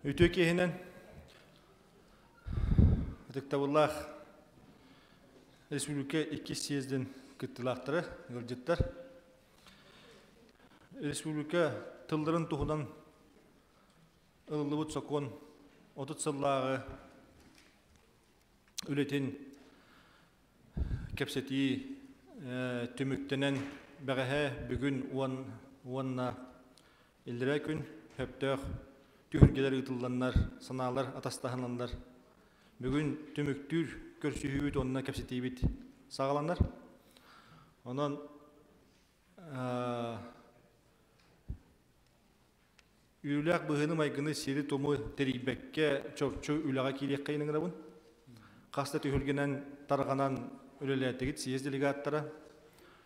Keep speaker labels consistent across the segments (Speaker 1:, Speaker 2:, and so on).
Speaker 1: Үтүө киһинэн ытыктабыллаах республика иккис съездин кыттыылаахтара, ыалдьыттар. Республика тылларын туһунан ылыллыбыт сокуон 30 сыллааҕы үлэтин кэпсэтии түмүктэнэн бэҕэһээ бүгүн уонна иллэрээ күн сөптөөх түһүлгэлэр ыытылланнар, санаалар атастаһынаннар бүгүн түмүктүүр көрсүһүүбүт уонна кэпсэтиибит саҕаланар. Онон Үөрүүлээх быһыыны-майгыны сири-туму тэрийбэккэ чопчу үлэҕэ киириэххэ ыҥырабын. Хас да түһүлгэнэн тарҕанан үлэлээтигит съезд делегаттара.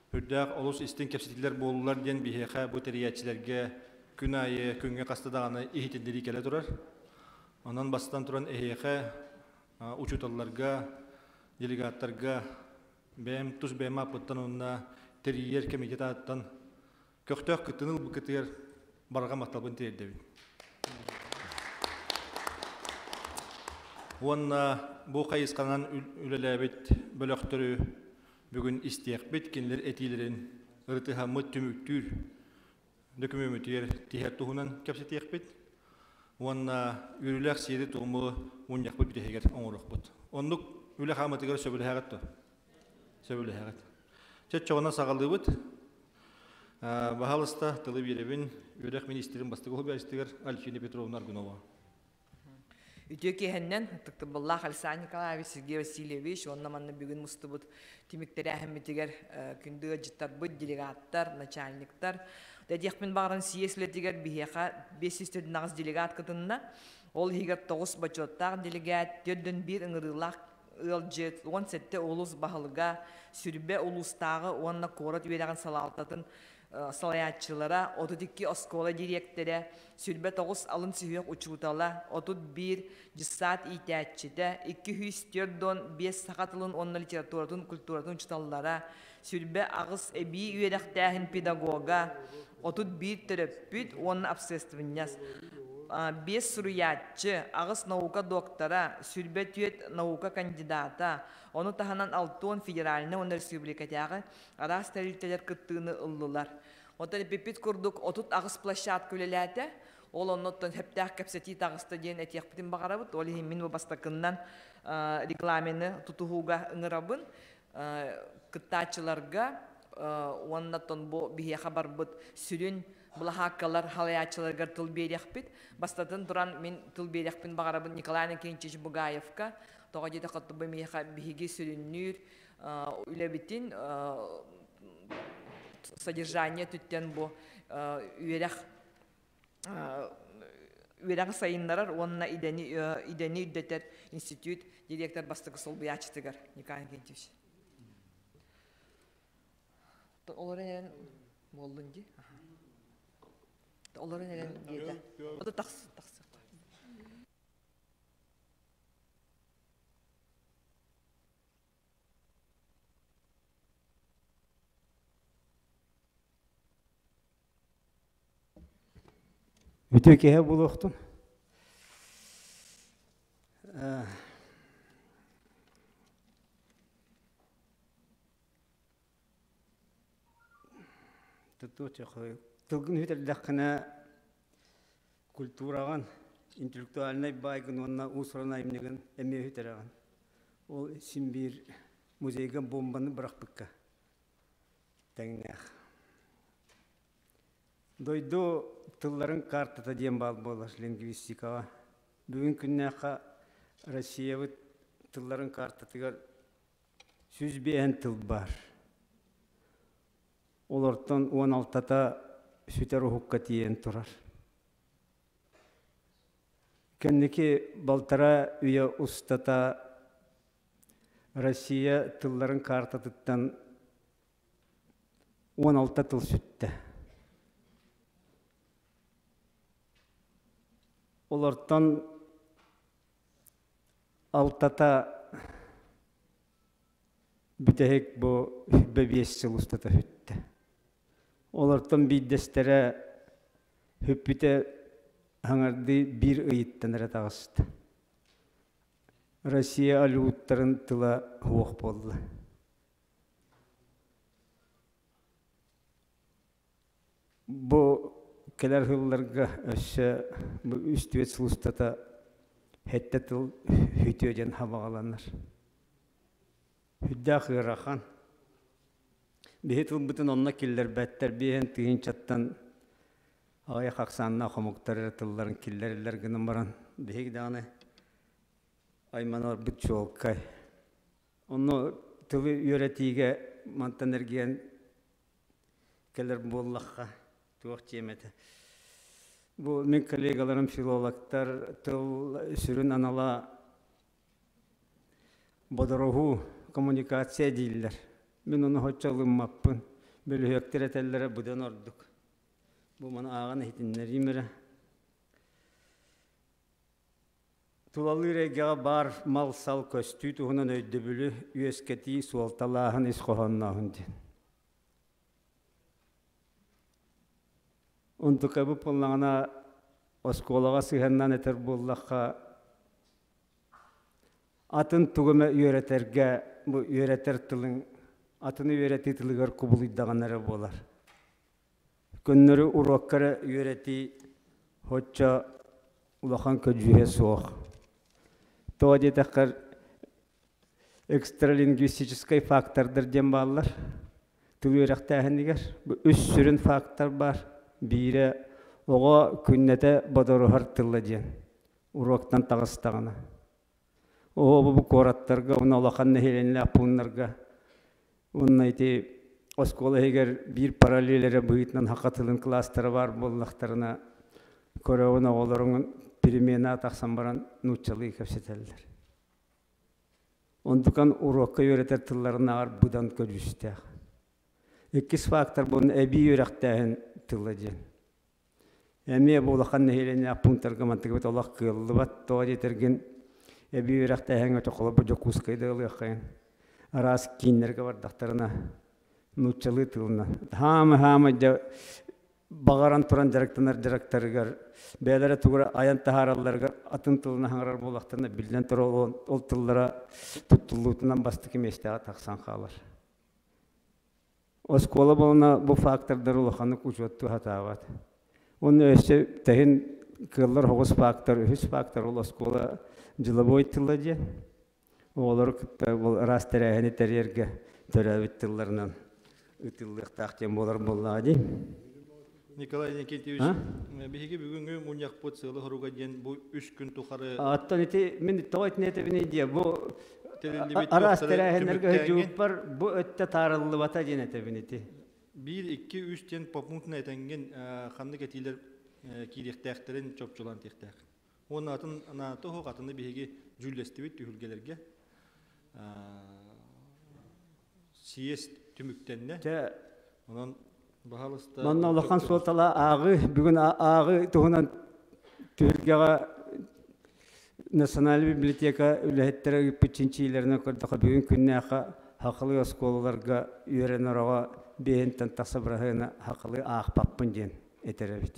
Speaker 1: Үрдээх олус истиҥ кэпсэтиилэр буоллулар диэн биһиэхэ бу тэрийээччилэргэ күн аайы күҥҥэ хаста даҕаны иһитиннэрии кэлэ турар. Онон бастатан туран эһиэхэ учууталларга, делегаттарга бэйэм тус бэйэм ааппыттан уонна тэрийэр комитет ааттан Көхтөөх кыттыны ылбыккытыгар барҕа махталбын тиэрдэбин. Уонна бу хайысханан үлэлээбит бөлөхтөрү бүгүн истиэхпит, кинилэр этиилэрин ырытыһаммыт түмүктүүр дөкүмүөмүтүгэр тиһэр туһунан кэпсэтиэхпит уонна үөрүүлээх сиэри-туому мунньахпыт бүтэһигэр оҥоруохпут. Оннук үлэ хаамытыгар сөбүлэһэҕит дуо? Сөбүлэһэҕит. Чөччөҕүнэ саҕалыыбыт. Баһаалыста тылы биэрэбин үөрэх министрин бастакы уһуйааччытыгар Альфина Петровна Аргунова.
Speaker 2: Үтүө киэһэннэн ытыктабыллаах Александр Николаевич, Сергей Васильевич уонна манна бүгүн мустубут түмүктэрээһиммитигэр күндү ыалдьыттарбыт, делегаттар, начальниктар. Дэдиэхпин баҕаран съезд үлэтигэр биһиэхэ 548 делегат кытынна. Ол иһигэр 9 бочуоттаах делегат, 401 ыҥырыылаах ыалдьыт, 17 улуус баһылыга, Сүрбэ улуустааҕы уонна куорат үөрэҕин салалтатын салайааччылара, 32 оскуола дириэктэрэ, Сүрбэ 9 алын сүһүөх учуутала, 31 дьыссаат иитээччитэ, 245 саха тылын уонна литературатын, культуратын учууталлара, Сүрбэ 8 эбии үөрэхтээһин педагога, 31 төрөппүт уонна общественность. Биэс суруйааччы, аҕыс наука доктора, 24 наука кандидата, ону таһынан 60 федеральнай уонна республикатааҕы араас тэрилтэлэр кыттыыны ыллылар. Оттон эппиппит курдук 38 площадка үлэлээтэ. Ол оннуттан сөптөөх кэпсэтии таҕыста диэн этиэхпитин баҕарабыт. Ол иһин мин бу бастакыннан регламены тутуһууга ыҥырабын. Кыттааччыларга уонна бу биһиэхэ барбыт сүрүн былаһааккалар халайааччыларыгар тыл биэриэхпит. Бастатан туран мин тыл биэриэхпин баҕарабын Николай Иннокентьевич Бугаевка. Тоҕо диэтэххэ бу миэхэ биһиги сүрүннүүр үлэбитин содержание түттэн бу үөрэх үөрэҕи сайыннарар уонна идэни идэни үрдэтэр институт директор бастакы солбуйааччытыгар Николай Иннокентьевич. Олорон эрэн буоллун дии. Олорон эрэн диэтэ. Ото тахсы тахсы.
Speaker 3: Үтүө киһи буолуохтун. Тылгын үтэрдэххинэ культураҕын, интеллектуальнай баайгын уонна уус-уран айымньыгын эмиэ үтэрэҕин. Ол син биир музейга бомбаны бырахпыкка тэҥнээх. Дойду тылларын картата диэн баар буолар лингвистикаҕа. Бүгүн күннээххэ Россиябыт тылларын картатыгар 105 тыл баар. Олортон 16-та сүтэр уһукка тиийэн турар. Кэнники балтараа үйэ устата Россия тылларын картатыттан 16 тыл сүттэ. Олортон алтата бүтэһик бу 25 сыл устата сүттэ. Олортон биирдэстэрэ сүппүтэ хаҥардыы биир ыйыттан эрэ таҕыста. Россия алюуттарын тыла суох буолла. Бу кэлэр сылларга өссө бу үс-түөрт сыл устата сэттэ тыл сүтүө диэн хабаҕаланар. Сүрдээх ыарахан. Биһи тылбытын онно киллэрбэттэр, биэһэн тыһыынчаттан аҕыйах ахсааннаах омуктар эрэ тылларын киллэрэллэр гынан баран биһиги даҕаны айманарбыт чуолкай. Онно тылы үөрэтиигэ мантан эргийэн кэлэр буоллахха туох диэм этэ. Бу мин коллегаларым филологтар тыл сүрүн анала бодоруһуу коммуникация дииллэр. Мин ону соччо ылыммаппын. Бөлүһүөктэр этэллэрэ быдан ордук. Бу маны ааҕан иһитиннэриим эрэ. Тулалыыр эйгэҕэ баар мал-сал көстүү туһунан өйдөбүлү үөскэтии, суолталааһын ис хоһооннооһун диэн. Онтукабыт буоллаҕына оскуолаҕа сыһыаннаан этэр буоллахха, атын тугу эмэ үөрэтэргэ бу үөрэтэр тылыҥ атыны үөрэтии тылыгар кубулуйдаҕына эрэ буолар. Көннөрү уруокка эрэ үөрэтии соччо улахан көдьүүһэ суох. Тоҕо диэтэххэ экстралингвистическай фактордар диэн бааллар. Тыл үөрэхтээһинигэр бу үс сүрүн фактор баар. Биирэ оҕо күннэтэ бодоруһар тыла диэн уруоктан таҕыстаҕына. Оо, бу куораттарга уонна улахан нэһилиэнньэлээх пууннарга уонна ити оскуола иһигэр биир параллель эрэ быһыытынан саха тылын кылаастара баар буоллахтарына көрөҕүн оҕолоруҥ перемена тахсан баран нууччалыы кэпсэтэллэр. Онтукан уруокка үөрэтэр тылларынааҕар быдан көдьүүстээх. Иккис фактор буолан эбии үөрэхтээһин тыла диэн. Эмиэ бу улахан нэһилиэнньэлээх пунктарга мантыгыбыт олох кыаллыбат. Тоҕо диэтэргин эбии үөрэхтээһиҥҥэ холобур Дьокуускайда ылыаххайын. Араас кииннэргэ бардахтарына нууччалыы тылынан. Хаама-хаама дьэ Баҕаран туран дьарыктанар дьарыктарыгар, бэйэлэрэ тугу айан таһааралларыгар атын тылынан хаҥарар буоллахтарына, биллэн турар, ол тыллара туттуллуутунан бастакы миэстэҕэ тахсан хаалар. Оскуола буолана бу фактордары улаханнык учуоттуу сатаабат. Уонна өссө тэһин кыаллар оҕус фактор, үһүс фактор ол оскуола дьылабой тыла диэн. Оҕолору кытта бұл ыраас тэрээһини тэрийэргэ төрөөбүт тылларынан ыытыллыахтаах диэн буолар буоллаҕа дии.
Speaker 1: Николай Никитич, биһиги бүгүҥҥү мунньахпыт сыала-соруга диэн бу үс күн тухары
Speaker 3: Оттон ити мин тоҕо итини этэбиний диэ бу араас тэрээһиннэргэ сылдьыбыппар бу өттө таарыллыбата диэн этэбин ити.
Speaker 1: Биир, икки, үс диэн по пунктuna этэҥҥин ханнык этиилэр киириэхтээхтэрин чопчулаан тиэхтээх. Уонна атын анаата оһох атыны биһиги дьүүллэстибит түһүлгэлэргэ съезд түмүктэннэ.
Speaker 3: Дьэ,
Speaker 1: Онон баһалыста
Speaker 3: манна улахан суолтала ааҕыы, бүгүн ааҕыы туһунан түһүлгэҕэ Национальнай библиотека үлэһиттэрэ ыыппыт чинчийиилэринэн көрдөххө, бүгүн күннээххэ сахалыы оскуолаларга үөрэнэр оҕо биэһинтэн тахса быраһыана сахалыы аахпаппын диэн этэр эбит.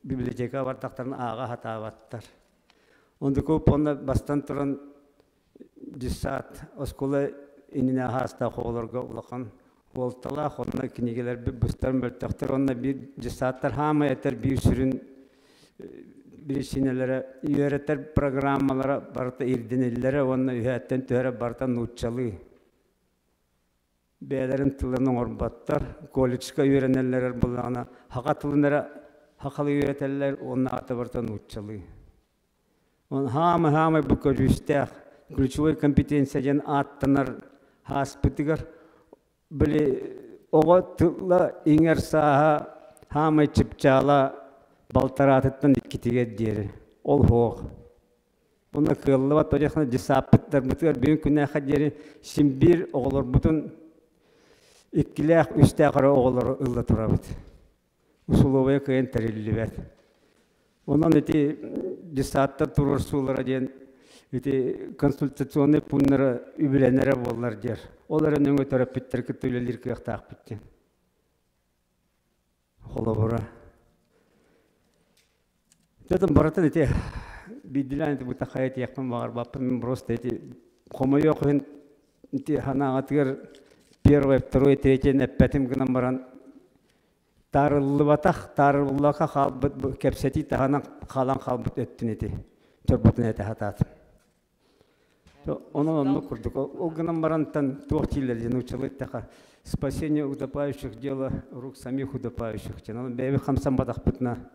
Speaker 3: Библиотека бардахтарын ааҕа сатаабаттар. Ондуку уонна бастан туран дьыссаат оскуола иннинэ аһаастаах оҕолорго улахан уолталаах, онно кинигэлэрбит быстар мөлтөхтөр, уонна биир дьыссааттар хаамай этэр биир сүрүн биричиинэлэрэ үөрэтэр программалара барыта ирдэниллэрэ уонна үһээттэн түһэрэ барыта нууччалыы. Бэйэлэрин тылын оҥорботтор, колледжка үөрэнэллэр буоллаҕына саха тылын эрэ сахалыы үөрэтэллэр уонна ата барыта нууччалыы. Хаамай-хаамай бу көдьүүстээх ключевой компетенция диэн ааттанар ааспытыгар били оҕо тыла иҥэр сааһа хаамай чыпчаала балтараатыттан иккитигэр диэри ол суох. Уонна кыаллыбат тоҕо дьыссааппыттарбытыгар бүгүн күннээххэ диэри син биир оҕолорбутун иккилээх, үстээх эрэ оҕолору ылла турабыт. Усулуобуйа кыайан тэриллибэт. Онон ити дьыссааттар туруорсуулара диэн ити консультационнай пууннара үбүлэнэрэ буоллар диэр. Ол эрэ нөҥүө төрөппүттэр кытта үлэлиир кыахтаахпыт диэн. Холобура. Дьэ, барытын ити биирдилээн ити бутаххай этиэхпин баҕарбаппын. Мин просто ити хомойуох иһин ити санааҕытыгар первое, второе, третье эппэтим гынан баран таарыллыбатах, таарыллыбакка хаалбыт бу кэпсэтии таһынан хаалан хаалбыт өттүн ити чорботун этэ сатаатым. Онон оннук курдук. Ол гынан барантан туох дииллэр диэн нууччалыы эттэххэ спасение утопающих дело рук самих утопающих диэн. Онон бэйэбит хамсамматахпытына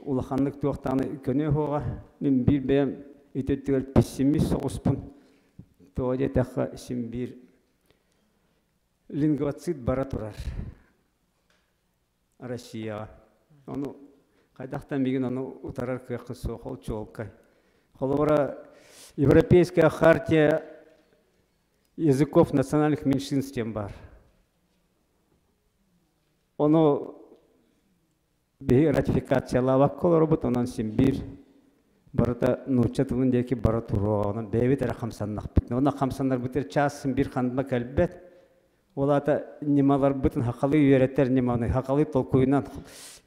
Speaker 3: улаханнык туохтааны көнүө суоҕа. Мин биир бэйэм ити өттүгэр пессимист соҕуспун. Тоҕо диэтэххэ син биир лингвоцид бара турар Россияҕа. Ону хайдахтан миигин ону утарар кыаххыт суох, ол чуолкай. Холобура, Европейская хартия языков национальных меньшинств диэн баар. Ону биһи ратификациялаабакка олоробут, онон син биир барыта нуучча тылын диэки бара туруоҕа, онон бэйэбит эрэ хамсаннахпыт. Онно хамсанарбытыгар чаас син биир ханна кэлбэт. Ол аата ньымаларбытын хахалыы үөрэтэр ньыманы, хахалыы толкуйунан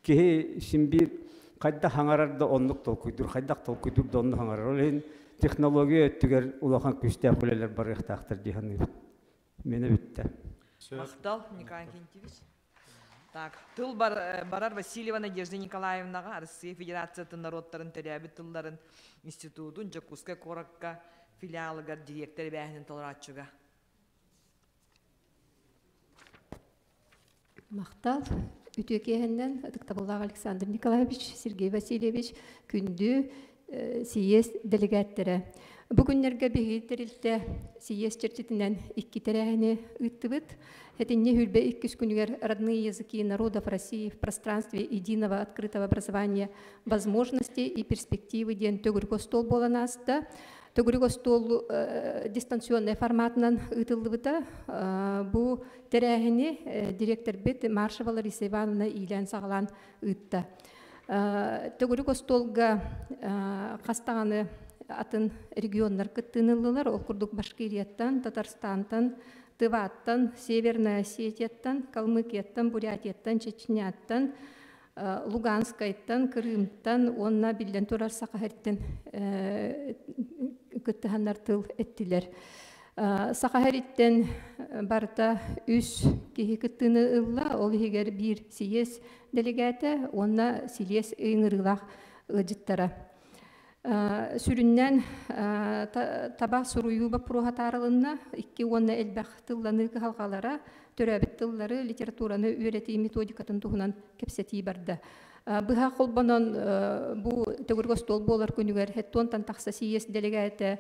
Speaker 3: киһи син биир хайдах хаҥарар да оннук толкуйдуур, хайдах толкуйдуур да оннук хаҥарар. Ол иһин технология өттүгэр улахан күүстээх үлэлэр барыахтаахтар дии саныыбын. Миэнэ бүттэ.
Speaker 2: Махтал, Николай Иннокентьевич. Так, тыл бар, барар Васильева Надежда Николаевнаҕа Россия Федерациятын норуоттарын төрөөбүт тылларын институтун Дьокуускай куоракка филиалыгар директор эбээһинин толорооччуга.
Speaker 4: Махтал. Үтүө киэһэннэн ытыктабыллаах Александр Николаевич, Сергей Васильевич, күндү сийиэс дэлэгээттэрэ. Бу күннэргэ биһиги тэрилтэ сийиэс чэрчитинэн икки тэрээһини ыыттыбыт. Этинни хүрбэ иккис күнүгэр «Родные языки народов России в пространстве единого открытого образования. Возможности и перспективы» диэн төгүрүк остуол буолан ааста. Төгүрүк остуол дистанционнай форматынан ыытыллыбыта. Бу тэрээһини директорбит Маршева Лариса Ивановна иилээн-саҕалаан ыытта. Төгүрүк остуолга хас даҕаны атын регионнар кыттыыны ыллылар. Ол курдук Башкирияттан, Татарстантан, Тываттан, Северная Осетияттан, Калмыкияттан, Бурятияттан, Чечняттан, Луганскайтан, Крымтан уонна биллэн турар Саха сириттэн кыттыһаннар тыл эттилэр. Саха сириттэн барыта үс киһи кыттыыны ылла, ол иһигэр биир сийиэс дэлэгээтэ уонна силиэс ыҥырыылаах ыалдьыттара. Сүрүннээн таба суруйуу боппуруоһа таарылынна, икки уонна элбэх тылланыы кыһалҕалара, төрөөбүт тыллары, литератураны үөрэтии методикатын туһунан кэпсэтии барда. Быһа холбонон бу төгүрүк остуол буолар күнүгэр хеттуонтан тахса сийиэс дэлэгээтэ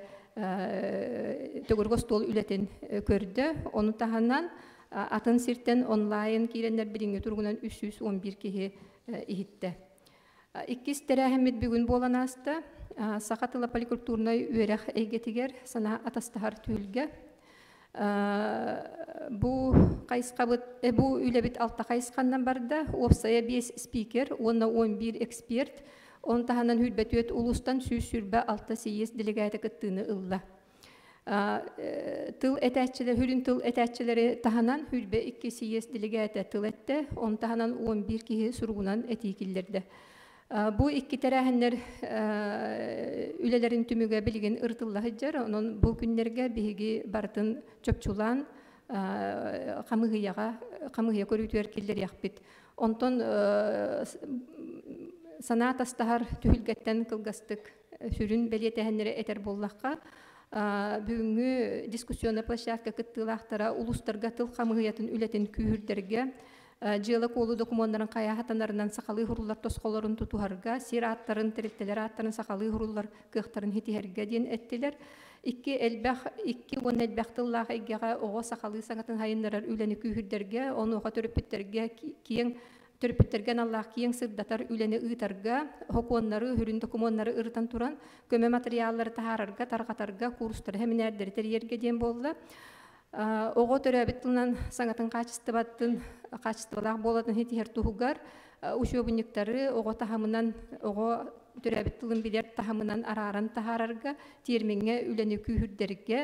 Speaker 4: төгүрүк остуол үлэтин көрдө. Ону таһынан атын сиртэн онлайн киирэннэр билиҥҥи туругунан 311 киһи иһиттэ. Иккис тэрээһиммит бүгүн буолан ааста. Саха тыла поликультурнай үөрэх эйгэтигэр санаа атастаһар түһүлгэ. Бу хайысхабыт, бу үлэбит алта хайысханнан барда. Уопсайа биэс спикер уонна 11 эксперт. Оны таһынан хүрбэтүөт улуустан 126 сийиэс делегата кыттыыны ылла. Тыл этээччилэр, хүрүн тыл этээччилэри таһынан хүрбэ икки сийиэс делегата тыл эттэ. Он таһынан 11 киһи суругунан этии киллэрдэ. Бу икки тэрээһиннэр үлэлэрин түмүгэ билигин ырытылла сылдьар. Онон бу күннэргэ биһиги барытын чопчулаан хамыыһыйаҕа хамыыһыйа көрүүтүгэр киллэриэхпит. Онтон санаа тастаһар түһүлгэттэн кылгастык сүрүн бэлиэтээһиннэри этэр буоллахха, бүгүҥҥү дискуссионнай площадка кыттыылаахтара улуустарга тыл хамыыһыйатын үлэтин күүһүрдэргэ, дьыала-куолу докумуоннарын хайа хатанарынан сахалыы хуруллар тосхолорун тутуһарга, сир ааттарын, тэрилтэлэр ааттарын сахалыы хуруллар кыахтарын ситиһэргэ диэн эттилэр. Икки элбэх, икки уонна элбэх тыллаах эйгэҕэ оҕо сахалыы саҥатын сайыннарар үлэни күүһүрдэргэ, онуоха төрөппүттэргэ киэҥ төрөппүттэргэ аналлаах киэҥ сырдатар үлэни ыытарга, сокуоннары, сүрүн докумуоннары ырытан туран, көмө матырыйааллары таһаарарга, тарҕатарга, курстары, сэминээрдэри тэрийэргэ диэн буолла. Оҕо төрөөбүт тылынан саҥатын хаачыстыбатын, хаачыстыбалаах буоларын ситиһэр туһугар учуобунньуктары оҕо таһымынан, оҕо төрөөбүт тылын билэр таһымынан арааран таһаарарга, тиэрмиҥҥэ үлэни күүһүрдэргэ,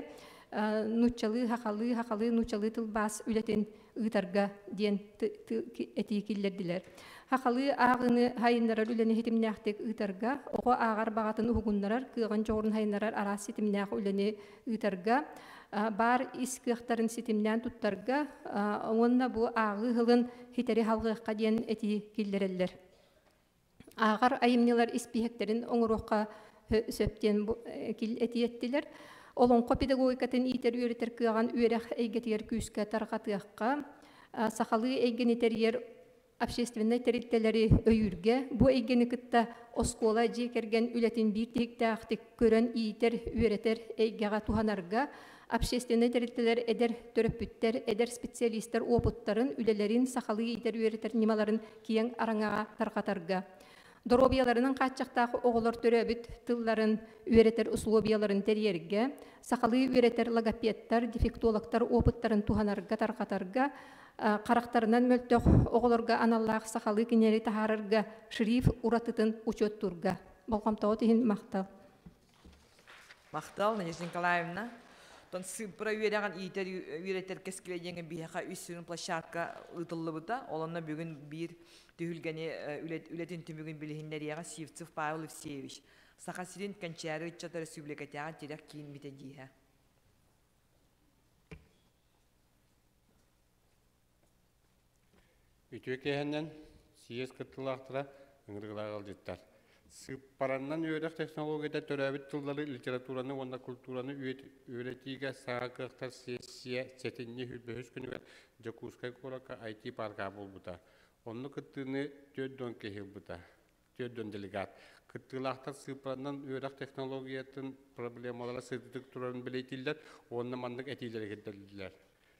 Speaker 4: нууччалыы, сахалыы, сахалыы, нууччалыы тылбаас үлэтин ыытарга диэн этии киллэрдилэр. Сахалыы ааҕыыны сайыннарар үлэни ситимнээхтик ыытарга, оҕо ааҕар баҕатын уһугуннарар, кыаҕын дьоҕурун сайыннарар араас ситимнээх үлэни ыытарга, баар ис кыахтарын ситимнээн туттарга уонна бу ааҕыы сылын ситэри халҕыахха диэн этии киллэрэллэр. Ааҕар айымньылар испииһэктэрин оҥоруохха сөп диэн этии эттилэр. Олоҥхо педагогикатын иитэр-үөрэтэр кыаҕын үөрэх эйгэтигэр күүскэ тарҕатыахха, сахалыы эйгэни тэрийэр общественнай тэрилтэлэри өйүүргэ, бу эйгэни кытта оскуола дьиэ кэргэн үлэтин биир тиһиктээхтик көрөн иитэр, үөрэтэр эйгэҕэ туһанарга, общественнай тэрилтэлэр эдэр төрөппүттэр, эдэр специалистар уопуттарын, үлэлэрин, сахалыы иитэр-үөрэтэр ньымаларын киэҥ араҥаҕа тарҕатарга, доруобуйаларынан хааччахтаах оҕолор төрөөбүт тылларын үөрэтэр условияларын тэрийэргэ, сахалыы үөрэтэр логопедтар, дефектологтар опыттарын туһанарга, тарҕатарга, харахтарынан мөлтөх оҕолорго аналлаах сахалыы кинигэни таһаарарга шрифт уратытын учуоттуурга. Болҕомтоҕут иһин махтал.
Speaker 2: Махтал, Надежда Николаевна. Тон сыыппара үөрэҕин иитэр үөрэтэр кэскилэ диэн биһиэхэ үс сүрүн площадка ыытыллыбыта. Ол онно бүгүн биир түһүлгэни үлэтин түмүгүн билиһиннэриэҕэ Сивцев Павел Евсеевич, Саха сирин Кэнчээри ыччата өрөспүүбүлүкэтээҕи тирэх киин методиһа.
Speaker 5: Үтүө киэһэннэн съезд кыттыылаахтара ыҥырыылаах ыалдьыттар. Сыыппараннан үөрэх технологията төрөөбүт тыллары, литератураны уонна культураны үөрэтиигэ саҥа кыахтар сессия сэтинньи бөһүс күнүгэр Дьокуускай куоракка IT-парка буолбута. Онно кыттыыны 40 киһи ылбыта. 40 делегат. Кыттыылаахтар сыыппаранан үөрэх технологиятын проблемалара сытыытык турарын бэлиэтииллэр уонна маннык этиилэри киллэрдилэр.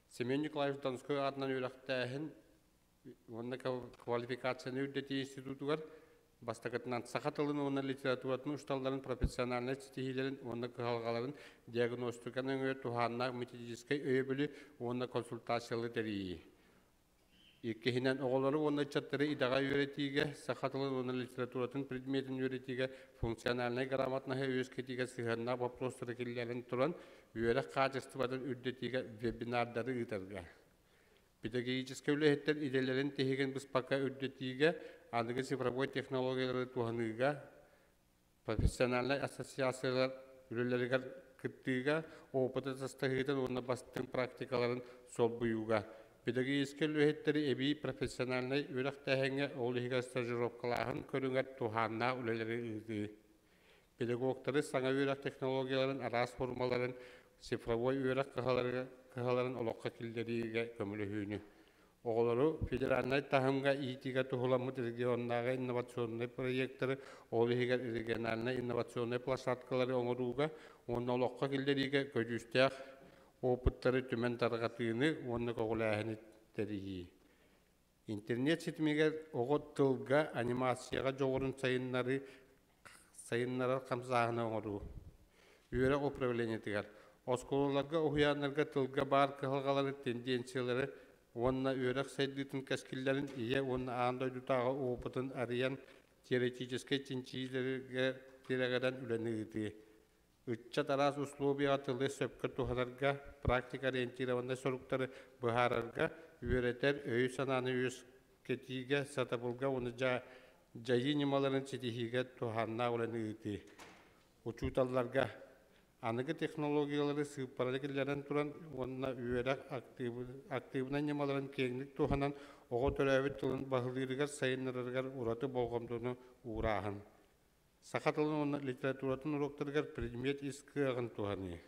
Speaker 5: Семен Николаевич Донской аатынан үөрэхтээһин уонна квалификацияны үрдэтии институтугар бастакытынан саха тылын уонна литературатын учууталларын профессиональнай ситиһиилэрин уонна кыһалҕаларын диагностика нөҥүө туһааннаах методическай өйөбүлү уонна консультациялы тэрийии. Иккиһинэн, оҕолору уонна ыччаттары идэҕэ үөрэтиигэ, саха тылын уонна литературатын предметин үөрэтиигэ функциональнай грамотноһы үөскэтиигэ сыһыаннаах боппуруостары киллэрэн туран, үөрэх хаачыстыбатын үрдэтиигэ вебинардары ыытарга. Педагогическай үлэһиттэр идэлэрин тиһигин быспакка үрдэтиигэ, аныгы цифровой технологиялары туһаныыга, профессиональнай ассоциациялар үлэлэригэр кыттыыга, опыты атастаһыытын уонна бастыҥ практикаларын солбуйууга, педагогическай үлэһиттэри эбии профессиональнай үөрэхтээһиҥҥэ, ол иһигэр стажировкалааһын көрүҥэр туһааннаах үлэлэри ыытыы. Педагогтары саҥа үөрэх технологияларын араас формаларын цифровой үөрэх кыһаларын олоххо киллэриигэ көмөлөһүүнү. Оҕолору федеральнай таһымҥа иитиигэ туһуламмыт регионнааҕы инновационнай проектары, ол иһигэр региональнай инновационнай площадкалары оҥорууга уонна олоххо киллэриигэ көдьүүстээх опыттары түмэн тарҕатыыны уонна көҕүлээһини тэрийии. Интернет ситимигэр оҕо тылга, анимацияҕа дьоҕурун сайыннарыы сайыннарар хамсааһыны оҥоруу. Үөрэх управлениетыгар оскуолаларга, уһуйааннарга тылга баар кыһалҕалары, тенденциялары уонна үөрэх сайдыытын кэскиллэрин ийэ уонна аан дойдутааҕы опытын арыйан теоретическай чинчийиилэргэ тирэҕирэн үлэни ыытыы. Ыччат араас условияҕа тылы сөпкө туһанарга, практика ориентированнай соруктары быһаарарга, үөрэтэр өйү-санааны үөскэтиигэ, сатабылга уонна дьайыы ньымаларын ситиһиигэ туһааннаах үлэни ыытыы. Учууталларга аныгы технологиялары сыыппараны киллэрэн туран уонна үөрэх актыыбынай ньымаларын киэҥник туһанан оҕо төрөөбүт тылын баһылыырыгар, сайыннарарыгар ураты болҕомтону уурааһын. Саха тылын уонна литературатын уруоктарыгар предмет ис кыаҕын туһаныы.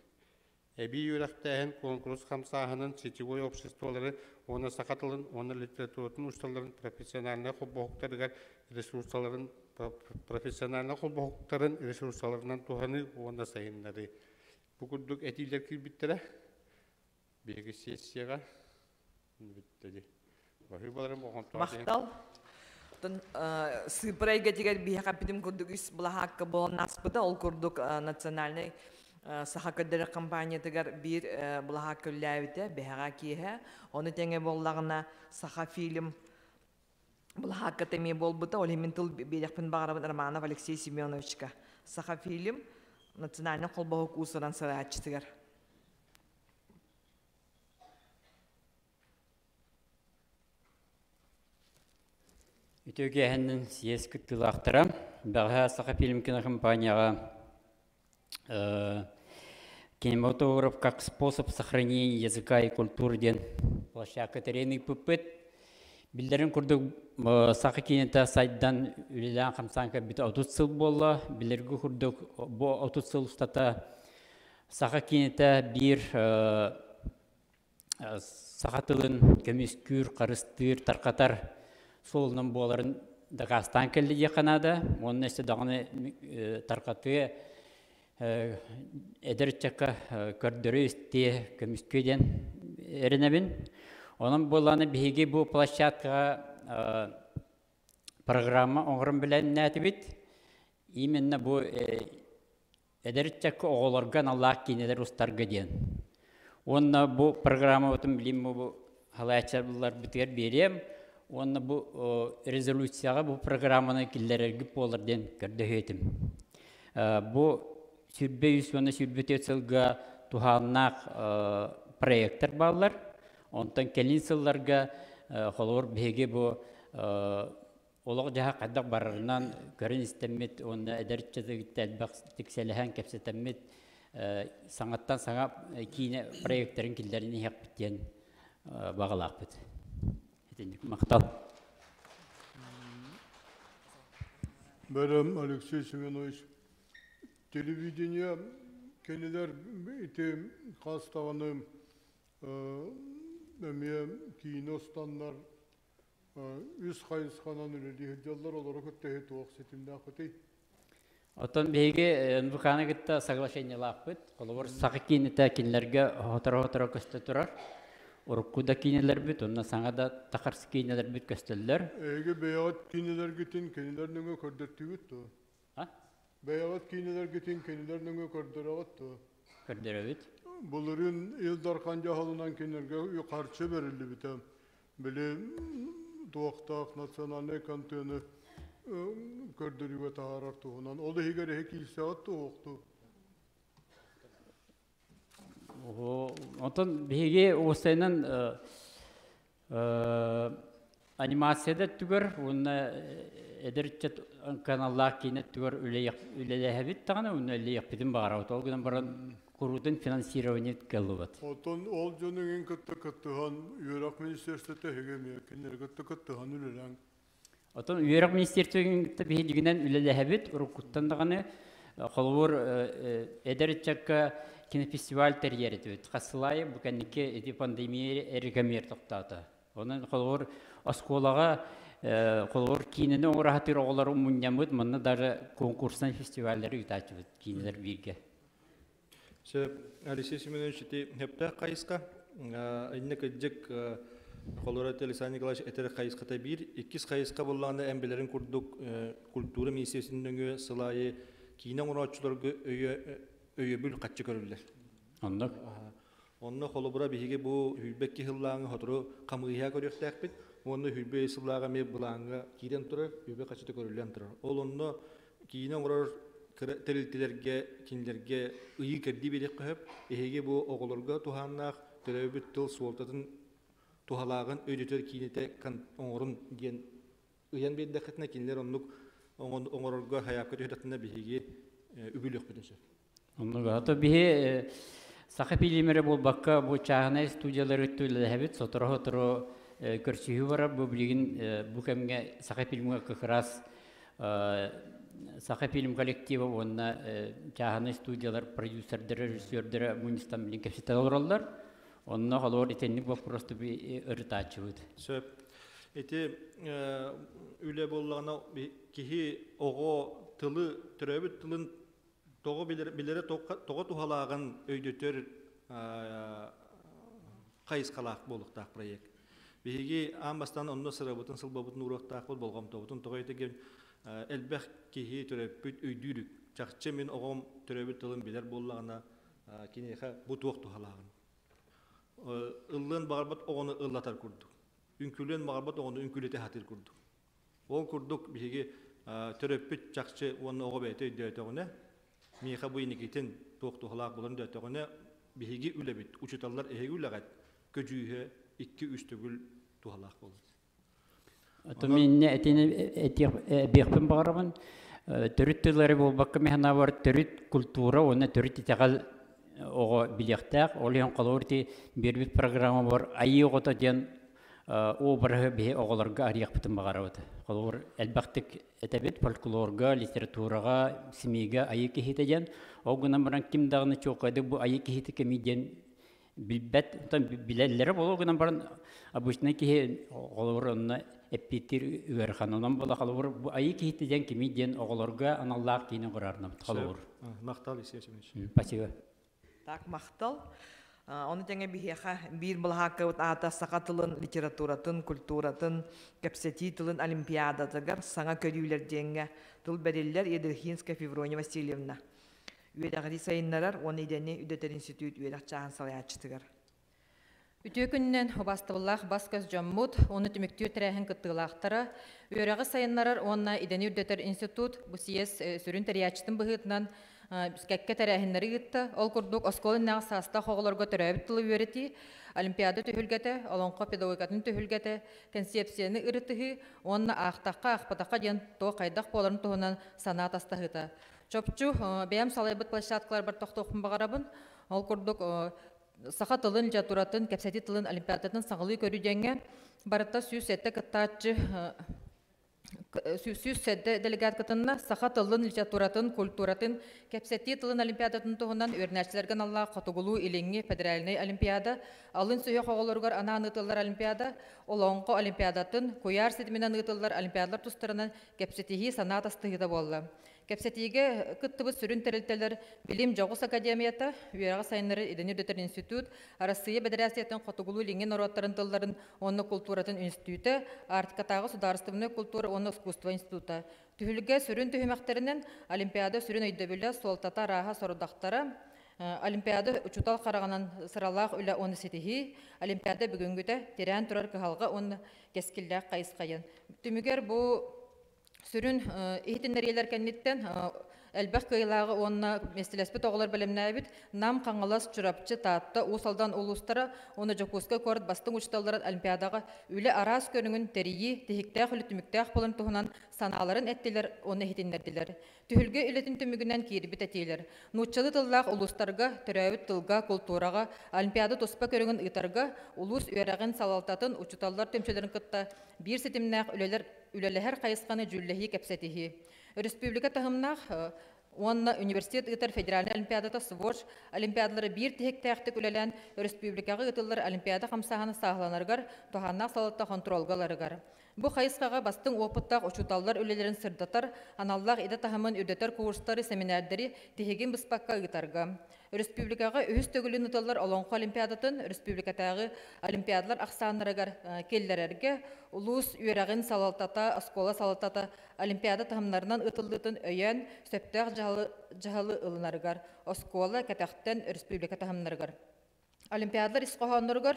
Speaker 5: Эбии үөрэхтээһин куонкурус хамсааһынын сетевой обществолары уонна саха тылын уонна литературатын учууталларын профессиональнай холбоһуктарыгар ресурсаларын профессиональнай холбоһуктарын ресурсаларынан туһаныы уонна сайыннарыы. Бу курдук этиилэр киирбиттэрэ. Биһиги сессияҕа бүттэ дии. Баһыыбаларым оҕонтоох
Speaker 2: Махтал. Оттон сыыппара эйгэтигэр биһиэхэ эппитим курдук үс былаһаакка буолан ааспыта. Ол курдук национальнай саха көрдөрөр компаниятыгар биир былаһаакка үллээбитэ бэһэҕэ киэһэ. Ону тэҥэ буоллаҕына Саха фильм былаһаакката эмиэ буолбута. Ол иһин мин тыл биэриэхпин баҕарабын Романов Алексей Семеновичка. Саха фильм национальнай холбоһук уус-уран салайааччытыгар.
Speaker 3: Үтүө киэһэннэн съезд кыттыылаахтара бэҕэһээ Сахафильм кинокомпанияҕа кинематограф как способ сохранения языка и культуры диэн площадка тэрийэн ыыппыппыт. Биллэрин курдук саха киинэтэ сайдан үлэлээн хамсаан кэлбитэ 30 сыл буолла. Билэргэ курдук бу 30 сыл устата Саха киинэтэ биир саха тылын көмүскүүр, харыстыыр, тарҕатар суолунан буоларын дакаастаан кэллэ диэххэ наада. Уонна өссө даҕаны тарҕатыа эдэр ыччакка көрдөрүү истиэ, көмүскүө диэн эрэнэбин. Онон буоллаҕына биһиги бу площадкаҕа программа оҥорон бэлэмнээтибит. Именно бу эдэр ыччакка оҕолорго аналлаах киинэлэр устарга диэн. Уонна бу программабытын билим бу халааччыларбытыгар биэриэм уонна бу резолюцияҕа бу программаны киллэрэргит буолар диэн көрдөһүөтүм. Бу 23 уонна 24 сылга туһааннаах проектар бааллар. Онтон кэлин сылларга холобур биһиги бу олох-дьаһах хайдах барарынан көрөн истэммит уонна эдэр ыччаты элбэх тиксэлэһэн кэпсэтэммит саҥаттан саҥа киинэ проекторын киллэрин иһиэхпит диэн баҕалаахпыт. Итинник махтал.
Speaker 6: Бэрем Алексей Семенович, телевидение кинилэр ити хас даҕаны эмиэ киинэ устаннар үс хайысханан үлэлии сылдьаллар, олору кытта эһи туох ситимнээххитий?
Speaker 3: Оттон биһиги НВК-ны кытта соглашениелаахпыт. Холобур, саха киинэтэ кинилэргэ сотору-сотору көстө турар. Урукку да киинэлэрбит, онно саҥа да тахарс киинэлэрбит көстөллөр.
Speaker 6: Эһиги бэйэҕит киинэлэргитин кинилэр нөҥүө көрдөртүгүт дуо?
Speaker 3: А?
Speaker 6: Бэйэҕит киинэлэргитин кинилэр нөҥүө көрдөрөҕүт дуо?
Speaker 3: Көрдөрөбүт.
Speaker 6: Былырыын Ил Дархан дьаһалынан кинилэргэ харчы бэриллибитэ. Били туохтаах национальнай контены көрдөрүүгэ таһаарар туһунан. Ол иһигэр эһи киирсэҕит туһуохтуу.
Speaker 3: Онтон биһиги уопсайынан анимацияда өттүгэр уонна эдэр ыччат каналлаах киинэ өттүгэр үлэлэһэбит даҕаны уонна үлэлиэхпитин баҕарабыт. Ол гынан баран куруутун финансирование кыаллыбат.
Speaker 6: Оттон ол дьон эҥин кытта кыттыһан үөрэх министерствота эһиги эмиэ кинилэри кытта кыттыһан үлэлээҥ.
Speaker 3: Оттон үөрэх министерствотын кытта биһигинэн үлэлэһэбит. Уруккуттан даҕаны холобур эдэр ыччакка кинофестиваль тэрийэр этибит. Хас сыл аайы бу кэнники ити пандемия эргэмиэр тохтоото. Онон холобур оскуолаҕа холобур киинэни оҥоро сатыыр оҕолору мунньаммыт, манна даже конкурснай фестиваллары ыытааччыбыт киинэлэр бииргэ.
Speaker 1: Сөп, Алексей Семенович, ити сөптөөх хайысха. Иннэ кырдьык холоро Александр Николаевич этэр хайысхата биир. Иккис хайысха буоллаҕына эн билэрин курдук культура министерствотын нөҥүө сыл аайы киинэ оҥорооччуларга өйөбүл хаччы көрүллэр.
Speaker 3: Оннук.
Speaker 1: Онно холобура биһиги бу 22 сыллааҥы сотору хамыыһыйа көрүөхтээхпит уонна 25 сыллааҕы эмиэ былааҥҥа киирэн турар, үбэ хаччыта көрүллэн турар. Ол онно киинэ оҥорор кыра тэрилтэлэргэ, кинилэргэ ыйыы-кэрдии биэриэххэ сөп. Эһиги бу оҕолорго туһааннаах төрөөбүт тыл суолтатын туһалааҕын өйдөтөр киинэтэ оҥорун диэн ыйан биэрдэххитинэ, кинилэр оннук оҥорорго хайаапка түһэрдэхтэринэ биһиги үбүлүөхпүтүн сөп.
Speaker 3: Оннук. А то биһи саха фильмэрэ буолбакка бу чааһынай студиялары үлэлэһэбит, сотору-сотору көрсүһүү барар. Бу билигин бу кэмҥэ саха фильмҥа как раз саха фильм коллектива уонна чааһынай студиялар продюсердара, режиссердара мунньустан билин кэпсэтэ олороллор. Онно холобур итинник боппуруосту ырытааччыбыт.
Speaker 1: Сөп. Ити үлэ буоллаҕына киһи оҕо тылы төрөөбүт тылын тоҕо билэрэ тоҕо туһалааҕын өйдөтөр хайысхалаах буолуохтаах проект. Биһиги аан бастаан онно сырабытын, сылбабытын ууруохтаахпыт, болҕомтобутун тоҕо этигин элбэх киһи төрөппүт өйдүүрүк. Чахчы мин оҕом төрөөбүт тылын билэр буоллаҕына, киниэхэ бу туох туһалааҕын. Ыллыан баҕарбат оҕону ыллатар курдук. Үҥкүлүөн баҕарбат оҕону үҥкүлэтэ сатыыр курдук. Ол курдук биһиги төрөппүт чахчы уонна оҕо бэйэтэ өйдөөтөҕүнэ, миэхэ бу инникитин туох туһалаах буоларын өйдөөтөҕүнэ, биһиги үлэбит, учууталлар эһиги үлэҕит көдьүүһэ 2-3 төгүл туһалаах буолар.
Speaker 3: Ото минне этини эбиэхпин баҕарабын. Төрүт тыллары буолбакка механабар төрүт культура уонна төрүт итэҕэл оҕо билиэхтээх. Ол иһин холобур ити биэрбит программа бар айыы оҕото диэн обраһы биһи оҕолорго арыйыахпытын баҕарабыт. Холобур, элбэхтик этэбит фольклорга, литератураҕа, СМИ-гэ айыы киһитэ диэн. Ол гынан баран ким даҕаны чуолкайдык бу айыы киһитэ кимий диэн билбэт. Оттон билэллэрэ буолуо гынан баран обычный киһи холобур онно эппиэттиир ыарахан. Онон буола холобур бу айыы киһитэ диэн кимий диэн оҕолорго аналлаах киинэ оҥорорнобут холобур.
Speaker 1: Махтал, Алексей Васильевич.
Speaker 3: Спасибо.
Speaker 2: Так, махтал. Ону тэҥэ биһиэхэ биир былаһааккабыт аата саха тылын, литературатын, культуратын, кэпсэтии тылын олимпиадатыгар саҥа көрүүлэр диэҥҥэ тыл бэриллэр Ядрихинская Феврония Васильевна үөрэҕири сайыннарар уонна идэни үрдэтэр институт үөрэх чааһын салайааччытыгар.
Speaker 7: Үтүө күнүнэн убаастабыллаах бас-көс дьоммут, уонна түмүктүүр тэрээһин кыттыылаахтара, үөрэҕи сайыннарар уонна идэни үрдэтэр институт бу съезд сүрүн тэрийээччитин быһыытынан кэккэ тэрээһиннэри ыытта. Ол курдук, оскуола иннинээҕи саастаах оҕолорго төрөөбүт тылы үөрэтии, Олимпиада түһүлгэтэ, олоҥхо педагогикатын түһүлгэтэ, кэнсиэпсийэни ырытыһыы уонна аахтахха, аахпатахха диэн туох хайдах буоларын туһунан санаа атастаһыыта. Чопчу бэйэм салайбыт площадкаларбар тохтуохпун баҕарабын. Ол курдук, саха тылын, литературатын, кэпсэтии тылын олимпиадатын саҥалыы көрүү диэҥҥэ барыта 107 кыттааччы 107 делегат кытынна саха тылын, литературатын, культуратын, кэпсэтии тылын олимпиадатын туһунан үөрэнээччилэргэ аналлаах Хотугулуу Илиҥҥи федеральнай олимпиада, алын сүһүөх оҕолоругар анаан ыытыллар олимпиада, Олоҥхо олимпиадатын, куйаар ситиминэн ыытыллар олимпиадалар тустарынан кэпсэтиһии санаа атастаһыыта буолла. Кэпсэтиигэ кыттыбыт сүрүн тэрилтэлэр Билим дьоҕус академията, Үөрэҕи сайыннарар идэни үрдэтэр институт, Арассыыйа Бэдэрээссийэтин Хотугулуу-Илиҥҥи норуоттарын тылларын уонна култууратын института, Арктикатааҕы судаарыстыбаннай култуура уонна искусство института. Түһүлгэ сүрүн түһүмэхтэринэн Олимпиада сүрүн өйдөбүлэ, суолтата, арааһа, сорудахтара, Олимпиада учуутал хараҕынан сыралаах үлэ уонна ситиһии, Олимпиада бүгүҥҥүтэ тирээн турар кыһалҕа уонна кэскиллээх хайысхайын. Түмүгэр бу сүрүн иһитиннэриилэр кэнниттэн элбэх кыайыылааҕы уонна миэстэлэспит оҕолор бэлэмнээбит Нам, Хаҥалас, Чурапчы, Таатта, Уус Алдан улуустара уонна Дьокуускай куорат бастыҥ учууталларын Олимпиадаҕа үлэ араас көрүҥүн тэрийии, тиһиктээх үлэ түмүктээх буоларын туһунан санааларын эттилэр уонна иһитиннэрдилэр. Түһүлгэ үлэтин түмүгүнэн киирбит этиилэр. Нууччалыы тыллаах улуустарга, төрөөбүт тылга, култуураҕа Олимпиада туспа көрүҥүн ыытарга улуус үөрэҕин салалтатын, учууталлар түмсүүлэрин кытта биир ситимнээх үлэлэр үлэлэһэр хайысханы дьүүллэһии кэпсэтиһии. Өрөспүүбүлүкэ таһымнаах уонна университет ыытар федеральнай олимпиадата СВОШ олимпиадалары биир тиһиктээхтик үлэлээн өрөспүүбүлүкэҕэ ыытыллар олимпиада хамсааһына сааһыланарыгар туһааннаах салалта хонтуруолга ыларыгар. Бу хайысхаҕа бастыҥ уопуттаах учууталлар үлэлэрин сырдатар, аналлаах идэ таһымын үрдэтэр курстары, сэминээрдэри тиһигин быспакка ыытарга. Өрөспүүбүлүкэҕэ үһүс төгүлүн ыытыллар Олоҥхо олимпиадатын өрөспүүбүлүкэтээҕи олимпиадалар ахсааннарыгар киллэрэргэ улуус үөрэҕин салалтата, оскуола салалтата олимпиада таһымнарынан ыытыллыытын өйөөн сөптөөх дьаһалы ылынарыгар, оскуола кэтэхтэн өрөспүүбүлүкэ таһымнарыгар. Олимпиадалар ис хоһоонноругар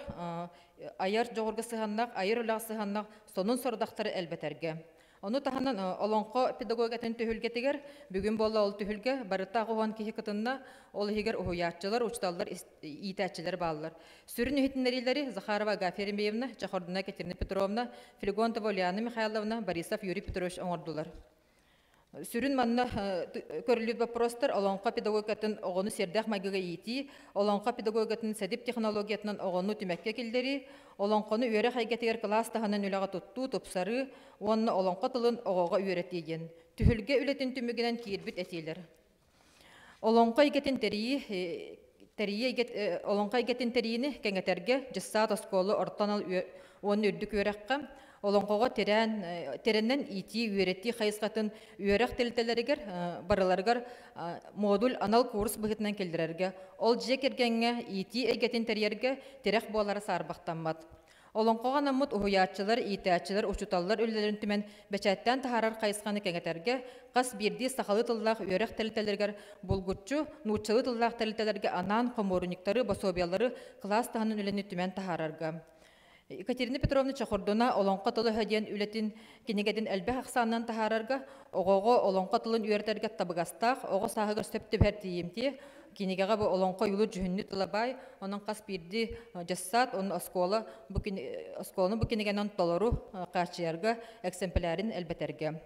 Speaker 7: айар дьоҕурга сыһаннах, айар үлэҕэ сыһаннах сонун сорудахтары элбэтэргэ. Ону таһынан олоҥхо педагогикатын түһүлгэтигэр бүгүн буолла ол түһүлгэ барыта 80 киһи кытынна, ол иһигэр уһуйааччылар, учууталлар, иитээччилэр бааллар. Сүрүн иһитиннэриилэри Захарова Агафья Еремеевна, Чехордуна Екатерина Петровна, Флегонтова Ульяна Михайловна, Борисов Юрий Петрович оҥордулар. Сүрүн манна көрүллүбүт боппуруостар олоҥхо педагогикатын оҕону сиэрдээх майгыга иитии, олоҥхо педагогикатын сэдип технологиятынан оҕону түмэккэ киллэрии, олоҥхону үөрэх эйгэтигэр кылаас таһынан үлэҕэ туттуу, тупсарыы уонна олоҥхо тылын оҕоҕо үөрэтии диэн түһүлгэ үлэтин түмүгүнэн киирбит этиилэр. Олоҥхо эйгэтин тэрийии тэрийии олоҥхо эйгэтин тэрийиини кэҥэтэргэ дьыссаат оскуола орто анал уонна үрдүк үөрэххэ олоҥхоҕо тирээн тирэнэн иитии үөрэтии хайысхатын үөрэх тэрилтэлэригэр барыларыгар модуль анал курс быһыытынан киллэрэргэ ол дьиэ кэргэҥҥэ иитии эйгэтин тэрийэргэ тирэх буолара саарбахтаммат. Олоҥхоҕо анаммыт уһуйааччылар, иитээччилэр, учууталлар үлэлэрин түмэн бэчээттээн таһаарар хайысханы кэҥэтэргэ, хас биирдии сахалыы тыллаах үөрэх тэрилтэлэригэр булгуччу нууччалыы тыллаах тэрилтэлэргэ анаан хомуурунньуктары, босуобуйалары кылаас таһынан үлэни түмэн таһаарарга. Екатерина Петровна Чохордуна Олоҥхо тыла диэн үлэтин кинигэтин элбэх ахсаанынан таһаарарга, оҕоҕо олоҥхо тылын үөрэтэргэ табыгастаах, оҕо сааһыгар сөп түбэһэр тиийимтиэ кинигэҕэ бу олоҥхо ойуулуур дьүһүннүү тыла баай, онон хас биирдии дьыссаат уонна оскуола бу оскуоланы бу кинигэнэн толору хааччыйарга эксэмплярин элбэтэргэ.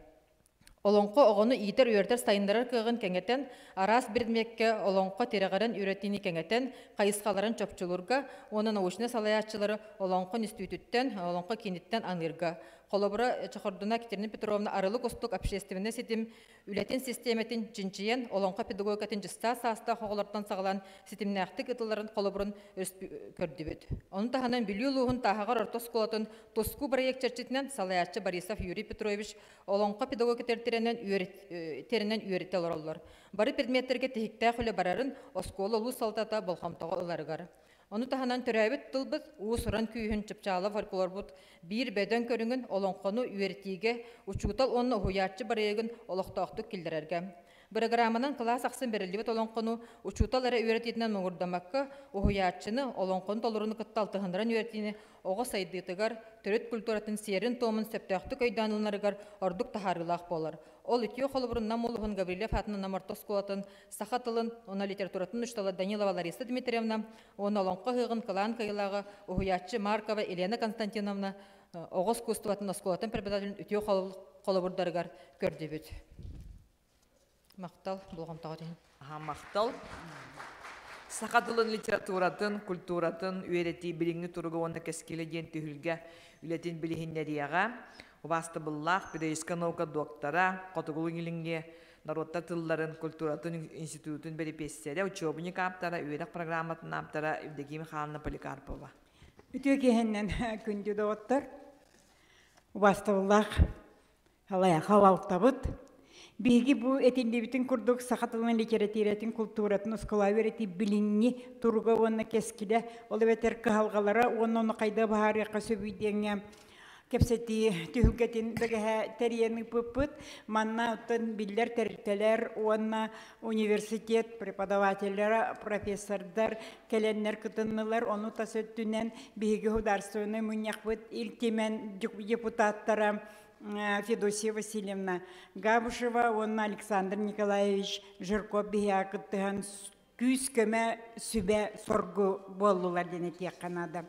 Speaker 7: Олоҥхо оҕону иитэр-үөрэтэр сайыннарар кыаҕын кэҥэтэн, араас предмеккэ олоҥхо тирэҕирэн үөрэтиини кэҥэтэн, хайысхаларын чопчулуурга уонна научнай салайааччылары олоҥхо үнүстүүтүттэн, олоҥхо кииниттэн аныырга. Холобура, Чохордуна Екатерина Петровна Арылык Устук общественнай ситим үлэтин систиэмэтин чинчийэн, олоҥхо педагогикатын дьыстаах саастаах оҕолортон саҕалаан ситимнээхтик ытылларын холобурун көрдүбүт. Ону таһынан Бүлүү улууһун Тааһаҕар орто оскуолатын Туску проект чэрчитинэн салайааччы Борисов Юрий Петрович олоҥхо педагогика тэринэн үөрэтэ олороллор. Бары предметтэргэ тиһиктээх үлэ барарын оскуола улуус салалтата болҕомтоҕо ыларыгар. Ону таһынан төрөөбүт тылбыт уус-уран күүһүн чыпчаала фольклорбут биир бөдөҥ көрүҥүн олоҥхону үөрэтиигэ учуутал уонна уһуйааччы бырайыагын олохтоохтук киллэрэргэ. Бырагырааманан кылаас ахсын бэриллибит олоҥхону учуутал эрэ үөрэтиитинэн муҥурдаммакка, уһуйааччыны, олоҥхону толорууну кытта алтыһыннаран үөрэтиини оҕо сайдыытыгар, төрүт культуратын сиэрин-туомун сөптөөхтүк өйдөөн ылынарыгар ордук таһаарыылаах буолар. Ол үтүө холобурун Нам улууһун Гаврильев аатынан Нам орто оскуолатын саха тылын уонна литературатын учуутала Данилова Лариса Дмитриевна уонна Олоҥхо ыһыаҕын кылаан кыайыылааҕа уһуйааччы Маркова Елена Константиновна оҕо искусствотын оскуолатын преподавателин үтүө холобурдарыгар көрдүбүт. Махтал, болҕомтоҕо иһин.
Speaker 2: Махтал. Саха тылын литературатын, культуратын үөрэтии билиҥҥи туруга уонна кэскилэ диэн түһүлгэ үлэтин билиһиннэриэҕэ. Убаастабыллаах педагогическай наука доктора, Хотугулуу-Илиҥҥи норуоттар тылларын, культуратын институтун бэрэпиэссэрэ, учебник ааптара, үөрэх программатын ааптара Евдокия Михайловна Поликарпова.
Speaker 8: Үтүө киэһэннэн күндү доҕоттор, убаастабыллаах халалтабыт. Биһиги бу этиллибитин курдук саха тылын литературатын, култууратын оскуола үөрэтии билиҥҥи туруга уонна кэскилэ, ол эбэтэр кыһалҕалара уонна ону хайда быһаарыахха сөбүй диэҥҥэ. кэпсэтии түһүлгэтин бэгэһэ тэрийэн ыыппыппыт. Манна оттон биллэр тэрилтэлэр уонна университет преподавателлэрэ, профессордар кэлэннэр кытыннылар. Ону тас өттүнэн биһиги государственнай мунньахпыт Ил Түмэн депутаттара Федосия Васильевна Габышева уонна Александр Николаевич Жирков биһиэхэ кыттыһан күүс-көмө, сүбэ-соргу буоллулар диэн этиэххэ наада.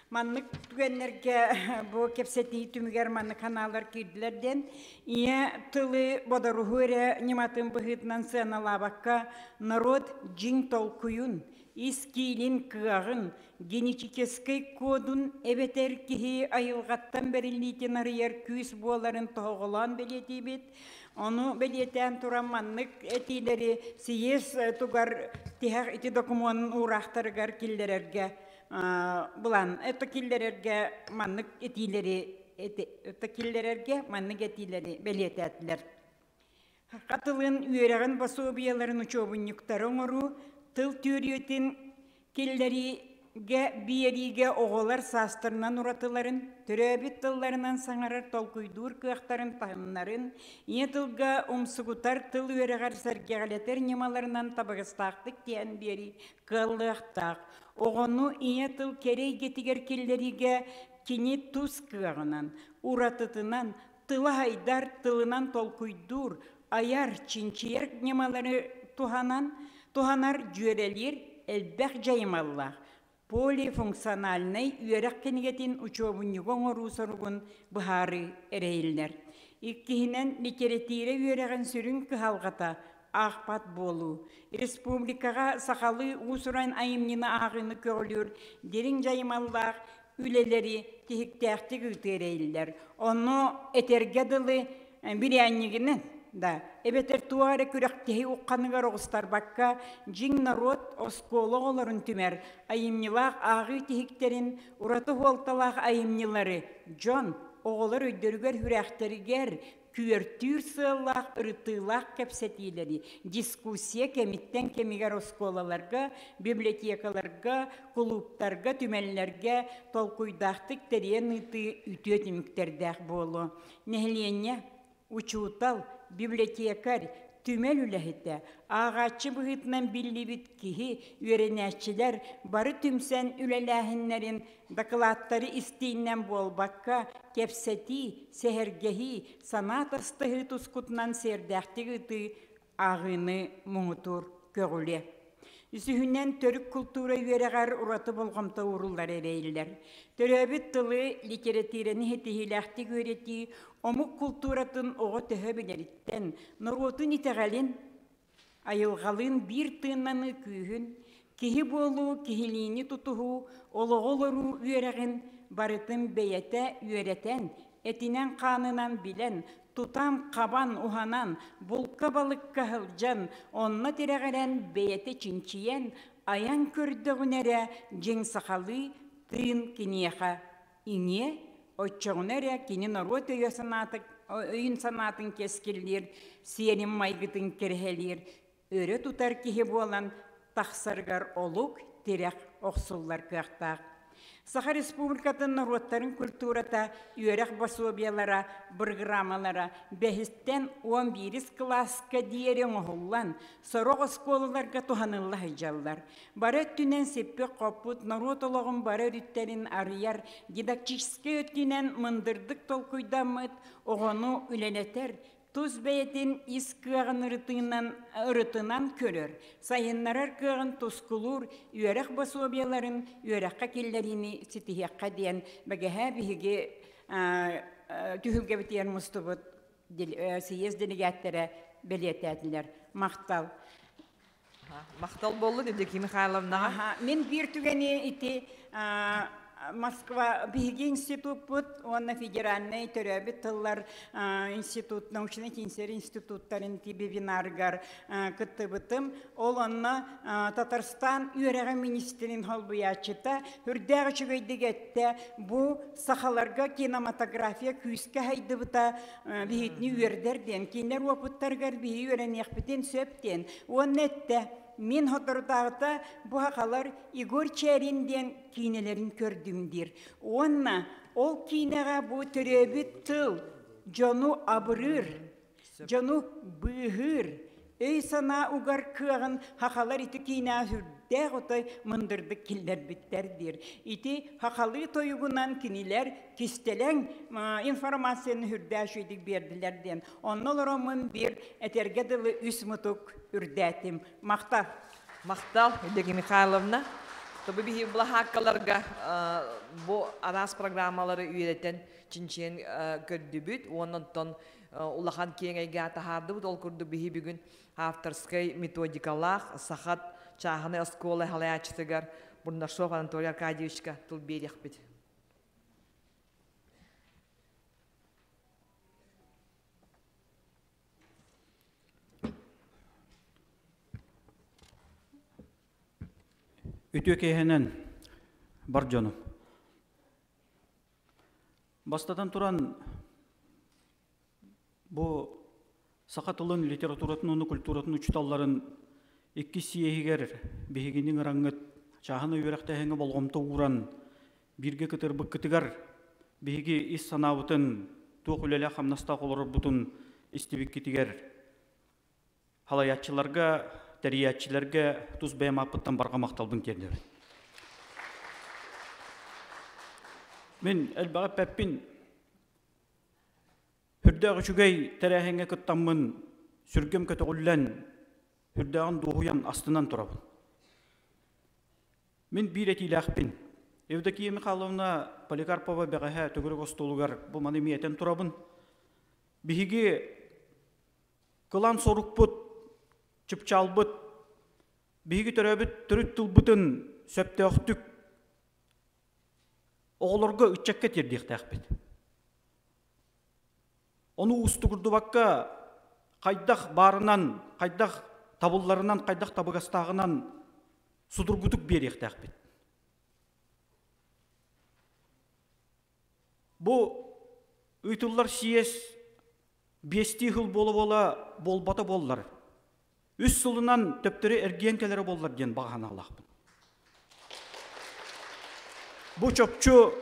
Speaker 8: Маннык түгэннэргэ бу кэпсэтии түмүгэр маннык ханаалар киирдилэр диэн ийэ тылы бодоруһуу эрэ ньыматын быһыытынан сыаналаабакка норуот дьиҥ толкуйун, ис киилин кыаҕын, генетическэй кодун эбэтэр киһи айылҕаттан бэриллиитин арыйар күүс буоларын тоһоҕолоон бэлиэтиибит. Ону бэлиэтээн туран маннык этиилэри съезд тугар тиһэх ити докумуонун уураахтарыгар киллэрэргэ булан это киллэрэргэ маннык этиилэри это киллэрэргэ маннык этиилэри бэлиэтээтилэр. Саха тылын үөрэҕин босуобуйаларын учуобунньуктары оҥоруу, тыл түөрүйэтин киллэриигэ, биэриигэ оҕолор саастарынан уратыларын, төрөөбүт тылларынан саҥарар толкуйдуур кыахтарын таһымнарын, ийэ тылга умсугутар тыл үөрэҕэр сэргэҕэлэтэр ньымаларынан табыгастаахтык тиһэн биэрии кыаллыахтаах. Оҕону ийэ тыл кэрэ эйгэтигэр киллэриигэ кини тус кыаҕынан, уратытынан, тыла айдар, тылынан толкуйдуур, айар, чинчийэр ньымалары туһанан, туһанар, дьүөрэлиир элбэх дьайымаллаах полифункциональнай үөрэх кинигэтин учуобунньугу оҥоруу соругун быһаарыы эрэйиллэр. Иккиһинэн, литэрэтиирэ үөрэҕин сүрүн кыһалҕата аахпат буолуу. Республикаҕа сахалыы уус-уран айымньыны ааҕыыны көҕүлүүр дириҥ дьайымаллаах үлэлэри тиһиктээхтик ыытыы эрэйиллэр. Ону этэргэ дылы бирээнньигинэн да, эбэтэр туох эрэ күрэхтэһии ухханыгар оҕустарбакка, дьиҥ норуот оскуола оҕолорун түмэр айымньылаах ааҕыы тиһиктэрин, ураты суолталаах айымньылары дьон, оҕолор өйдөрүгэр-сүрэхтэригэр күөртүүр сыаллаах ырытыылаах кэпсэтиилэри дискуссия кэмиттэн кэмигэр оскуолаларга, библиотекаларга, кулууптарга, түмэллэргэ толкуйдаахтык тэрийэн ыытыы үтүө түмүктэрдээх буолуо. Нэһилиэнньэ, учуутал, библиотекарь, түмэл үлэһитэ, ааҕааччы быһыытынан биллибит киһи, үөрэнээччилэр бары түмсэн үлэлээһиннэрин дакылааттары истииннэн буолбакка, кэпсэтии, сэһэргэһии, санаа тастаһыы тускутунан сиэрдээхтик ыытыы ааҕыыны муҥутуур көҕүлүө. Үсүһүнэн, төрүт култуура үөрэҕэр ураты болҕомто ууруллар эрэйиллэр. Төрөөбүт тылы, литэрэтиирэни ситиһиилээхтик үөрэтии омук култууратын оҕо төһө билэриттэн, норуотун итэҕэлин, айылҕалыын биир тыыннаныы күүһүн, киһи буолуу, киһилиини тутуһуу, олоҕу олоруу үөрэҕин барытын бэйэтэ үөрэтэн, этинэн-хаанынан билэн, тутан-хабан, уһанан, булка-балыкка сылдьан, онно тирэҕирэн бэйэтэ чинчийэн, айан көрдөҕүнэ эрэ дьиҥ сахалыы тыын киниэхэ иҥиэ, оччоҕуна эрэ кини норуот өйө-санаата өйүн-санаатын кэскиллиир, сиэрин майгытын кэрэһэлиир, өрө тутар киһи буолан тахсарыгар олук, тирэх охсуллар кыахтаах. Саха Республикатын норуоттарын культурата, үөрэх босуобуйалара, бырагыраамалара бэһистэн 11 кылааска диэри оҥоһуллан, сорох оскуолаларга туһанылла сылдьаллар. Бары өттүнэн сиппит-хоппут норуот олоҕун бары өрүттэрин арыйар дидактическай өттүнэн мындырдык толкуйдаммыт оҕону үлэлэтэр, тус бэйэтин ис кыаҕын ырытыынан, ырытынан көрөр, сайыннарар кыаҕын тускулуур үөрэх босуобуйаларын үөрэххэ киллэриини ситиһиэххэ диэн бэгэһээ биһиги түһүлгэбитигэр мустубут съезд делегаттара бэлиэтээтилэр. Махтал.
Speaker 2: Махтал буоллун Евдокия Михайловнаҕа.
Speaker 8: Мин биир түгэни ити Москва биһиги институппут уонна федеральнай төрөөбүт тыллар институт научнай чинчийэр институттарын вебинарыгар кыттыбытым. Ол онно Татарстан үөрэҕин министрин холбуйааччыта үрдээх үчүгэйдик эттэ. Бу сахаларга кинематография күүскэ хайдыбыта биһитини үөрдэр диэн, кинилэр уопуттарыгар биһи үөрэниэхпитин сөп диэн. Уонна эттэ, мин соторутааҕыта бу сахалар Егор Чээрин диэн киинэлэрин көрдүм диир. Уонна Ол киинэҕэ бу төрөөбүт тыл дьону абырыыр, дьону быыһыыр, өй-санаа угар кыаҕын хахалар ити киинэҕэ сүрдээх отой мындырдык киллэрбиттэр диир. Ити хахалыы тойугунан кинилэр кистэлэҥ информацияны сүрдээх үчүгэйдик биэрдилэр диэн. Онно олороммун биир этэргэ дылы үс мутук үрдээтим. Махтал.
Speaker 2: Махтал, Евдокия Михайловна. Тобу биһи былаһааккаларга бу араас программалары үөрэтэн чинчийэн көрдүбүт уонна онтон улахан киэҥ эйгэ таһаардыбыт. Ол курдук биһи бүгүн авторскай методикалаах Сахат чааһынай оскуола салайааччытыгар Бурнашов Анатолий Аркадьевичка тыл биэриэхпит.
Speaker 9: Үтүө киэһэнэн бар дьонум. Бастатан туран, бу саха тылын, литературатын уонна культуратын учууталларын иккис съеһигэр биһигини ыҥыраҥҥыт чааһынай үөрэхтээһиҥҥэ болҕомто ууран бииргэ кытырбыккытыгар биһиги ис санаабытын, туох үлэлээх-хамнастаах олорорбутун истибиккитигэр халайааччыларга, тэрийээччилэргэ тус бэйэм ааппыттан барҕа махталбын тиэрдэбин. Мин элбэҕи эппэппин, үрдээх үчүгэй тэрээһиҥҥэ кыттаммын, сүргэм көтөҕүллэн, үрдээҕин дуоһуйан астынан турабын. Мин биир этиилээхпин. Евдокия Михайловна Поликарпова бэҕэһээ төгүрүк остуолугар бу маны эмиэ этэн турабын. Биһиги кылаан сорукпут, чыпчаалбыт, биһиги төрөөбүт төрүт тылбытын сөптөөхтүк оҕолорго, ыччакка тиэрдиэхтээхпит. Ону уустугурдубакка, хайдах баарынан, хайдах табылларынан, хайдах табыгастааҕынан судургутук биэриэхтээхпит. Бу ыытыллар съезд биэстии сыл буола-буола буолбата буоллар, үс сылынан төптөрү эргийэн кэлэрэ буоллар диэн баҕа санаалаахпын. Бу чопчу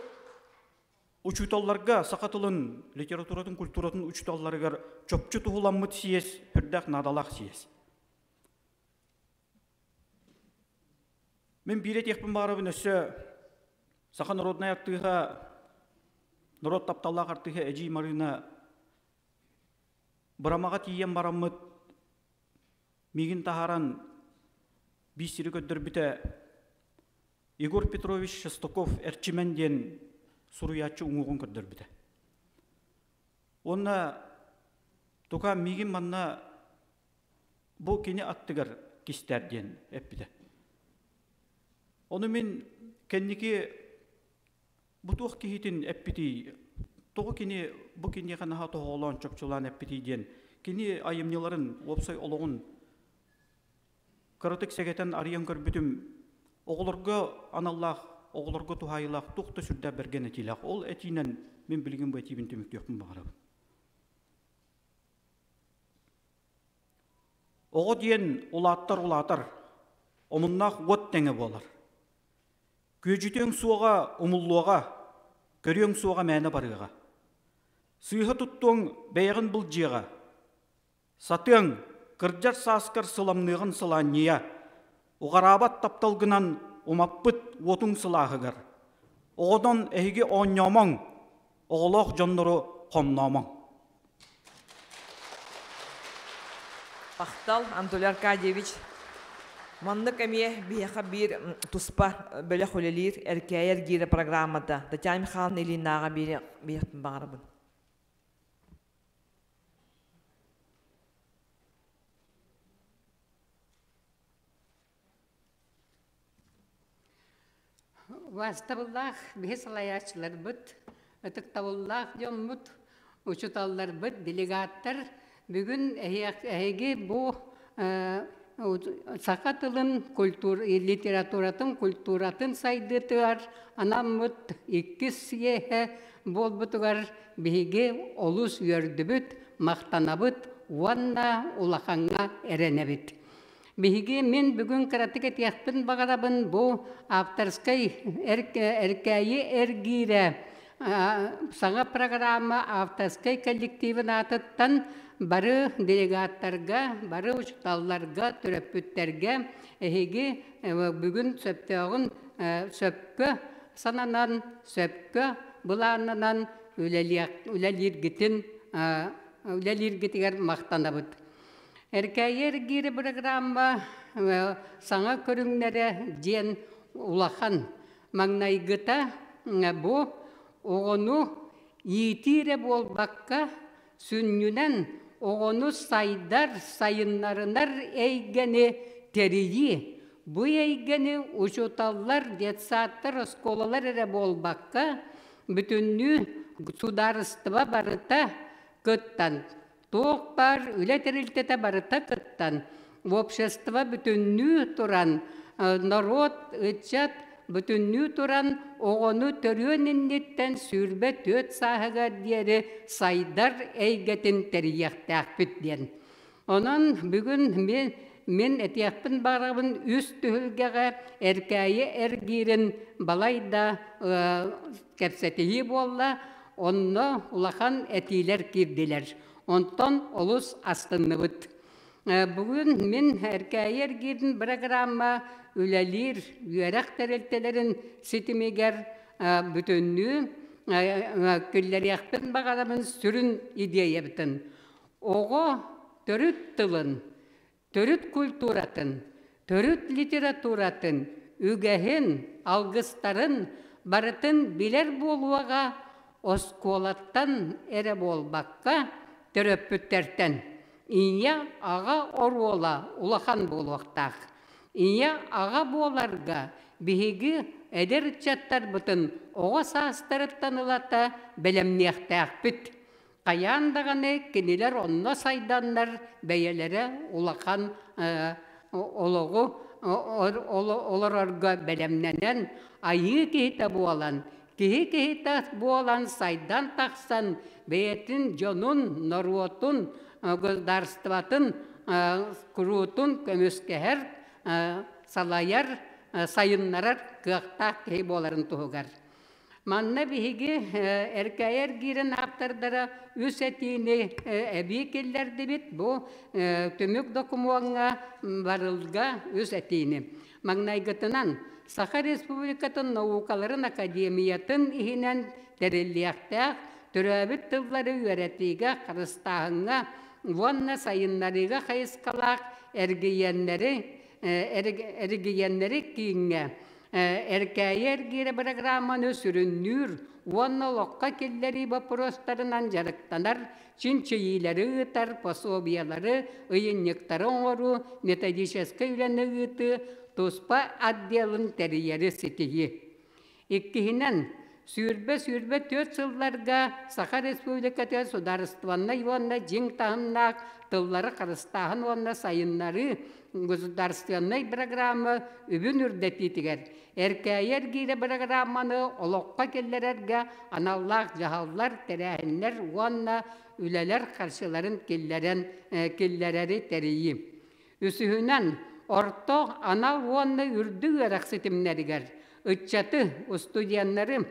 Speaker 9: учууталларга саха тылын, литературатын, культуратын учууталларыгар чопчу туһуламмыт съезд үрдээх наадалаах съезд. Мин биир этиэхпин баҕарабын өссө саха народнай артыыһа, норуот тапталлаах артыыһа Эдьиий Марыына Бырамаҕа тиийэн бараммыт миигин таһааран биир сири көрдөрбүтэ Егор Петрович Шестаков Эрчимэн диэн суруйааччы уҥуоҕун көрдөрбүтэ. Уонна тука миигин манна бу кини аттыгар кистээр диэн эппитэ. Ону мин кэнники бу туох киһитин эппитий, тоҕо кини бу киниэхэ наһаа тоһоҕолоон чопчулаан эппитий диэн кини айымньыларын, уопсай олоҕун кыратык сэгэтэн арыйан көрбүтүм оҕолорго аналлаах, оҕолорго туһаайыылаах туох да сүрдээх бэргэн этиилээх. Ол этиинэн мин билигин бу этиибин түмүктүөхпүн баҕарабын. Оҕо диэн улааттар улаатар, омуннаах уот тэҥэ буолар. Күөдьүтүөҥ суоҕа умуллуоҕа, көрүөҥ суоҕа мээнэ барыаҕа. Сыыһа туттуоҥ бэйэҕин былдьыаҕа. Сатыаҥ, кырдьар сааскар сыламныаҕын сылаанньыйа, уҕараабат тапталгынан умаппыт уотуҥ сылааһыгар. Оҕонон эһиги оонньоомоҥ, оҕолоох дьоннору хомноомоҥ.
Speaker 2: Махтал, Анатолий Аркадьевич. Маннык эмиэ биһиэхэ биир туспа бөлөх үлэлиир Эркээйи эргиирэ программата Татьяна Михайловна Ильинааҕа биэриэхпин баҕарабын.
Speaker 10: Убаастабыллаах биһи салайааччыларбыт, ытыктабыллаах дьоммут, учууталларбыт, делегаттар бүгүн эһиги бу саха тылын литературатын, культуратын сайдыытыгар анаммыт иккис съеһэ буолбутугар биһиги олус үөрдүбүт, махтанабыт уонна улахаҥҥа эрэнэбит. Биһиги мин бүгүн кыратык этиэхпин баҕарабын бу авторскай эркээйи эргиирэ Саҥа программа авторскай коллективын аатыттан бары делегаттарга, бары учууталларга, төрөппүттэргэ эһиги бүгүн сөптөөҕүн сөпкө сананан, сөпкө былааннанан үлэлииргитин үлэлииргитигэр махтанабыт. Эркээйи эргиирэ программа саҥа көрүҥнэрэ диэн улахан Маҥнайгыта бу оҕону иитии эрэ буолбакка, сүнньүнэн оҕону сайдар, сайыннарынар эйгэни тэрийии. Бу эйгэни учууталлар, детсадтар, оскуолалар эрэ буолбакка, бүтүннүү судаарыстыба барыта кыттан, туох баар үлэ тэрилтэтэ барыта кыттан, общество бүтүннүү туран, норуот, ыччат бүтүннүү туран оҕону төрүөн инниттэн 24 сааһыгар диэри сайдар эйгэтин тэрийиэхтээхпит диэн. Онон бүгүн мин, мин этиэхпин баҕарабын үс түһүлгэҕэ Эркээйи эргиирин балайда кэпсэтиһии буолла, онно улахан этиилэр киирдилэр. Онтон олус астынныбыт. Бүгүн мин Эркээйи эргиирин бырагыраамма үлэлиир үөрэх тэрилтэлэрин ситимигэр бүтүннүү киллэриэхпин баҕарабын сүрүн идиэйэбитин. Оҕо төрүт тылын, төрүт культуратын, төрүт литературатын, үгэһин, алгыстарын барытын билэр буолуоҕа оскуолаттан эрэ буолбакка, төрөппүттэртэн. Ийэ, аҕа оруола улахан буолуохтаах. Ийэ, аҕа буоларга биһиги эдэр ыччаттарбытын оҕо саастарыттан ылата бэлэмниэхтээхпит. Хайаан даҕаны кинилэр онно сайданнар бэйэлэрэ улахан олоҕу олорорго бэлэмнэнэн, айыы киһитэ буолан, киһи киһитэ буолан сайдан тахсан, бэйэтин дьонун, норуотун, государствотын куруутун көмүскэһэр, салайар, сайыннарар кыахтаах киһи буоларын туһугар. Манна биһиги Эркээйи эргиирин ааптардара үс этиини эбии киллэрдибит. Бу түмүк докумуоҥҥа барылга үс этиини. Маҥнайгытынан, Саха Республикатын наукаларын академиятын иһинэн тэриллиэхтээх төрөөбүт тыллары үөрэтиигэ, харыстааһыҥҥа уонна сайыннарыыга хайысхалаах эргийиэннэри эрэгийиэннэри кииҥҥэ Эркээйи эргиирэ бырагырааманы сүрүннүүр уонна олоххо киллэрии боппуруостарынан дьарыктанар, чинчийиилэри ыытар, пособиелары, ыйынньыктары оҥоруу, методическай үлэни ыытыы туспа отделын тэрийэри ситиһии. Иккиһинэн, 20-24 сылларга Саха Республикатыгар судаарыстыбаннай уонна дьиҥ таһымнаах тыллары харыстааһын уонна сайыннарыы государственнай программа үбүн үрдэтиитигэр Эркээйи эргиирэ бырагыраамманы олоххо киллэрэргэ аналлаах дьаһаллар, тэрээһиннэр уонна үлэлэр харчыларын киллэрэн киллэрэри тэрийии. Үсүһүнэн, орто анал уонна үрдүк үөрэх ситимнэригэр ыччаты, устудьуоннары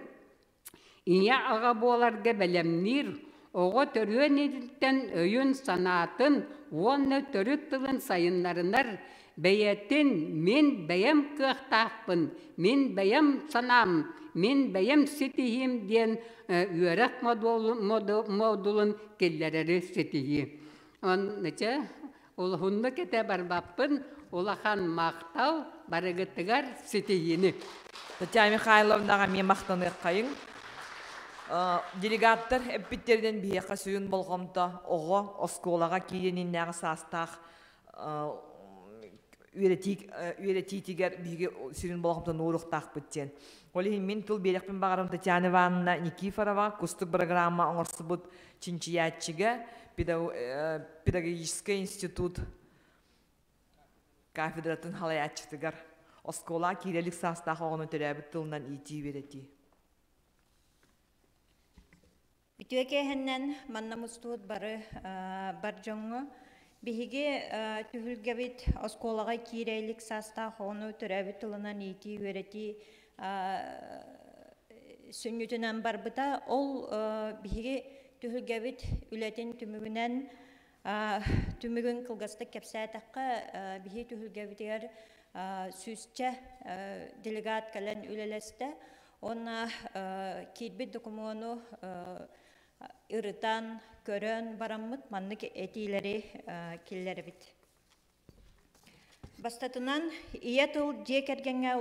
Speaker 10: ийэ-аҕа буоларга бэлэмниир, оҕо төрүөн инниттэн өйүн-санаатын уонна төрүт тылын сайыннарынар, бэйэтин «мин бэйэм кыахтаахпын, мин бэйэм санаам, мин бэйэм ситиһиим» диэн үөрэх модулун киллэрэри ситиһии. Оннуча Улуһуннук этэ барбаппын, улахан махтал барыгытыгар ситиһиини.
Speaker 2: Татьяна Михайловнаҕа эмиэ махтаныаххайыҥ. Делегаттар эппиттэринэн биһиэхэ сүрүн болҕомто оҕо оскуолаҕа киириэн иннинээҕи саастаах үөрэтиитигэр биһиги сүрүн болҕомтону ууруохтаахпыт диэн. Ол иһин мин тыл биэриэхпин баҕарам Татьяна Ивановна Никифорова Кустук программа оҥорсубут чинчийээччигэ педагогическай институт кафедратын халайааччытыгар оскуола киирэ илик саастаах оҕону төрөөбүт тылынан иитии-үөрэтии.
Speaker 11: Үтүө киэһэннэн манна мустубут бары бар дьоҥҥо биһиги түһүлгэбит оскуолаҕа киирэ илик саастаах оҕону төрөөбүт тылынан иитии-үөрэтии. сүнньүтүнэн барбыта. Ол биһиги түһүлгэбит үлэтин түмүгүнэн түмүгүн кылгастык кэпсээтэххэ, биһи түһүлгэбитигэр сүүсчэ делегат кэлэн үлэлэстэ. Онна киирбит докумуону ырытан, көрөн бараммыт маннык этиилэри киллэрбит. Бастатынан, ийэ тыл дьиэ кэргэҥҥэ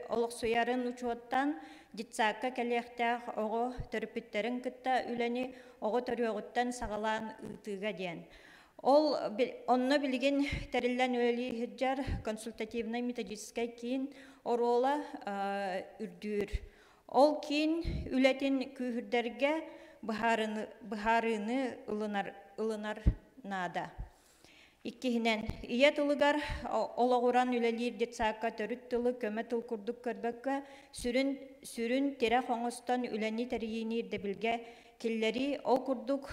Speaker 11: олохсуйарын учуоттан детсадка кэлиэхтээх оҕо төрөппүттэрин кытта үлэни оҕо төрүөҕүттэн саҕалаан ыытыыга диэн. Ол онно билигин тэриллэн үлэлии сылдьар консультативнай методическай киин оруола үрдүүр. Ол киин үлэтин күүһүрдэргэ быһаарыыны ылынар наада. Иккиһинэн, ийэ тылыгар олоҕуран үлэлиир детсадка төрүт тылы көмө тыл курдук көрбөккө, сүрүн тирэх оҥостон үлэни тэрийиини ирдэбилгэ киллэрии, ол курдук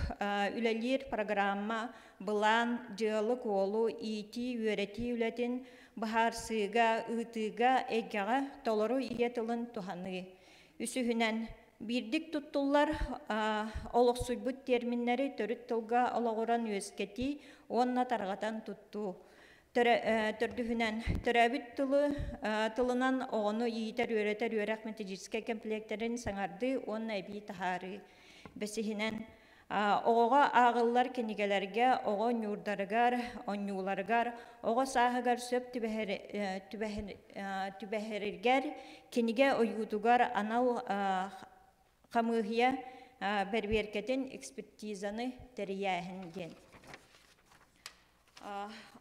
Speaker 11: үлэлиир программа, былаан, дьыалы-куолу, иитии, үөрэтии үлэтин быһаарсыыга, ыытыыга, эйгэҕэ толору ийэ тылын туһаныы. Үсүһүнэн, биирдик туттуллар олохсуйбут терминнэри төрүт тылга олоҕуран үөскэтии уонна тарҕатан туттуу. Төрдүһүнэн, төрөөбүт тылы тылынан оҕону иитэр-үөрэтэр үөрэх методическай комплектэрин саҥардыы уонна эбии таһаарыы. Бэсиһинэн, оҕоҕо ааҕыллар кинигэлэргэ оҕо ньуурдарыгар, онньууларыгар, оҕо сааһыгар сөп түбэһэригэр кинигэ ойуутугар анал хамыыһыйа бэрбиэркэтин экспертизаны тэрийээһин диэн.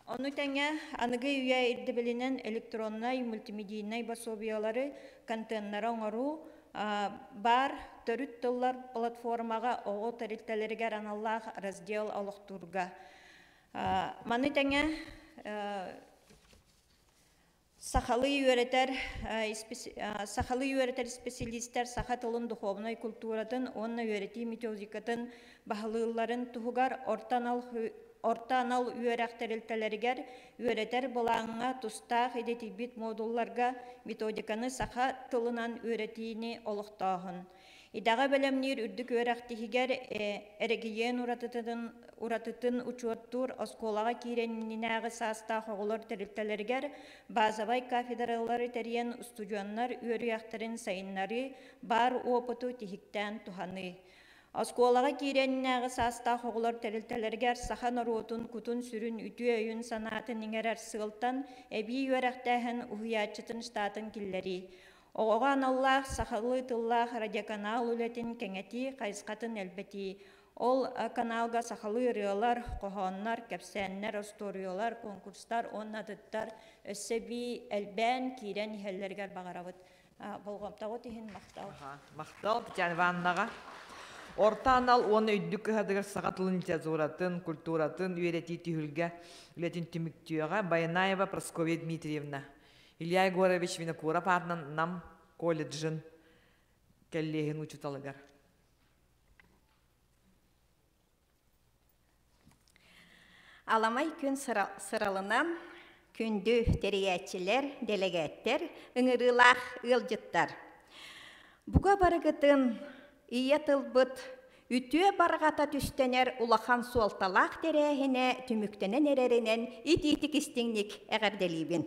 Speaker 11: Ону тэҥэ аныгы үйэ ирдэбилинэн электроннай, мультимедийнай пособиелары, контеннары оҥоруу, баар төрүт тыллар платформаҕа оҕо тэрилтэлэригэр аналлаах раздел олохтуурга. Маны тэҥэ сахалыы үөрэтэр сахалыы үөрэтэр специалистэр саха тылын духовнай культуратын уонна үөрэтии методикатын баһылыылларын туһугар орто анал орто анал үөрэх тэрилтэлэригэр үөрэтэр былааҥҥа тустаах идэтийбит модулларга методиканы саха тылынан үөрэтиини олохтооһун. Идэҕэ бэлэмниир үрдүк үөрэх тиһигэр эрэгийиэн уратытын учуоттуур оскуолаҕа киирэнинээҕи саастаах оҕолор тэрилтэлэригэр базовай кафедралары тэрийэн устудьуоннар үөрүйэхтэрин сайыннарыы, баар уопуту тиһиктээн туһаныы. Оскуолаҕа киирэнинээҕи саастаах оҕолор тэрилтэлэригэр саха норуотун кутун-сүрүн үтүө өйүн-санаатын иҥэрэр сыалтан эбии үөрэхтээһин уһуйааччытын штатын киллэрии. Оҕоҕо аналлаах сахалыы тыллаах радиоканал үлэтин кэҥэтии хайысхатын элбэтии. Ол каналга сахалыы ырыалар, хоһооннор, кэпсээннэр, остуоруйалар, конкурстар уонна атыттар өссө эбии элбээн киирэн иһэллэригэр баҕарабыт. Болҕомтоҕут иһин махтал.
Speaker 2: Махтал Татьяна Ивановнаҕа. Орто анал уонна үрдүк кыһатыгар саха тылын литературатын, культуратын үөрэтии түһүлгэ үлэтин түмүктүөҕэ Баянаева Прасковья Дмитриевна. Илья Егорович Винокуров аатынан Нам колледжын кэллиэһин учууталыгар.
Speaker 12: Аламай күн сыралынан күндү тэрийээччилэр, дэлэгээттэр, ыҥырыылаах ыалдьыттар. Буга барыгытын ийэ тылбыт үтүө барҕата түстэнэр улахан суолталаах тэрээһинэ түмүктэнэн эрэринэн итиитик истиҥник эҕэрдэлиибин.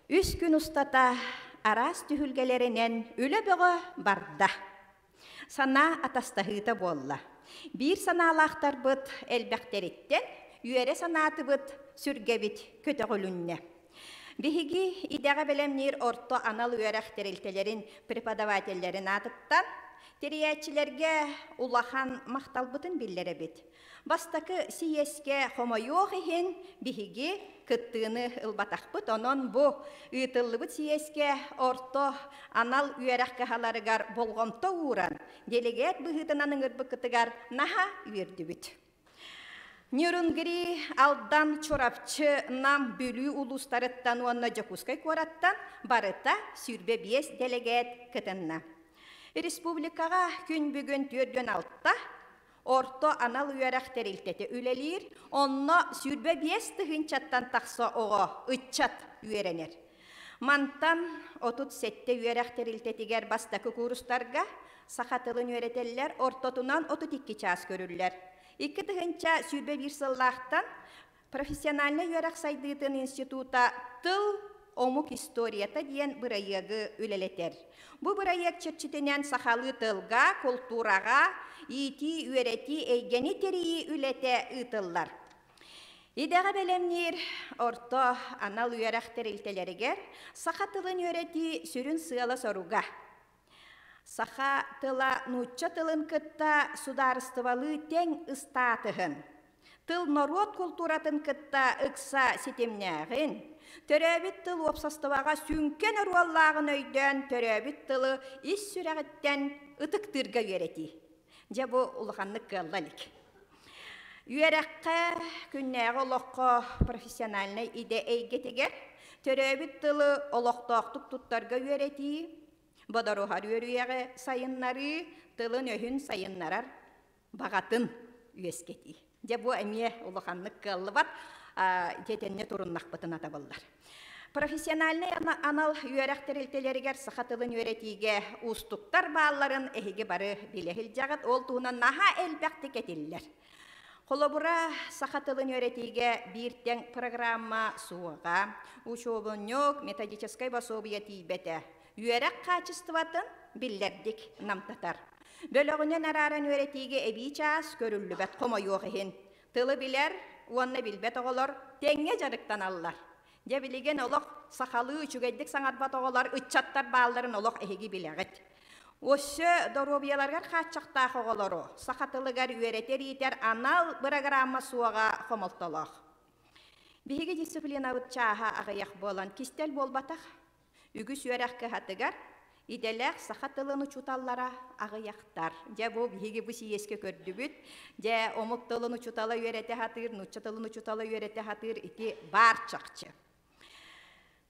Speaker 12: Үс күн устата араас түһүлгэлэринэн үлэ бөҕө барда. Санаа атастаһыыта буолла. Биир санаалаахтарбыт элбэхтэриттэн үөрэ санаатыбыт, сүргэбит көтөҕүлүннэ. Биһиги идэҕэ бэлэмниир орто анал үөрэх тэрилтэлэрин преподавателлэрин аатыттан тэрийээччилэргэ улахан махталбытын биллэрэбит. Бастакы сийиэскэ хомойуох иһин биһиги кыттыыны ылбатахпыт. Онон бу ыытыллыбыт сийиэскэ орто анал үөрэх кыһаларыгар болҕомто ууран, делегат быһыытынан ыҥырбыккытыгар наһаа үөрдүбүт. Нюрунгри, Алдан, Чурапчы, Нам, Бүлүү улуустарыттан уонна Дьокуускай куораттан барыта 25 дэлэгээт кытынна. Республикаҕа күн бүгүн 46 орто анал үөрэх тэрилтэтэ үлэлиир, онно 25 тыһыынчаттан тахса оҕо, ыччат үөрэнэр. Мантан 37 үөрэх тэрилтэтигэр бастакы куурустарга саха тылын үөрэтэллэр, ортотунан 32 чаас көрүллэр. 2021 сыллаахтан профессиональнай үөрэх сайдыытын института тыл омук историята диэн бырайыагы үлэлэтэр. Бу бырайыак чэрчитинэн сахалыы тылга, култуураҕа иитии, үөрэтии эйгэни тэрийии үлэтэ ыытыллар. Идэҕэ бэлэмниир орто анал үөрэх тэрилтэлэригэр саха тылын үөрэтии сүрүн сыала-соруга. Саха тыла нуучча тылын кытта судаарыстыбалыы тэҥ ыстаатыһын, тыл норуот култууратын кытта ыкса ситимнээҕин, төрөөбүт тыл уопсастыбаҕа сүҥкэн оруоллааҕын өйдөөн төрөөбүт тылы ис сүрэҕиттэн ытыктыырга үөрэтии. Дьэ бу улаханнык кыалла илик. Үөрэххэ, күннээҕи олоххо профессиональнай идэ эйгэтигэр төрөөбүт тылы олохтоохтук туттарга үөрэтии, бодоруһар үөрүйэҕи сайыннарыы, тылын-өһүн сайыннарар баҕатын үөскэтии. Дьэ бу эмиэ улаханнык кыаллыбат, итиэтэннэ туруннахпытына табыллар. Профессиональнай анал үөрэх тэрилтэлэригэр саха тылын үөрэтиигэ уустуктар баалларын эһиги бары билэ сылдьаҕыт. Ол туһунан наһаа элбэхтик этиллэр. Холобура, саха тылын үөрэтиигэ биир тэҥ программа суоҕа, учуобунньук, методическай пособие тиийбэтэ. Үөрэх хаачыстыбатын биллэрдик намтатар. Бөлөҕүнэн арааран үөрэтиигэ эбии чаас көрүллүбэт хомойуох иһин. Тылы билэр уонна билбэт оҕолор тэҥҥэ дьарыктаналлар. Дьэ билигин олох сахалыы үчүгэйдик саҥарбат оҕолор ыччаттар баалларын олох эһиги билэҕит. Өссө доруобуйаларыгар хааччахтаах оҕолору саха тылыгар үөрэтэр-иитэр анал бырагыраамма суоҕа хомолтолоох. Биһиги дисциплинабыт чааһа аҕыйах буолан кистэл буолбатах. Үгүс үөрэх кыһатыгар идэлээх саха тылын учууталлара аҕыйахтар. Дьэ бу биһиги бу сийиэскэ көрдүбүт. Дьэ омук тылын учуутала үөрэтэ сатыыр, нуучча тылын учуутала үөрэтэ сатыыр ити баар чахчы.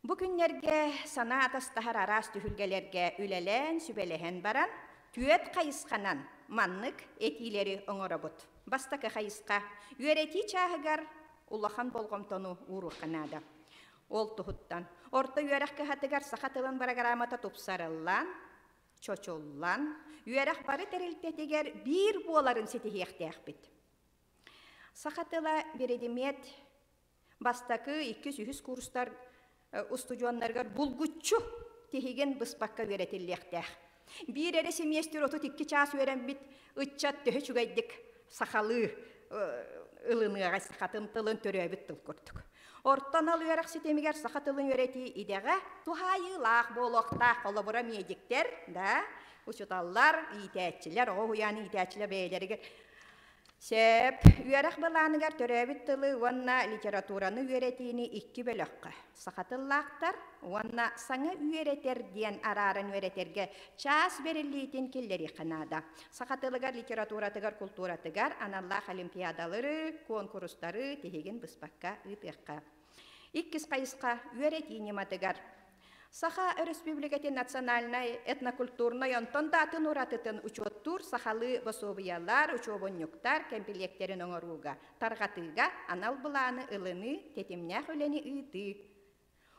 Speaker 12: Бу күннэргэ санаа атастаһар араас түһүлгэлэргэ үлэлээн, сүбэлэһэн баран, түөрт хайысханан маннык этиилэри оҥоробут. Бастакы хайысха үөрэтии чааһыгар улахан болҕомтону ууруохха наада. Ол туһуттан орто үөрэх кыһатыгар саха тылын бырагыраамата тупсарыллан, чочуллан, үөрэх бары тэрилтэтигэр биир буоларын ситиһиэхтээхпит. Саха тыла биридимиэт бастакы, иккис, үһүс курстар устудьуоннарыгар булгуччу тиһигин быспакка үөрэтиллиэхтээх. Биир эрэ семестр 32 чаас үөрэммит ыччат төһө үчүгэйдик сахалыы ылыныаҕа сахатын тылын төрөөбүт тыл курдук. Орто анал үөрэх ситимигэр саха тылын үөрэтии идэҕэ туһаайыылаах буолуохтаах. Холобура медиктэр, да, учуталлар, иитээччилэр, оҕо уһуйаан иитээччилэр бэйэлэригэр Сөп. Үөрэх былааныгар төрөөбүт тылы уонна литератураны үөрэтиини икки бөлөххө саха тыллаахтар уонна саҥа үөрэтэр диэн арааран үөрэтэргэ чаас бэриллиитин киллэриэххэ наада. Саха тылыгар, литературатыгар, култууратыгар аналлаах олимпиадалары, куонкурустары тиһигин быспакка ыытыахха. Иккис хайысха үөрэтии ньыматыгар. Саха Өрөспүүбүлүкэтин национальнай, этнокультурнай онтон да атын уратытын учуоттуур сахалыы босуобуйалар, учуобунньуктар кэмпилиэктэрин оҥорууга, тарҕатыыга анал былааны ылыныы, тэтимнээх үлэни ыытыы.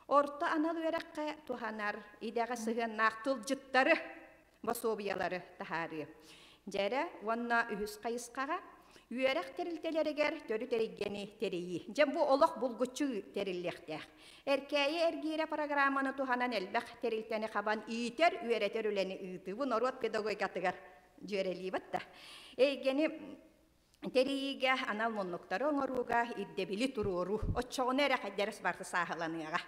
Speaker 12: Орто анал үөрэххэ туһанар идэҕэ сыһыаннаах тылдьыттары, босуобуйалары таһаарыы. Дьэрэ уонна үһүс хайысхаҕа үөрэх тэрилтэлэригэр төрүт эйгэни тэрийии. Дьэ бу олох булгуччу тэриллиэхтээх. Эркээйи эргиирэ программаны туһанан элбэх тэрилтэни хабан иитэр, үөрэтэр үлэни ыытыы. Бу норуот педагогикатыгар дьүөрэлиибит да. Эйгэни тэрийиигэ анал муннуктары оҥорууга ирдэбили туруоруу. Оччоҕуна эрэ хайдэрис барыта сааһыланыаҕа.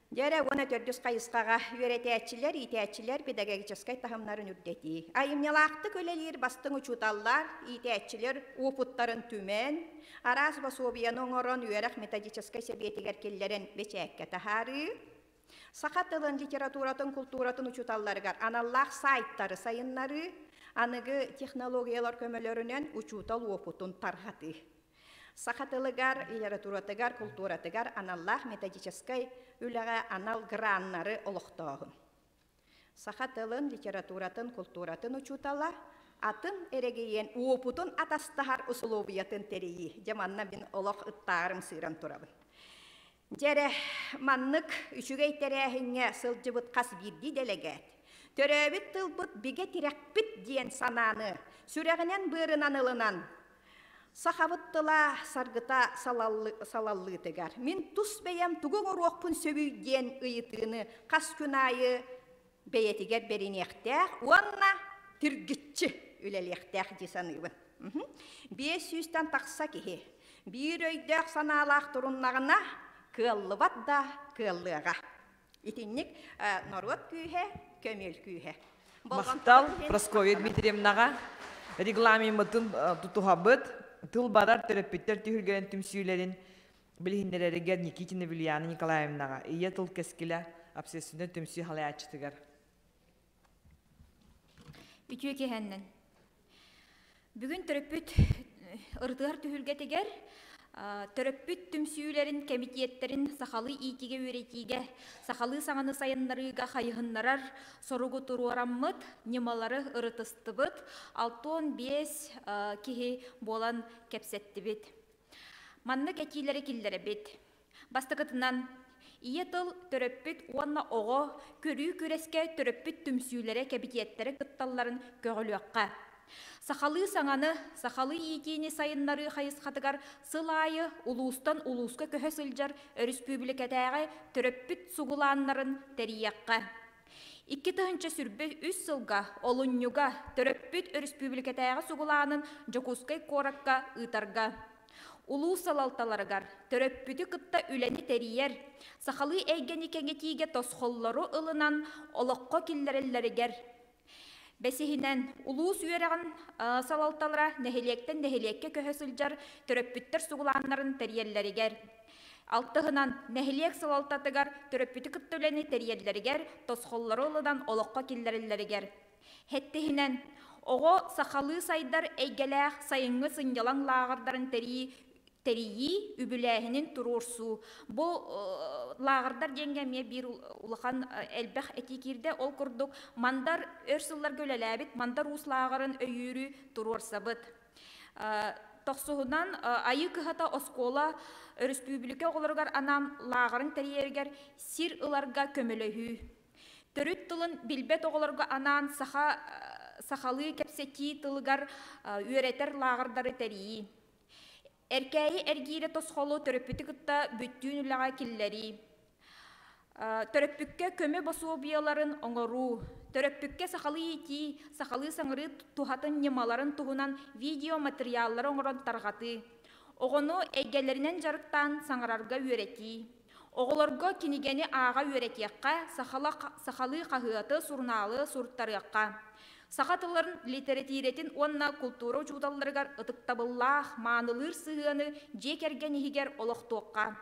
Speaker 12: Дьэрэ уонна төрдүс хайысхаҕа үөрэтээччилэр, иитээччилэр педагогическай таһымнарын үрдэтии. Айымньылаахтык үлэлиир бастыҥ учууталлар, иитээччилэр уопуттарын түмэн, араас босуобуйаны оҥорон үөрэх методическай сэбиэтигэр киллэрэн бэчээккэ таһаарыы, саха тылын, литературатын, култууратын учууталларыгар аналлаах сайтары сайыннарыы, аныгы технологиялар көмөлөрүнэн учуутал уопутун тарҕатыы. Саха тылыгар, литературатыгар, култууратыгар аналлаах методическай үлэҕэ анал граннары олохтооһун. Саха тылын, литературатын, култууратын учуутала атын эрэгийиэн уопутун атастаһар усулуобуйатын тэрийии. Дьэ манна мин олох ыттаарым сыыран турабын. Дьэрэ, маннык үчүгэй тэрээһиҥҥэ сылдьыбыт хас биирдии дэлэгээт, төрөөбүт тылбыт бигэ тирэхпит диэн санааны сүрэҕинэн-быарынан ылынан, сахабыт тыла саргыта салаллыытыгар мин тус бэйэм тугу оҥоруохпун сөбүй диэн ыйытыыны хас күн аайы бэйэтигэр бэриниэхтээх уонна тиргиччи үлэлиэхтээх дии саныыбын. 500-тэн тахса киһи биир өйдөөх санаалаах туруннаҕына, кыаллыбат да кыаллыаҕа. Итинник норуот күүһэ, көмүөл күүһэ.
Speaker 2: Махтал Прасковья Дмитриевнаҕа регламеммытын тутуһабыт. Тыл барар төрөппүттэр түһүлгэлэрин түмсүүлэрин билиһиннэрэригэр Никитина Вильяна Николаевнаҕа Ийэ тыл кэскилэ общественнай түмсүү салайааччытыгар.
Speaker 11: Үтүө киэһэннэн. Бүгүн төрөппүт ырытыһар түһүлгэтигэр төрөппүт түмсүүлэрин кэмитиэттэрин сахалыы иитиигэ үөрэтиигэ, сахалыы саҥаны сайыннарыыга хайыһыннарар соругу туруораммыт, ньымалары ырытыстыбыт, 65 киһи буолан кэпсэттибит. Маннык этиилэри киллэрэбит. Бастакытынан, ийэ тыл төрөппүт уонна оҕо көрүү күрэскэ төрөппүт түмсүүлэрэ кэбитиэттэрэ кытталларын көҕүлүөххэ. Сахалыы саҥаны, сахалыы иитиини сайыннарыы хайысхатыгар сыл аайы улуустан улууска көһө сылдьар өрөспүүбүлүкэтээҕи төрөппүт сугулааннарын тэрийиэххэ. 2023 сылга олунньуга төрөппүт өрөспүүбүлүкэтээҕи сугулаанын Дьокуускай куоракка ыытарга. Улуус салалталарыгар төрөппүтү кытта үлэни тэрийэр, сахалыы эйгэни кэҥэтиигэ тосхоллору ылынан олоххо киллэрэллэригэр. Бэсиһинэн, улуус үөрэҕин салалталара нэһилиэктэн нэһилиэккэ көһө сылдьар төрөппүттэр сугулааннарын тэрийэллэригэр. Алтыһынан, нэһилиэк салалтатыгар төрөппүтү кытта үлэни тэрийэллэригэр, тосхоллору ылынан олоххо киллэрэллэригэр. Хэттиһинэн, оҕо сахалыы сайдар эйгэлээх сайыҥҥы сынньалаҥ лааҕырдарын тэрийии тэрийии, үбүлээһинин туруорсуу. Бу лааҕырдар диэҥҥэ эмиэ биир улахан элбэх этии киирдэ. Ол курдук, Мандар өр сылларга үлэлээбит Мандар Уус лааҕырын өйүүрү туруорсабыт. Тохсуһунан Айыы кыһата оскуола өрөспүүбүлүкэ оҕолоругар анаан лааҕырын тэрийэригэр сир ыларга көмөлөһүү. Төрүт тылын билбэт оҕолорго анаан саха сахалыы кэпсэтии тылыгар үөрэтэр лааҕырдары тэрийии. Эркээйи эргиирэ тосхолу төрөппүтү кытта бүттүүн үлэҕэ киллэрии. Төрөппүккэ көмө босуобуйаларын оҥоруу, төрөппүккэ сахалыы иитии, сахалыы саҥарыы туһатын ньымаларын туһунан видео-матырыйааллары оҥорон тарҕатыы, оҕону эйгэлэринэн дьарыктаан саҥарарга үөрэтии, оҕолорго кинигэни ааҕа үөрэтиэххэ, сахалыы хаһыаты, сурунаалы суруттарыахха, саха тылын, литэрэтиирэтин уонна култуура учууталларыгар ытыктабыллаах, маанылыыр сыһыаны дьиэ кэргэн иһигэр олохтуохха.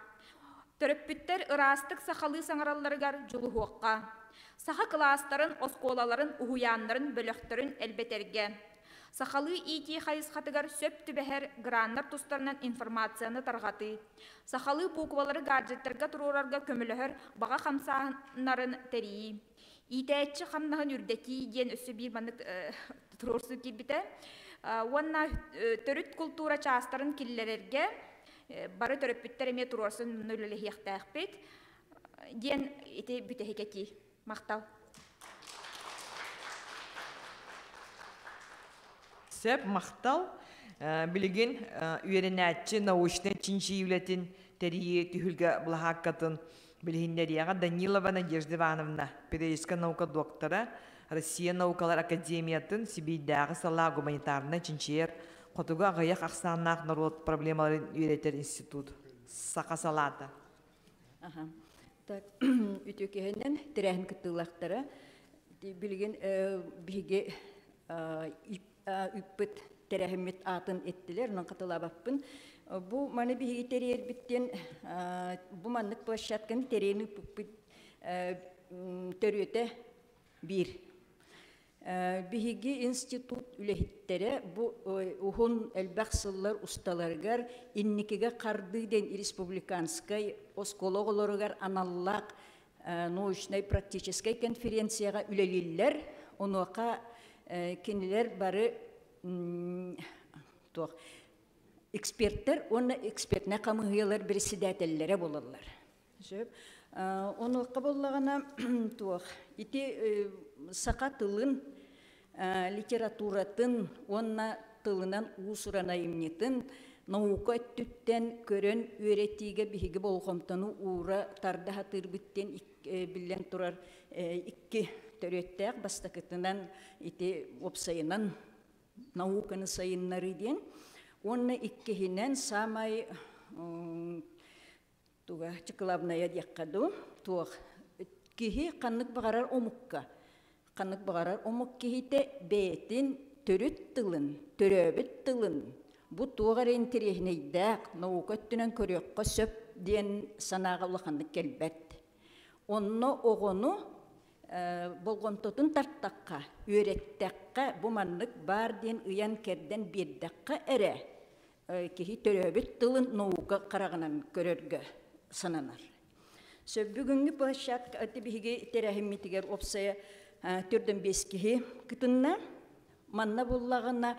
Speaker 11: Төрөппүттэр ыраастык сахалыы саҥаралларыгар дьулуһуохха. Саха кылаастарын, оскуолаларын, уһуйааннарын бөлөхтөрүн элбэтэргэ. Сахалыы иитии хайысхатыгар сөп түбэһэр граннар тустарынан информацияны тарҕатыы. Сахалыы буквалары гаджеттарга туруорарга көмөлөһөр баҕа хамсааһыннарын тэрийии. Иитээччи хамнаһын үрдэтии диэн өссө биир маннык туруорсуу киирбитэ. Уонна төрүт култуура чаастарын киллэрэргэ бары төрөппүттэр эмиэ туруорсан үлэлэһиэхтээхпит диэн ити бүтэһик этии. Махтал.
Speaker 2: Сөп, махтал. Билигин үөрэнээччи научнай чинчийии үлэтин тэрийии түһүлгэ былаһааккатын билиһиннэриэҕэ Данилова Надежда Ивановна, педагогическай наука доктора, Россия наукалар академиятын Сибиирдээҕи салаа гуманитарнай чинчийэр хотугу аҕыйах ахсааннаах норуот проблемаларын үөрэтэр институт саха салаата.
Speaker 13: Так, үтүө киһинэн тэрээһин кыттыылаахтара. Билигин биһиги ыыппыт тэрээһиммит аатын эттилэр, онон хатылаабаппын. Бу маны биһиги тэрийэрбиттэн бу маннык площадканы тэрийэн ыыппыппыт төрүөтэ биир. Биһиги институт үлэһиттэрэ бу уһун элбэх сыллар усталарыгар инникигэ хардыы диэн республиканскай оскуола оҕолоругар аналлаах научнай практическай конференцияҕа үлэлииллэр. Онуоха кинилэр бары туох эксперттэр уонна экспертнэй хамыыһыйалар председателлэрэ буолаллар. Сөп. Онуохха боллаҕына туох ити саха тылын литературатын уонна тылынан уус-уран айымньытын наука өттүттэн көрөн үөрэтиигэ биһиги болҕомтону уура тарда сатыырбыт диэн биллэн турар икки төрүөттээх бастакытынан ити уопсайынан науканы сайыннарыы диэн уонна иккиһинэн саамай туга чыкылабная диэххэ дуу туох киһи ханнык баҕарар омукка ханнык баҕарар омук киһитэ бэйэтин төрүт тылын төрөөбүт тылын бу туох эрэ интэриэһинэйдээх наука өттүнэн көрүөххэ сөп диэн санааҕа улаханнык кэлбэт онно оҕону болҕомтотун тартахха үөрэттэххэ бу маннык баар диэн ыйан кэрдэн биэрдэххэ эрэ киһи төрөөбүт тылын наука хараҕынан көрөргө сананар. Сөп бүгүҥҥү площадка биһиги тэрээһиммитигэр уопсайа төрдөн биэс киһи кытынна. Манна буллаҕына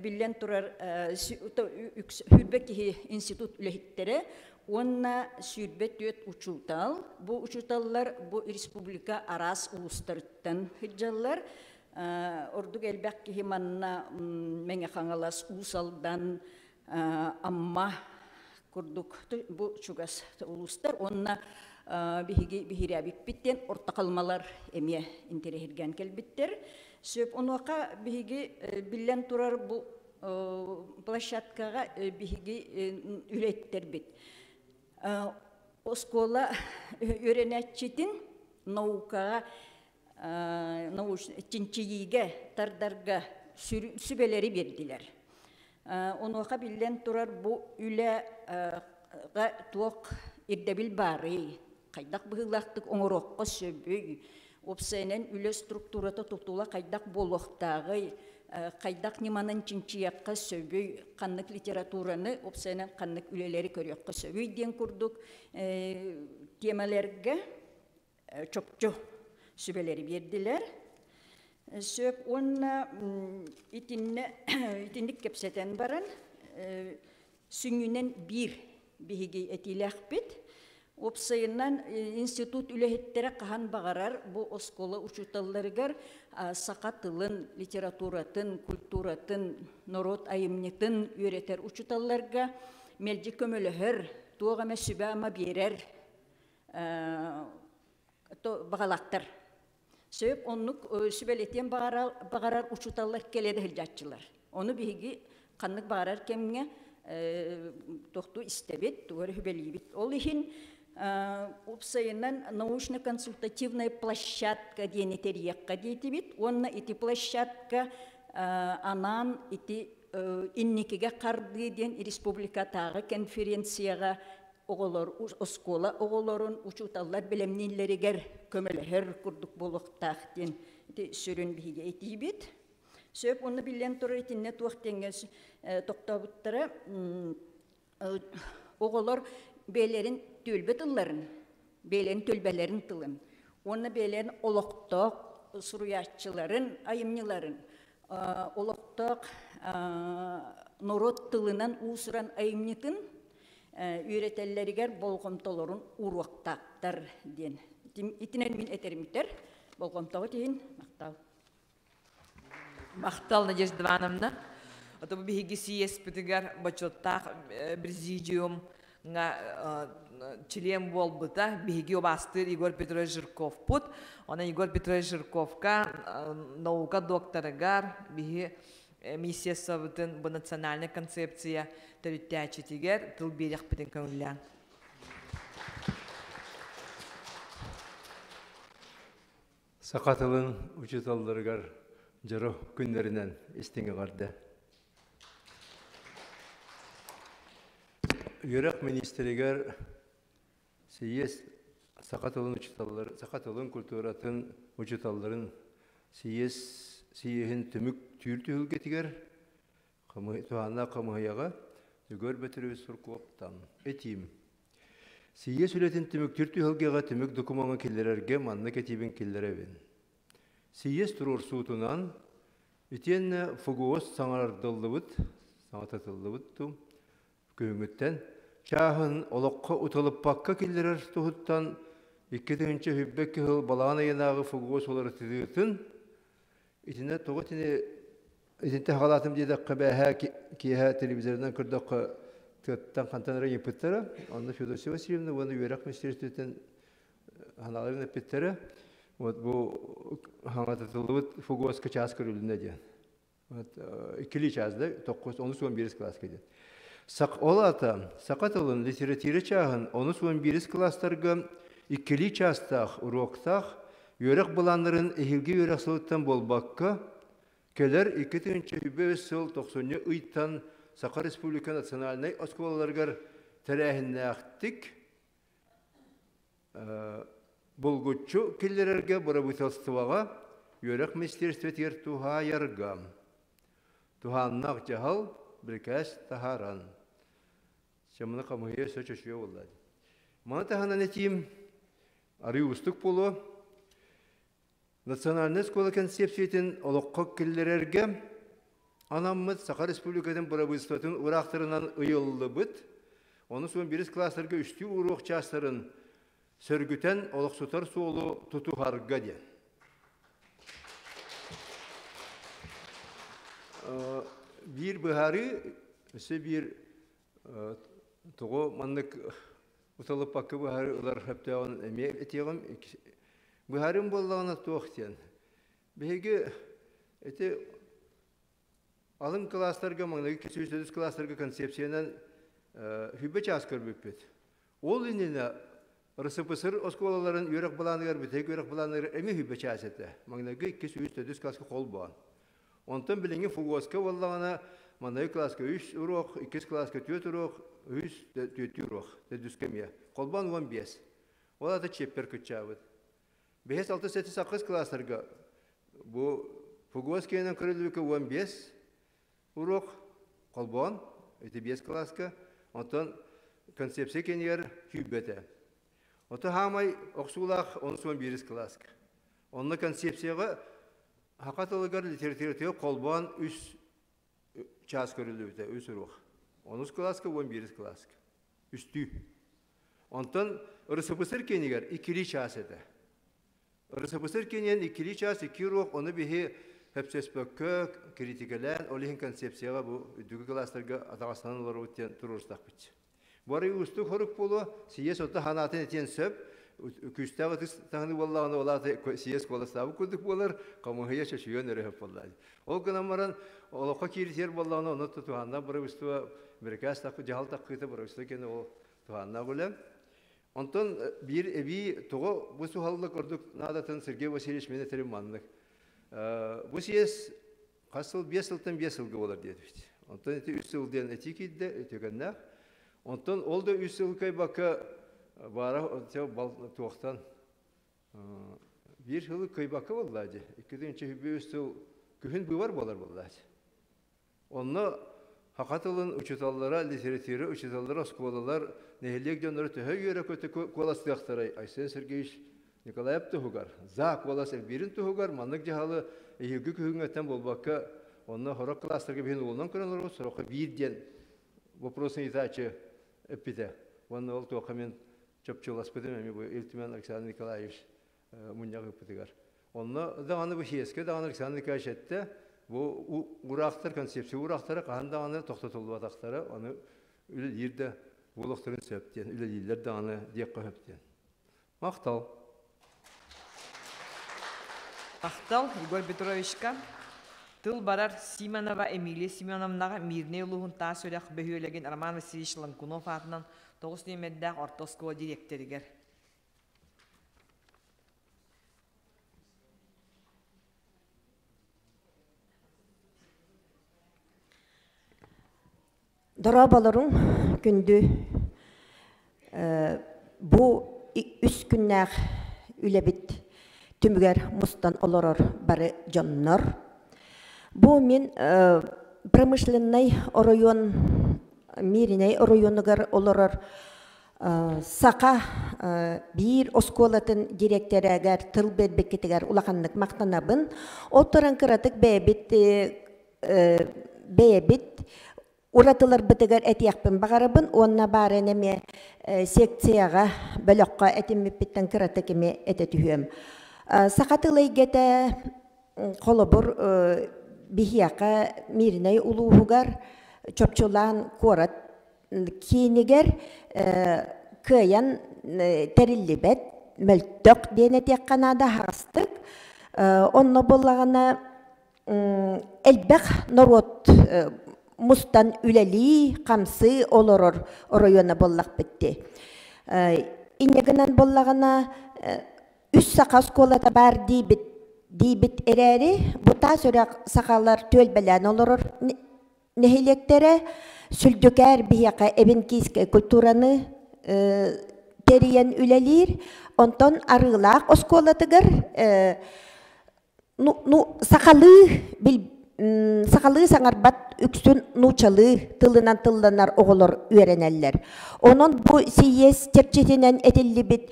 Speaker 13: биллэн турар сүүрбэ киһи институт үлэһиттэрэ уонна сүүрбэ түөрт учуутал. Бу учууталлар бу республика араас улуустарыттан сылдьаллар. Ордук элбэх киһи манна Мэҥэ Хаҥалас, Уус Алдан, Амма курдук бу чугас улуустар уонна биһиги биһирээбиппит диэн орто халымалар эмиэ интэриэһиргээн кэлбиттэр. Сөп онуоха биһиги биллэн турар бу площадкаҕа биһиги үлэттэрбит. Оскуола үөрэнээччитин наукаҕа чинчийиигэ тардарга сүбэлэри биэрдилэр. Онуоха биллэн турар бу үлэҕэ туох ирдэбил баарый, хайдах быһыылаахтык оҥоруохха сөбүй, уопсайынан үлэ структурата тутула хайдах буолуохтааҕый, хайдах ньыманан чинчийиэххэ сөбүй, ханнык литератураны, уопсайынан ханнык үлэлэри көрүөххэ сөбүй диэн курдук тиэмэлэргэ чопчу сүбэлэри биэрдилэр. Сөп уонна итиннэ итинник кэпсэтэн баран сүнньүнэн биир биһиги этиилээхпит. Уопсайынан институт үлэһиттэрэ хаһан баҕарар бу оскуола учууталларыгар саха тылын, литературатын, культуратын, норуот айымньытын үөрэтэр учууталларга мэлдьи көмөлөһөр, туох эмэ сүбэ-ама биэрэр баҕалаахтар. Сөп оннук сүбэлэтиэн баҕарар учууталлар кэлэ да сылдьааччылар. Ону биһиги ханнык баҕарар кэмҥэ тохтуу истэбит, тугу эрэ сүбэлиибит. Ол иһин уопсайынан научно-консультативная площадка диэни тэрийиэххэ диэтибит уонна ити площадка анаан ити инникигэ хардыы диэн республикатааҕы конференцияҕа оҕолор оскуола оҕолорун учууталлар бэлэмнииллэригэр көмөлөһөр курдук буолуохтаах диэн ити сүрүн биһиги этиибит. Сөп уонна биллэн турар итиннэ туох диэҥҥэ тохтообуттара оҕолор бэйэлэрин түөлбэ тылларын, бэйэлэрин түөлбэлэрин тылын уонна бэйэлэрин олохтоох суруйааччыларын айымньыларын олохтоох норуот тылынан уус-уран айымньытын үөрэтэллэригэр болҕомтолорун ууруохтаахтар диэн. Итинэн мин этэримтэр. Болҕомтоҕут иһин махтал.
Speaker 2: Махтал, Надежда Ивановна. Ото бу биһиги сийиэспитигэр бочуоттаах президиум чилиэн буолбута. Биһиги убаастыыр Егор Петрович Жирковпут. Онон Егор Петрович Жирковка наука докторыгар биһи миссиясыбытын бу национальнай концепция төрүттээччитигэр тыл биэриэхпитин көҥүллээн.
Speaker 14: Саха тылын учууталларыгар дьоро күннэринэн истиҥ эҕэрдэ. Үөрэх министригэр Сийиэс саха тылын учууталлар, саха тылын культуратын учууталларын сийиэс сийиэһин түмүк түүр түһүлгэтигэр туһааннаах хамыһыйаҕа Егор Бөтүрүөбүс Суркуоптан этиим. Сийиэс үлэтин түмүктүүр түһүлгэҕэ түмүк докумуоҥа киллэрэргэ маннык этиибин киллэрэбин. Сийиэс туруорсуутунан итиэннэ ФГОС саҥардыллыбыт, саҥатытыллыбыт тум күһүҥҥүттэн чааһын олоххо уталыппакка киллэрэр туһуттан 2022 сыл балаҕан ыйынааҕы ФГОС уларытыытын итиннэ тоҕо итини итинтэ хаалаатым диэтэххэ бээһээ киэһэ телевизорынан көрдөххө тыаттан хантан эрэ ыйыппыттара. Онно Федосия Васильевна уонна үөрэх министиэристибэтин ханааларын эппиттэрэ. Вот бу хаҥатытыллыбыт ФГОСка чаас көрүлүннэ диэн. Вот иккилии чаас да, токкус, онус уон биирис кылааска диэн. Сак, ол аата саха тылын литература чааһын онус уон биирис кылаастарга иккилии чаастаах уруоктаах үөрэх былааннарын эһиилги үөрэх сылыттан буолбакка, кэлэр 2023 сыл тохсунньу ыйтан Саха Республика национальнай оскуолаларыгар тэрээһиннээхтик булгуччу киллэрэргэ бырабыыталыстыбаҕа үөрэх министиэристибэтигэр туһаайарга туһааннаах дьаһал бирикээс таһааран Чымны хамыһыйа өссө чочуйа буолла. Маны таһынан этиим арыы уустук буолуо. Национальнай оскуола концепциятын олоххо киллэрэргэ анаммыт Саха Республикатын бырабыыталыстыбатын ураахтарынан ыйыллыбыт, ону суон бирис класстарга үстүү уруок чаастарын сөргүтэн олохсутар суолу тутуһарга диэн. Биир быһаарыы, өссө биир тоҕо маннык уталыппакка быһаарыы ылар сөптөөҕүн эмиэ этиэҕим. Быһаарыым буоллаҕына туох диэн. Биһиги ити алын кылаастарга, маҥнайгы 203 кылаастарга концепциянан хүбэ чаас көрбүппүт. Ол иннинэ РСПСР оскуолаларын үөрэх былааныгар, бүтэһик үөрэх былааныгар эмиэ хүбэ чаас этэ. Маҥнайгы 203 кылааска холбоон. Онтон билиҥҥи ФГОСка буоллаҕына, маҥнайгы кылааска үс уруок, иккис кылааска түөрт уруок, үһүс түөртүү уруок, төрдүскэ эмиэ. Холбоон 15. Ол аата чиэппэр кыччаабыт. Бэһис, алтыс, сэттис, ахсыс кылаастарга бу ФГОС киэнэн көрүллүбүккэ 15 уруок холбоон, ити биэс кылааска, онтон концепция киэнигэр күүрбэтэ. Ото хаамай охсуулаах 11 кылааска. Онно концепцияҕа Саха тылыгар литературатыгар холбоон үс чаас көрүллүбүтэ, үс уруок. Онус кылааска, 11 кылааска. Үстүү. Онтон РСФСР киэнигэр иккилии чаас этэ. РСФСР киэнигэр иккилии чаас, икки уруок, ону биһи сөпсөспөккө, критикэлээн, ол иһин концепцияҕа бу үрдүкү кылаастарга атаҕастанан олоробут диэн туруорустахпыт. Бары уустук хорук буолуо, сийиэс отто ханаатын этиэн сөп, күүстээх ытыс таһыныы буоллаҕына, ол аата сийиэс куоластаабыт курдук буолар, хамыһыйа чочуйан өрөһөп буоллаа. Ол гынан баран, олоххо киирсиэр буоллаҕына, ону туһааннаах бырабыыстыба бирикээс дьаһал таххыыта бырабыыстыба кэннэ ол туһааннаах үлэ. Онтон биир эбии тоҕо бу суһаллык ордук наадатын Сергей Васильевич мин этэрим маннык. Бу сийиэс хас сыл биэс сылтан биэс сылга буолар диэбит. Онтон ити үс сыл диэн этии киирдэ, үтүөкэннээх. Онтон ол да үс сыл кыайбакка баара туохтан биир сылы кыайбакка буолла дии. 2003 сыл күһүн быыбар буолар буолла. Онно саха тылын учууталлара, литература учууталлара, оскуолалар, нэһилиэк дьонноро төһө үөрэ-көтө куоластыахтарай Айсен Сергеевич Николаев туһугар, за куолас элбиирин туһугар маннык дьаһалы эһиилги күһүҥҥүттэн буолбакка, онно сорох кылаастарга биһин уолунан көрөн олоробут, сороххо биир диэн вопросын ыйытааччы эппитэ. Уонна ол туохха мин чопчуласпытым эмиэ бу Ил Түмэн Александр Николаевич мунньах ыыппытыгар. Онно даҕаны бу съезкэ даҕаны Александр Николаевич эттэ, бу ураахтар, концепция ураахтара хаһан даҕаны тохтотуллубатахтара, ону үлэлиир да буолуохтарын сөп диэн, үлэлииллэр даҕаны диэххэ сөп диэн. Махтал.
Speaker 2: Махтал Егор Петровичка. Тыл барар Симонова Эмилия Семеновнаҕа Мирнэй улууһун Таас Үрэх бөһүөлэгин Роман Васильевич Ланкунов аатынан тоҕус нүөмэрдээх орто оскуола дириэктэригэр.
Speaker 12: Дорооболоруҥ, күндү бу үс күннээх үлэбит түмүгэр мустан олорор бары дьоннор. Бу мин промышленнай оройуон Мииринэй оройуонугар олорор Саха биир оскуолатын дириэктэригэр тыл биэрбиккитигэр улаханнык махтанабын. Ол туран кыратык бэйэбит бэйэбит Уратыларбытыгар этиэхпин баҕарабын уонна баарын эмиэ секцияҕа бөлөххө этиммиппиттэн кыратык эмиэ этэ түһүөм. Саха тыл эйгэтэ холобур биһиэхэ Мииринэй улууһугар чопчулаан куорат киинигэр кыайан тэриллибэт мөлтөх диэн этиэххэ наада аһаҕастык. Онно буоллаҕына элбэх норуот мустан үлэлии, хамсыы олорор оройуона буоллахпыт дии. Инньэ гынан буоллаҕына, үс саха оскуолата баар диибит диибит эрээри, бу таас үрэх сахалар түөлбэлээн олорор нэһилиэктэрэ Сүлдьүкээр биһиэхэ эбинкийскэй культураны тэрийэн үлэлиир. Онтон Арыылаах оскуолатыгар ну, ну сахалыы бил сахалыы саҥарбат үксүн нууччалыы тылынан тылланар оҕолор үөрэнэллэр. Онон бу сийиэс чэрчитинэн этиллибит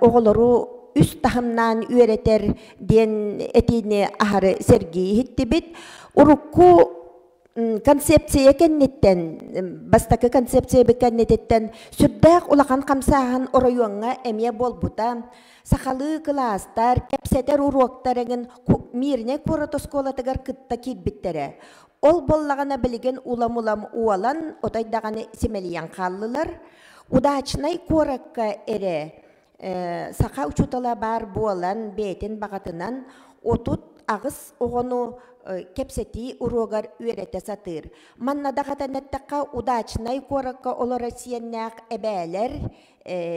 Speaker 12: оҕолору үс таһымнаан үөрэтэр диэн этиини аһары сэргии иһиттибит. Урукку концепция кэнниттэн, бастакы концепция кэннититтэн сүрдээх улахан хамсааһын оройуоҥҥа эмиэ буолбута. Сахалыы кылаастар, кэпсэтэр уруоктар эҥин Мирнэй куорат оскуолатыгар кытта киирбиттэрэ. Ол буоллаҕына билигин улам-улам уолан, отой даҕаны симэлийэн хааллылар. Удачнай куоракка эрэ саха учуутала баар буолан, бэйэтин баҕатынан 38 оҕону кэпсэтии уруогар үөрэтэ сатыыр. Манна даҕатан эттэххэ, Удачнай куоракка олорор сиэннээх эбээлэр,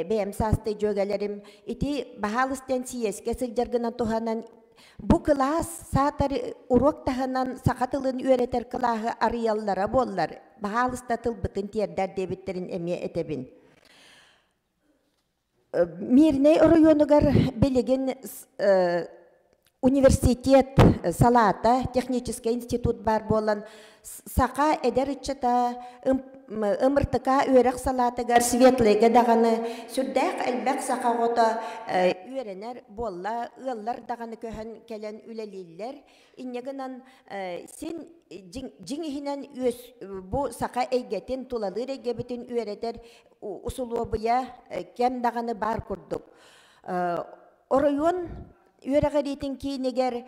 Speaker 12: бэйэм саастыы дьүөгэлэрим ити баһаалыстан сийиэскэ сылдьаргынан туһанан бу кылаас саатар уруок таһынан саха тылын үөрэтэр кылааһы арыйаллара буоллар, баһаалыста тылбытын тиэрдэр диэбиттэрин эмиэ этэбин. Мирнэй оройуонугар билигин университет салаата, техническэй институт баар буолан, саха эдэр ыччата ымыртыка үөрэх салаатыгар Светлэйгэ даҕаны сүрдээх элбэх саха оҕото үөрэнэр буолла, ыаллар даҕаны көһөн кэлэн үлэлииллэр. Инньэ гынан син дьиҥ иһинэн бу саха эйгэтин, тулалыыр эйгэбитин үөрэтэр усулуобуйа кэм даҕаны баар курдук. Оройуон үөрэҕириитин киинигэр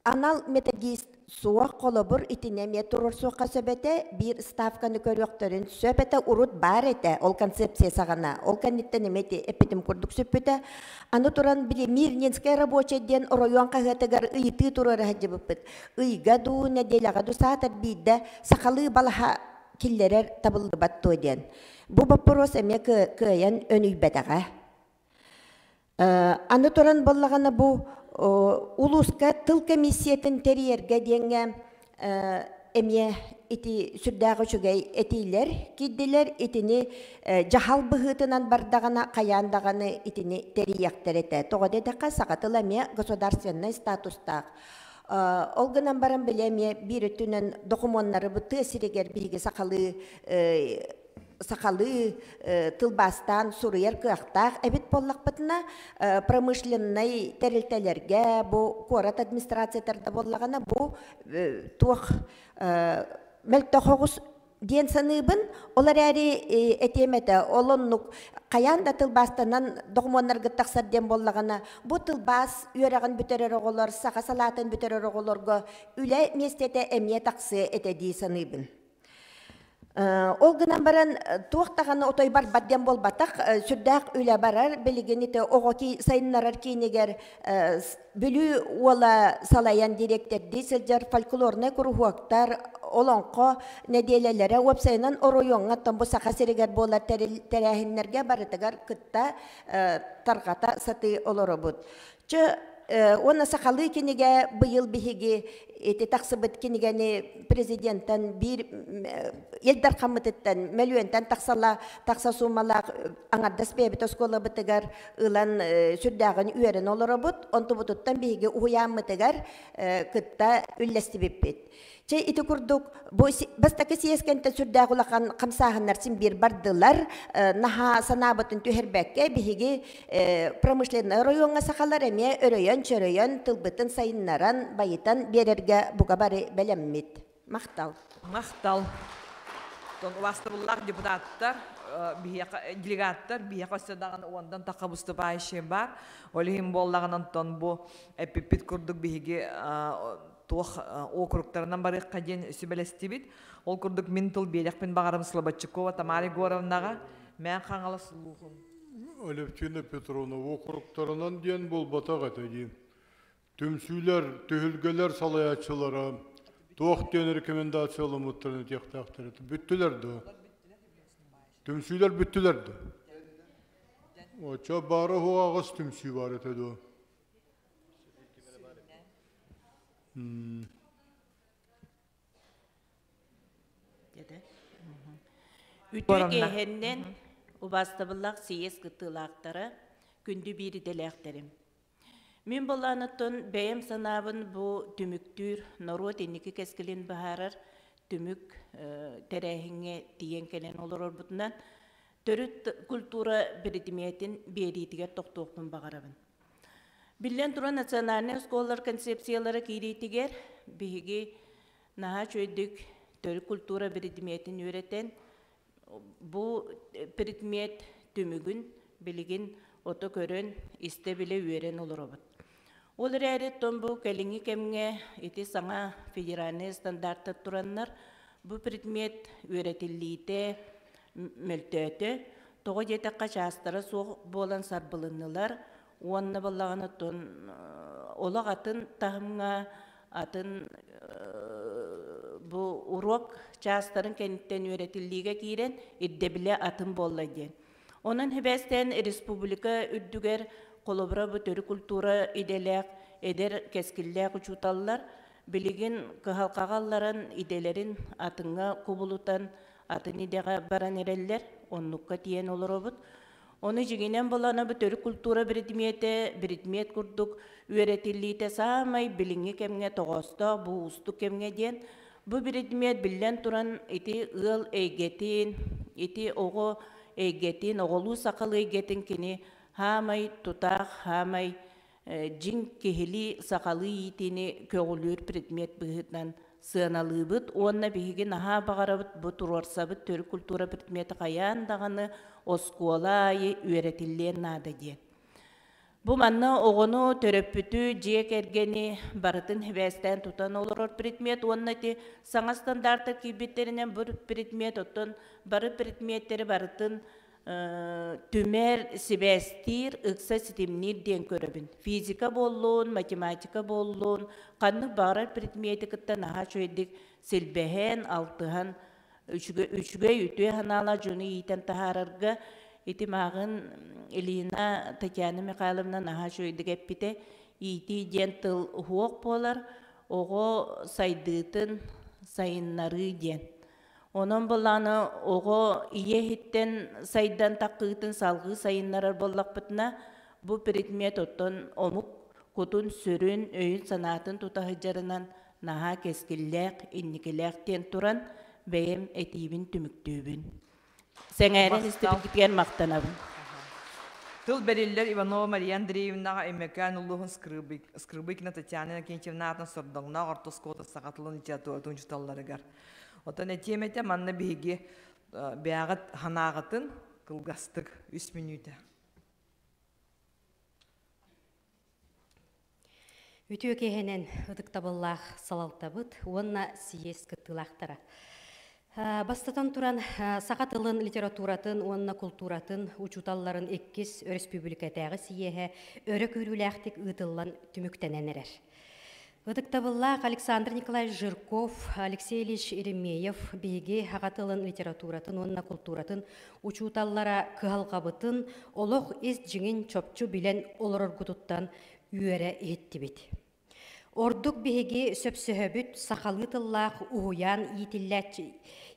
Speaker 12: анал методист суох холобур итини эмиэ туруорсуохха сөп этэ биир ставканы көрүөхтэрин сөп этэ урут баар этэ ол концепция саҕана ол кэнниттэн эмиэ ити эппитим курдук сүппүтэ аны туран били Мирнинскэй рабочий диэн оройуон хаһыатыгар ыйытыы туруора сылдьыбыппыт ыйга дуу нэдиэлэҕэ дуу саатар биирдэ сахалыы балаһа киллэрэр табыллыбат дуо диэн. Бу боппуруос эмиэ кыайан өнүйбэтэҕэ. Аны туран буоллаҕына бу улууска тыл комиссиятын тэрийэргэ диэҥҥэ эмиэ ити сүрдээх үчүгэй этиилэр киирдилэр. Итини дьаһал быһыытынан бардаҕына хайаан даҕаны итини тэрийиэхтэр этэ. Тоҕо диэтэххэ саха тыла эмиэ государственнай статустаах. Ол гынан баран били эмиэ биир өттүнэн докумуоннары бу тыа сиригэр биһиги сахалыы сахалыы тылбаастаан суруйар кыахтаах эбит буоллахпытына, промышленнай тэрилтэлэргэ бу куорат администрациятар да буоллаҕына бу туох мөлтөх оҕус диэн саныыбын. Ол эрээри этиэм этэ, ол оннук хайаан да тылбаастанан докумуоннаргыт тахсар диэн буоллаҕына, бу тылбаас үөрэҕин бүтэрэр оҕолор, саха салаатын бүтэрэр оҕолорго үлэ миэстэтэ эмиэ тахсыа этэ дии саныыбын. Ол гынан баран туох даҕаны отой барбат диэн буолбатах, сүрдээх үлэ барар. Билигин ити оҕо сайыннарар киинигэр Бүлүү уола салайан дириэктэрдии сылдьар фольклорнай куруһуоктар, олоҥхо нэдиэлэлэрэ уопсайынан оройуоҥҥа оттон бу Саха сиригэр буолар тэрээһиннэргэ барытыгар кытта тарҕата сатыы олоробут. Чэ, уонна сахалыы кинигэ быйыл биһиги ити тахсыбыт кинигэни президентэн биир Ил Дархаммытыттан мөлүйүөнтэн тахсала тахса суумалаах аҥардас бэйэбит оскуолабытыгар ылан сүрдээҕин үөрэн олоробут. Онтубутуттан биһиги уһуйааммытыгар кытта үллэстибиппит. Чэ ити курдук бу бастакы съезкэнтэн сүрдээх улахан хамсааһыннар син биир бардылар. Наһаа санаабытын түһэрбэккэ биһиги промышленнай оройуоҥҥа сахалар эмиэ өрөйөн-чөрөйөн тылбытын сайыннаран, байытан биэрэргэ бука бары бэлэммит. Махтал.
Speaker 2: Махтал. Тон убаастабыллаах депутаттар, делегаттар биһиэхэ өссө даҕаны уонтан тахха выступающий бар. Ол иһин буоллаҕынан тон бу эппиппит курдук биһиги туох округтарынан барыахха диэн сүбэлэстибит. Ол курдук мин тыл биэриэхпин баҕарым Слободчикова Тамара Егоровнаҕа Мээн Хаҥалас улууһун.
Speaker 6: Алевтина Петровна округтарынан диэн буолбатах этэ дии. Түмсүүлэр, түһүлгэлэр салайааччылара туох диэн рекомендацияламмыттарын этиэхтээхтэр этэ. Бүттүлэр дуо? Түмсүүлэр бүттүлэр дуо? Оччо баара аҕыс түмсүү бар этэ дуо?
Speaker 15: Үтүө киэһэннэн убаастабыллаах сийиэс кыттыылаахтара, күндү биир идэлээхтэрим. Мин былааныттан бэйэм санаабын бу түмүктүүр норуот инники кэскилин быһаарар түмүк тэрээһиҥҥэ тиийэн кэлэн олорорбутунан төрүт культура биридимиэтин биэриитигэр тохтуохпун баҕарабын. Биллэн туран, национальнай оскуолалар концепциялара киириитигэр биһиги наһаа үчүгэйдик төрүт культура биридимиэтин үөрэтэн, бу предмет түмүгүн билигин ото көрөн, истэ-билэ үөрэн олоробут. Ол эрээри оттон бу кэлиҥҥи кэмҥэ ити саҥа федеральнай стандарттар тураннар, бу предмет үөрэтиллиитэ мөлтөөтө. Тоҕо диэтэххэ, чаастара суох буолан сарбылыннылар уонна буоллаҕына оттон олох атын таһымҥа атын бу уруок чаастарын кэнниттэн үөрэтиллиигэ киирэн ирдэбилэ атын буолла диэн. Онон сибээстээн республика үрдүгэр холобура бу төрүт культура идэлээх эдэр кэскиллээх учууталлар билигин кыһалҕаҕа ылларан идэлэрин атыҥҥа кубулутан атын идэҕэ баран эрэллэр, оннукка тиийэн олоробут. Ону дьиҥинэн булана бу төрүт культура биридимиэтэ биридимиэт курдук үөрэтиллиитэ саамай билиҥҥи кэмҥэ тоҕоостоох бу уустук кэмҥэ диэн бу биридимиэт биллэн туран ити ыал эйгэтин, ити оҕо эйгэтин, оҕолуу сахалыы эйгэтин кини хаамай тутаах, хаамай дьиҥ киһилии сахалыы иитиини көҕүлүүр предмет быһыытынан сыаналыыбыт уонна биһиги наһаа баҕарабыт бу туруорсабыт төрүт культура предметэ хайаан даҕаны оскуола аайы үөрэтиллиэн наада диэн. Бу манна оҕону, төрөппүтү, дьиэ кэргэни барытын сибээстээн тутан олорор предмет уонна ити саҥа стандарттар киирбиттэринэн бу предмет оттон бары предметтэри барытын түмэр, сибээстиир, ыкса ситимниир диэн көрөбүн. Физика буоллун, математика буоллун, ханнык баҕарар предмети кытта наһаа үчүгэйдик силбэһэн, алтыһан, үчүгэй, үтүө санаалаах дьону иитэн таһаарарга ити мааҕын Ильина Татьяна Михайловна наһаа үчүгэйдик эппитэ. Иитии диэн тыл уһуох буолар, оҕо сайдыытын сайыннарыы диэн. Онон былааны оҕо ийэ иһиттэн сайдан таххыытын салҕыы сайыннарар буоллахпытына, бу предмет оттон омук кутун-сүрүн, өйүн-санаатын тута сылдьарынан наһаа кэскиллээх, инникилээх диэн туран бэйэм этиибин түмүктүүбүн. Сэҥээрэн истибиккитигэр махтанабын.
Speaker 2: Тыл бэриллэр Иванова Мария Андреевнаҕа Өймөкөөн улууһун Скрыбыкина Татьяна Иннокентьевна аатын Сордоҥноох орто оскуолата саха тылын литературатын учууталларыгар. Оттон этиэм этэ, манна биһиги бэйэҕит санааҕытын кылгастык үс мүнүүтэ.
Speaker 16: Үтүө киэһэнэн ытыктабыллаах салалтабыт уонна сийиэс кыттыылаахтара. Бастатан туран, саха тылын, литературатын уонна култууратын учууталларын иккис өрөспүүбүлүкэтээҕи сийиэһэ өрө күүрүүлээхтик ыытыллан түмүктэнэн эрэр. Ытыктабыллаах Александр Николаевич Жирков, Алексей Ильич Еремеев биһиги саха тылын, литературатын уонна култууратын учууталлара кыһалҕабытын олох ис дьиҥин чопчу билэн олороргутуттан үөрэ иһиттибит. Ордук биһиги сөпсөһөбүт сахалыы тыллаах уһуйаан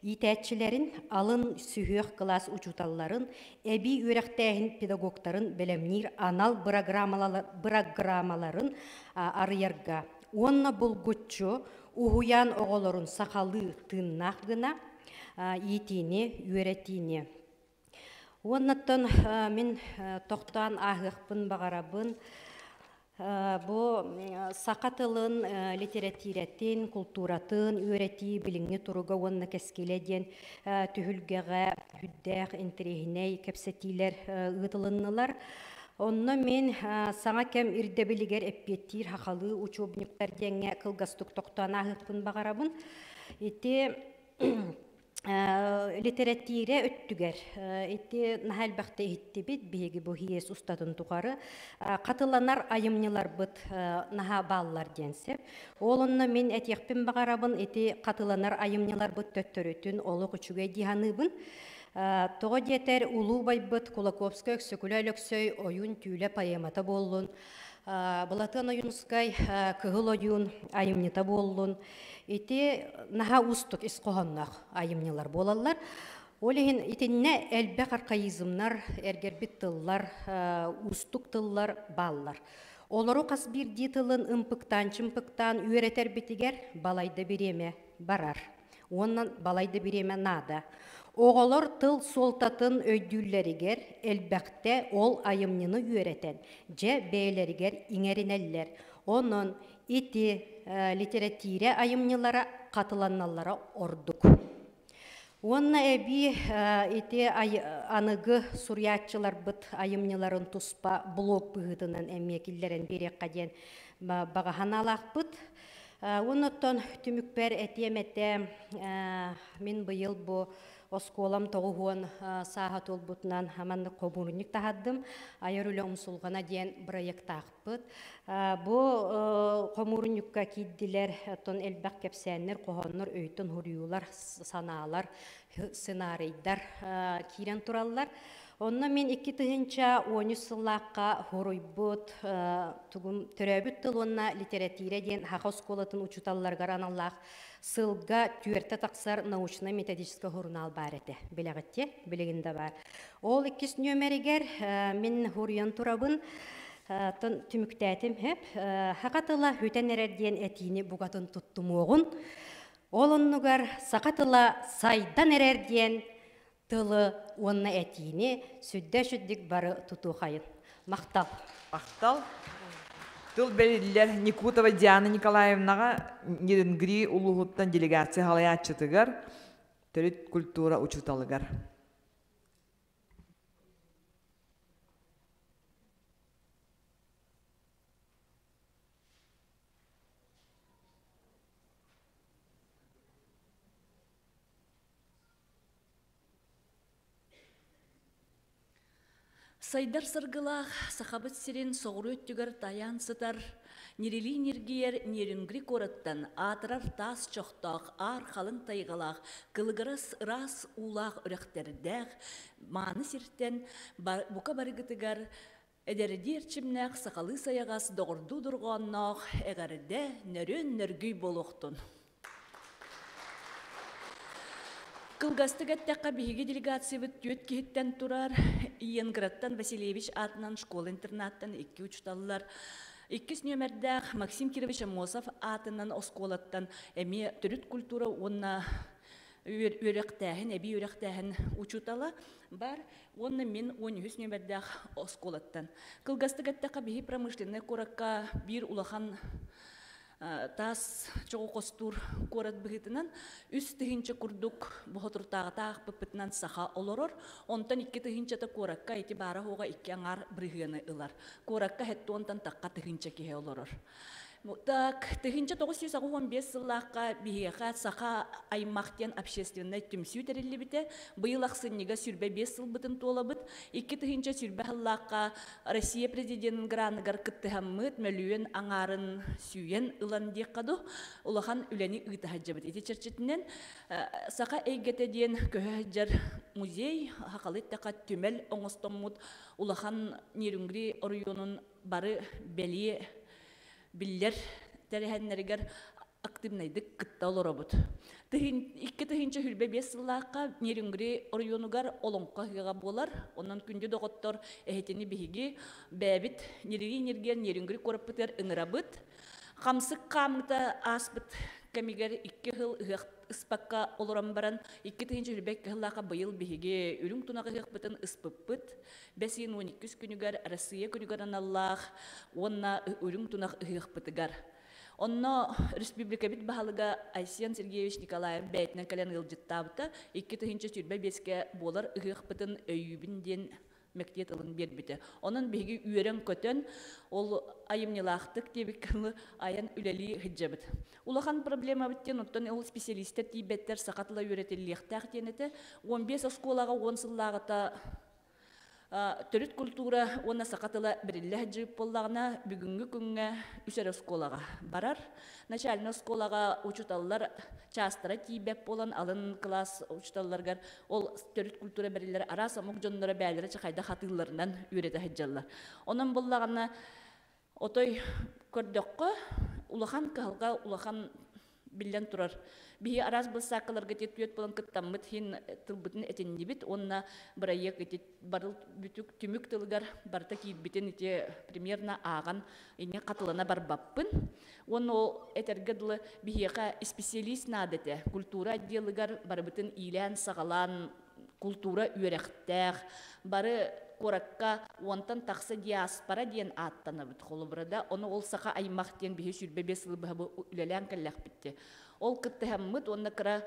Speaker 16: иитээччилэрин, алын сүһүөх кылаас учууталларын, эбии үөрэхтээһин педагогтарын бэлэмниир анал бырагыраамаларын арыйарга уонна булгуччу уһуйаан оҕолорун сахалыы тыыннаах гына иитиини, үөрэтиини. Уоннаттан мин тохтоон ааһыахпын баҕарабын. Бу саха тылын литэрэтиирэтин, култууратын үөрэтии билиҥҥи туруга уонна кэскилэ диэн түһүлгэҕэ сүрдээх интэриэһинэй кэпсэтиилэр ыытылыннылар. Онно мин саҥа кэм ирдэбилигэр эппиэттиир сахалыы учебниктар диэҥҥэ кылгастык тохтоон ааһыахпын баҕарабын. Ити Литэрэтиирэ өттүгэр ити наһаа элбэхтэ иһиттибит биһиги бу иэс устатын тухары хатыланар айымньыларбыт наһаа бааллар диэн сөп. Ол онно мин этиэхпин баҕарабын ити хатыланар айымньыларбыт төттөрүтүн олох үчүгэй дии саныыбын. Тоҕо диэтэр улуу байбыт Кулаковскай Өксөкүлэ Өлөксөй Ойуун түүлэ поэмата буоллун, Былатыан Ойуунускай Кыһыл ойуун айымньыта буоллун, Ити наһаа уустук ис хоһоонноох айымньылар буолаллар. Ол иһин итиннэ элбэх архаизмнар, эргэрбит тыллар, уустук тыллар бааллар. Олору хас биирдии тылын ымпыктаан-чымпыктаан үөрэтэрбитигэр балайда бириэмэ барар. Уонна балайда бириэмэ наада. Оҕолор тыл суолтатын өйдүүллэригэр элбэхтэ ол айымньыны үөрэтэн, дьэ бэйэлэригэр иҥэринэллэр. Онон ити литэрэтиирэ айымньылара хатыланаллара ордук. Уонна эбии ити аныгы суруйааччыларбыт айымньыларын туспа блог быһыытынан эмиэ киллэрэн биэриэххэ диэн баҕа санаалаахпыт. Уонна оттон түмүкпэр этиэм этэ, мин быйыл бу Оскуолам тоҕуһуон сааһа туолбутунан маннык хомуурунньук таһардым. Айар үлэ умсулҕана диэн бырайыактаахпыт. Бу хомуурунньукка киирдилэр оттон элбэх кэпсээннэр, хоһооннор, өйтөн суруйуулар, санаалар, сценарийдар киирэн тураллар. Онно мин 2013 сыллаахха хоруйбут тугум төрөөбүт тыл уонна литэрэтиирэ диэн Саха оскуолатын учууталларыгар аналлаах сылга түөртэ тахсар научнай-методическай сурунаал баар этэ. Билэҕит билигин да баар. Ол иккис нүөмэригэр мин хуруйан турабын түмүктээтим хэп. Саха тыла хүтэн эрэр диэн этиини бугатын туттумуоҕун. Ол оннугар саха тыла сайдан эрэр диэн тылы уонна этиини сүддэ-сүддүк бары тутуохайын. Махтал.
Speaker 2: Махтал. Тыл бэриллэр Никутова Диана Николаевнаҕа Нерюнгри улууһуттан делегация салайааччытыгар, төрүт культура учууталыгар.
Speaker 17: Сайдар саргылаах Сахабыт сирин соҕуруу өттүгэр тайаан сытар Ньирилии ньиргийэр Нерюнгри куораттан аатырар таас чохтоох аар халыҥ тайҕалаах кылыгырас ыраас уулаах үрэхтэрдээх мааны сиртэн бука барыгытыгар эдэрдии эрчимнээх сахалыы сайаҕас доҕордуу дорҕоонноох эҕэрдэ нөрүөн нөргүй буолуохтун! Кылгастык эттэххэ, биһиги делегациябыт түөрт киһиттэн турар. Иенграттан Васильевич аатынан школа-интернаттан икки учууталлар, иккис нүөмэрдээх Максим Кирович Аммосов аатынан оскуолаттан эмиэ төрүт культура уонна үөрэхтээһин, эбии үөрэхтээһин учуутала бар уонна мин 13 нүөмэрдээх оскуолаттан. Кылгастык эттэххэ, биһи промышленнай куоракка биир улахан таас чоҕу хостуур куорат быһыытынан 3 тыһыынча курдук боһотуртааҕыта аахпыппытынан саха олорор. Онтон 2 тыһыынчата куоракка ити баара хуоҕа икки аҥаар бырыһыаны ылар. Куоракка хэттуонтан тахха тыһыынча киһи олорор. Так, 1985 сыллаахха биһиэхэ Саха аймах диэн общественнай түмсүү тэриллибитэ. Быйыл ахсынньыга 25 сылбытын туолабыт. 2020 сыллаахха Россия президенин граныгар кыттыһаммыт мөлүйүөн аҥаарын сүүйэн ылан диэххэ дуу, улахан үлэни ыыта сылдьабыт. Ити чэрчитинэн Саха эйгэтэ диэн көһө сылдьар музей, сахалыы эттэххэ түмэл оҥостоммут улахан Нерюнгри оройуонун бары бэлиэ биллэр тэрээһиннэригэр активнайдык кытта олоробут. 2025 сыллаахха Нерюнгри оройуонугар Олоҥхо ыһыаҕа буолар. Онон күндү доҕоттор, эһитини биһиги бэйэбит Нерюнгри Нерюнгри куораппытыгар ыҥырабыт. Хамсык хаамыыта ааспыт. кэмигэр икки сыл ыһыах ыспакка олорон баран, 2022 сыллаахха быйыл биһиги үрүҥ тунах ыһыахпытын ыспыппыт. Бэс ыйын 12 күнүгэр Россия күнүгэр аналлаах уонна үрүҥ тунах ыһыахпытыгар. Онно республикабыт баһылыга Айсен Сергеевич Николаев бэйэтинэн кэлэн ыалдьыттаабыта. 2025-кэ буолар ыһыахпытын өйүүбүн диэн мэктиэ тылын биэрбитэ. Онон биһиги үөрэн-көтөн, ол айымньылаахтык диэбиккэ айан үлэлии сылдьабыт. Улахан проблемабыт диэн, оттон ол специалистэр тиийбэттэр, саха тыла үөрэтиллиэхтээх диэн этэ. 15 оскуолаҕа 10 сыллааҕыта төрүт культура уонна саха тыла бэриллэ сылдьыбыт буоллаҕына, бүгүҥҥү күҥҥэ үс эрэ оскуолаҕа барар. Начальнай оскуолаҕа учууталлар чаастара тиийбэт буолан, алын кылаас учууталларыгар ол төрүт культура бэриллэр араас омук дьонноро бээлэрэ чахайда хатыылларынан үөрэтэ сылдьаллар. Онон буллаҕына отой көрдөххө улахан кыһалҕа улахан биллэн турар. Биһи араас былсааккаларга түөт буолан кыттаммыт хин тылбытын этиннибит уонна бырайыак ити барыл бүтүк түмүк тылыгар барыта киирбитин ити примерно ааҕан инне хатылана барбаппын. Уонна ол этэргэ дылы биһиэхэ исписэлиис наада этэ. Культура отделыгар барыбытын иилээн-саҕалаан култуура үөрэхтээх, бары куоракка уонтан тахса диаспора диэн ааттанабыт. Холобура да, ону ол саха аймах диэн биһи 25 сыл быһа үлэлээн кэллэхпит. Ол кыттыһаммыт уонна кыра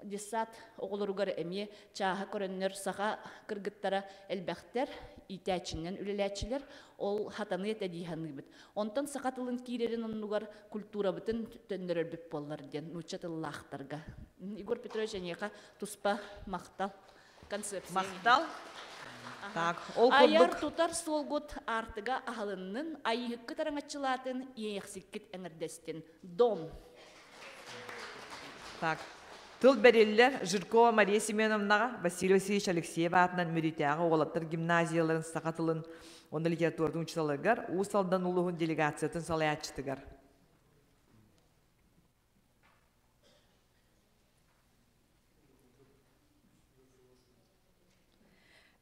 Speaker 17: детсад оҕолоругар эмиэ чааһа көрөннөр саха кыргыттара элбэхтэр, иитээччинэн үлэлээччилэр, ол хатаныы этэ дии саныыбыт. Онтон саха тылын киирэрин оннугар культурабытын төннөрөрбүт буоллар диэн нуучча тыллаахтарга. Егор Петрович, эйиэхэ туспа махтал. Концепция.
Speaker 2: Махтал. Так, ол
Speaker 17: Айар тутар суолгут аартыга аһылыннын, айыһыккыт араҥаччылаатын, иэйэхсиккит эҥэрдэстин. Дом.
Speaker 2: Так, тыл бэриллэр Жиркова Мария Семеновнаҕа Василий Васильевич Алексеев аатынан Мүрүтээҕи уолаттар гимназияларын саха тылын уонна литературатын учууталыгар Уус Алдан улууһун делегациятын салайааччытыгар.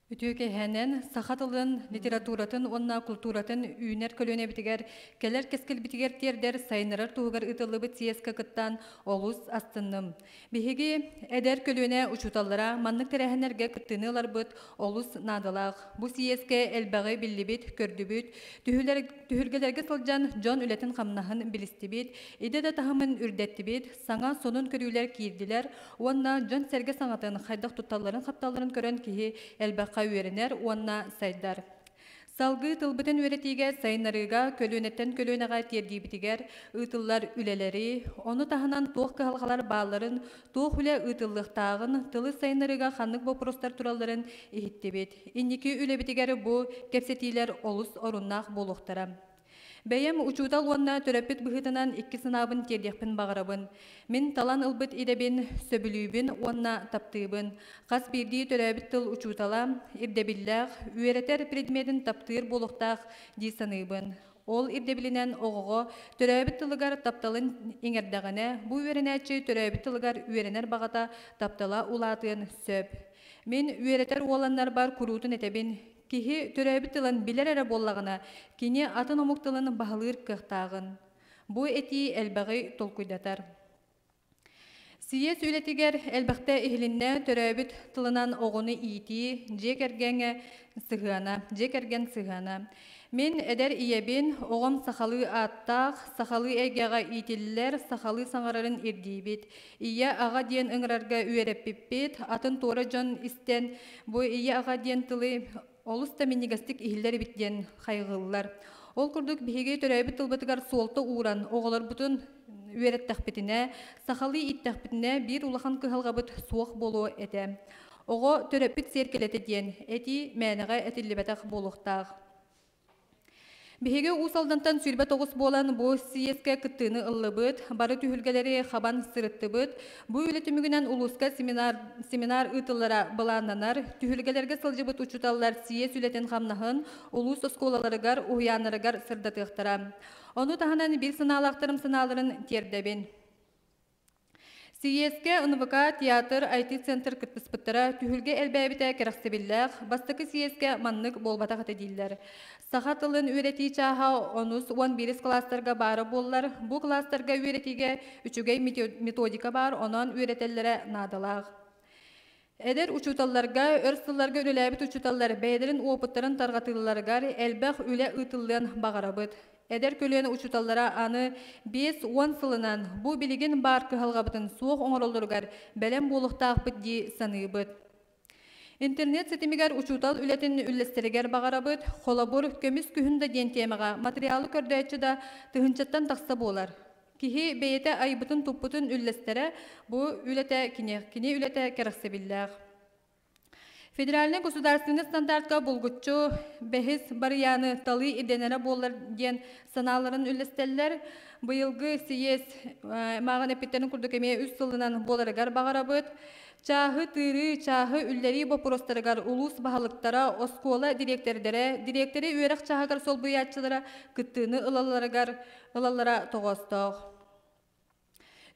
Speaker 7: Үтүө кэһэнэн саха тылын, литературатын уонна култууратын үүнэр көлүөнэбитигэр, кэлэр кэскилбитигэр тиэрдэр сайыннарар туһугар ыытыллыбыт съезкэ кыттан олус астынным. Биһиги эдэр көлүөнэ учууталлара маннык тэрээһиннэргэ кыттыыны ыларбыт олус наадалаах. Бу съезкэ элбэҕи биллибит, көрдүбүт, түһүлгэлэргэ сылдьан дьон үлэтин-хамнаһын билистибит, идэ да таһымын үрдэттибит, саҥа сонун көрүүлэр киирдилэр уонна дьон-сэргэ саҥатын хайдах тутталларын-хапталларын көрөн киһи элбэххэ үөрэнэр уонна сайдар. Салгыы тылбытын үөрэтиигэ сайыннарыыга көлүөнэттэн көлүөнэҕэ тиэрдиибитигэр ыытыллар үлэлэри, ону таһынан туох кыһалҕалар баалларын, туох үлэ ыытыллыахтааҕын, тылы сайыннарыыга ханнык боппуруостар туралларын иһиттибит. Инники үлэбитигэр бу кэпсэтиилэр олус оруннаах буолуохтара. Бэйэм учуутал уонна төрөппүт быһыытынан икки санаабын тиэрдиэхпин баҕарабын. Мин талан ылбыт идэбин сөбүлүүбүн уонна таптыыбын. Хас биирдии төрөөбүт тыл учуутала ирдэбиллээх, үөрэтэр предметин таптыыр буолуохтаах дии саныыбын. Ол ирдэбилинэн оҕоҕо төрөөбүт тылыгар тапталын иҥэрдэҕинэ, бу үөрэнээччи төрөөбүт тылыгар үөрэнэр баҕата, таптала улаатыан сөп. Мин үөрэтэр уоланнарбар куруутун этэбин, Киһи төрөөбүт тылын билэр эрэ буоллаҕына, кини атын омук тылын баһылыыр кыахтааҕын. Бу этии элбэҕи толкуйдатар. Сийиэс үлэтигэр элбэхтэ иһилиннэ төрөөбүт тылынан оҕону иитии, дьиэ кэргэҥҥэ сыһыана, дьиэ кэргэн сыһыана. Мин эдэр ийэбин, оҕом сахалыы ааттаах, сахалыы эйгэҕэ иитиллэр, сахалыы саҥарарын ирдиибит. Ийэ, аҕа диэн ыҥырарга үөрэппиппит, атын туора дьон истэн бу ийэ, аҕа диэн тылы олус да минньигэстик иһиллэр эбит диэн хайҕыыллар. Ол курдук биһиги төрөөбүт тылбытыгар суолта ууран оҕолорбутун үөрэттэхпитинэ, сахалыы ииттэхпитинэ биир улахан кыһалҕабыт суох буолуо этэ. Оҕо төрөппүт сиэркилэтэ диэн этии мээнэҕэ этиллибэтэх буолуохтаах. Биһиги Уус Алдантан 29 буолан бу съезкэ кыттыыны ыллыбыт, бары түһүлгэлэри хабан сырыттыбыт. Бу үлэ түмүгүнэн улууска семинар, семинар ыытыллара былааннанар. Түһүлгэлэргэ сылдьыбыт учууталлар съезд үлэтин-хамнаһын улуус оскуолаларыгар, уһуйааннарыгар сырдатыахтара. Ону таһынан биир санаалаахтарым санааларын тиэрдэбин. Сийиэскэ НВК, театр, IT-центр кыттыспыттара, түһүлгэ элбээбитэ кэрэхсэбиллээх, бастакы сийиэскэ маннык буолбатах этэ дииллэр. Саха тылын үөрэтии чааһа онус 11 кылаастарга баара буоллар, бу кылаастарга үөрэтиигэ үчүгэй методика баар, онон үөрэтэллэрэ наадалаах. Эдэр учууталларга, өр сылларга үлэлээбит учууталлар бэйэлэрин уопуттарын тарҕатыыларыгар элбэх үлэ ыытыллыан баҕарабыт. Эдэр көлүөнэ учууталлара аны 50 сылынан бу билигин баар кыһалҕабытын суох оҥороллоругар бэлэм буолуохтаахпыт дии саныыбыт. Интернет ситимигэр учуутал үлэтин үллэстэригэр баҕарабыт. Холобур, көмүс күһүн да диэн темаҕа матырыйаалы көрдөөччү да тыһыынчаттан тахса буолар. Киһи бэйэтэ айбытын-туппутун үллэстэрэ бу үлэтэ кини, кини үлэтэ кэрэхсэбиллээх. Федеральнай государственный стандартка булгуччу бэһис барыйааны талыы ирдэнэрэ буоллар диэн санааларын үллэстэллэр. Быйылгы сийиэс мааҕын эппиттэрин курдук эмиэ үс сылынан буоларыгар баҕарабыт. Чааһы тыырыы, чааһы үллэрии боппуруостарыгар улуус баһылыктара, оскуола дириэктэрдэрэ, дириэктэри үөрэх чааһыгар солбуйааччылара кыттыыны ылалларыгар ылаллара тоҕоостоох.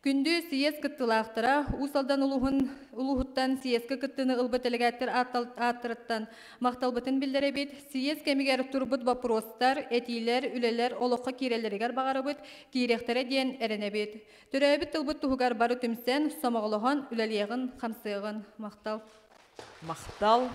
Speaker 7: Күндү съезд кыттыылаахтара Уус Алдан улууһун улууһуттан съезкэ кыттыыны ылбыт дэлэгээттэр ааттарыттан махталбытын биллэрэбит. Съезд кэмигэр турбут боппуруостар, этиилэр, үлэлэр олоххо киирэллэригэр баҕарабыт, киириэхтэрэ диэн эрэнэбит. Төрөөбүт тылбыт туһугар бары түмсэн, сомоҕолоһон үлэлиэҕин, хамсыаҕын. Махтал.
Speaker 2: Махтал.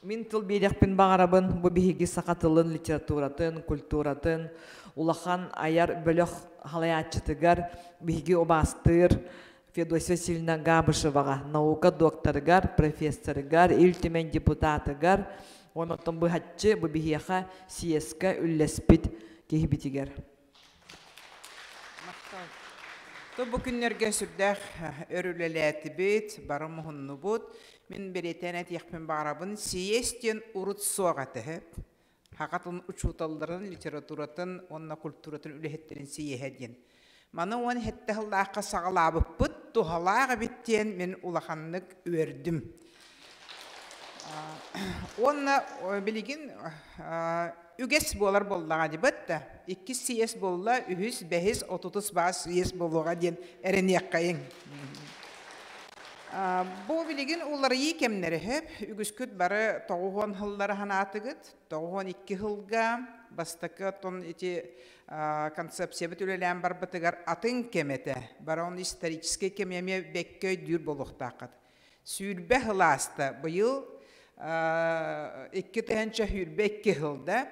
Speaker 2: Мин тыл биэриэхпин баҕарабын, бу биһиги саха тылын, литературатын, культуратын улахан айар бөлөх халайааччытыгар биһиги убаастыыр Федосия Васильевна Габышеваҕа, наука докторыгар, профессорыгар, Ил Түмэн депутатыгар, онтон быһаччы бу биһиэхэ съезкэ үллэспит киһибитигэр.
Speaker 18: То бу күннэргэ сүрдээх өр үлэлээтибит, бары муһуннубут. Мин бэлиэтээн этиэхпин баҕарабын, сийиэс диэн урут суох этэ. Саха тылын учууталларын, литературатын уонна культуратын үлэһиттэрин сийиэһэ диэн. Маны уон сэттэ сыллаахха саҕалаабыппыт, туһалаах эбит диэн мин улаханнык үөрдүм. Уонна билигин үгэс буолар буоллаҕа дибэт да иккис сийиэс буолла үһүс бэһис отутус баас сийиэс буолуоҕа диэн эрэниэххэйиҥ бу билигин уларыйыы кэмнэрэ сөп үгүскүт бары тоҕуһуон сыллары санаатыгыт тоҕуһуон икки сылга бастакы оттон ити концепциябыт үлэлээн барбытыгар атын кэм этэ бары он историческай кэми эмиэ бэккэ өйдүүр буолуохтааххыт Сүүрбэ сыл ааста. Быйыл 2022 сылда.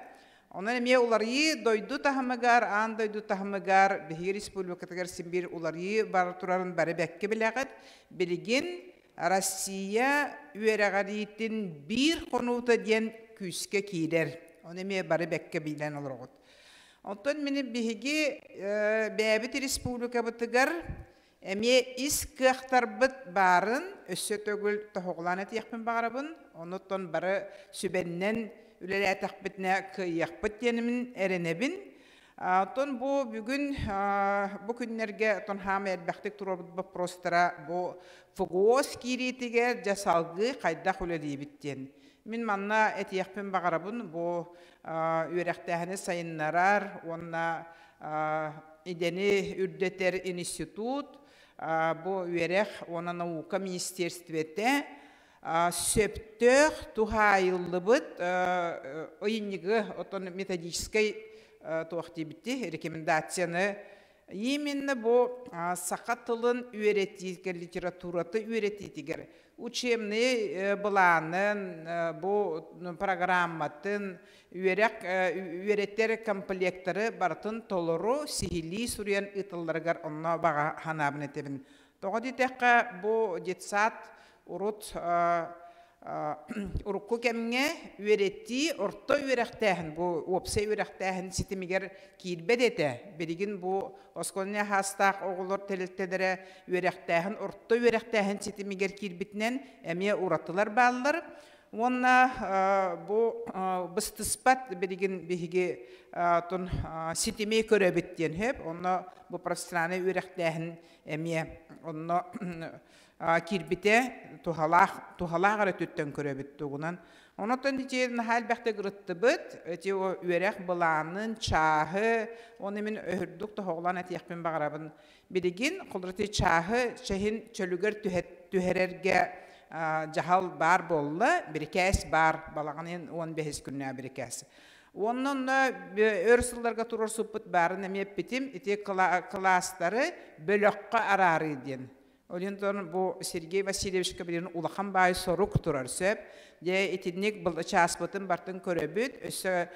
Speaker 18: Онон эмиэ уларыйыы дойду таһымыгар, аан дойду таһымыгар, биһиги республикатыгар син биир уларыйыы бара турарын бары бэккэ билэҕит. Билигин Россия үөрэҕириитин биир хонуута диэн күүскэ киирэр. Ону эмиэ бары бэккэ билэн олороҕут. Оттон мини биһиги бэйэбит республикабытыгар Эмиэ ис кыахтарбыт баарын өссө төгүл тоһоҕолоон этиэхпин баҕарабын. Онуттан бары сүбэннэн үлэлээтэхпитинэ кыайыахпыт диэнимин эрэнэбин. Оттон бу бүгүн бу күннэргэ оттон хаама элбэхтик туруорбут боппуруостара бу ФГОС киириитигэр дьэ салгыы хайдах үлэлиибит диэн. Мин манна этиэхпин баҕарабын бу үөрэхтээһини сайыннарар уонна идэни үрдэтэр институт, бу үөрэх уонна наука министерствете сөптөөх туһаайыллыбыт ыйынньыгы отон методическай туох диэбитти рекомендацияны именно бу саха тылын үөрэтиигэ литератураты үөрэтиитигэр учебный былаанын бу программатын үөрэх үөрэтэр комплектары барытын толору сиһилии суруйан ыыталларыгар онно баҕа санаабын этэбин. Тоҕо диэтэххэ, бу детсад урут урукку кэмҥэ үөрэтии орто үөрэхтээһин бу уопсай үөрэхтээһин ситимигэр киирбэт этэ. Билигин бу оскуоланы хаастаах оҕолор тэрилтэлэрэ үөрэхтээһин орто үөрэхтээһин ситимигэр киирбитинэн эмиэ уратылар бааллар. Уонна бу быстыспат билигин биһиги тун ситими көрөбүт диэн сөп. Онно бу профессиональнай үөрэхтээһин эмиэ онно Киирбитэ туһалаах туһалаах эрэ өттүттэн көрөбүт тугунан. Онотон ити наһаа элбэхтик ырыттыбыт, ити үөрэх былаанын, чааһы, оны мин өһүрдүк тоһоҕолоон этиэхпин баҕарабын. Билигин холобур чааһы чэһин чөлүгэр түһэрэргэ дьаһал баар буолла, бирикээс баар, балаҕанын 15 күннээх бирикээс. Уонна онно өр сылларга туруорсуппут баарын эмиэ эппитим, ити кылаастары бөлөххө араарыы диэн. Олентон бу Сергей Васильевичка билин улахан баай сорук турар сөп. Дьэ итинник чааспытын бартын көрөбүт, өссө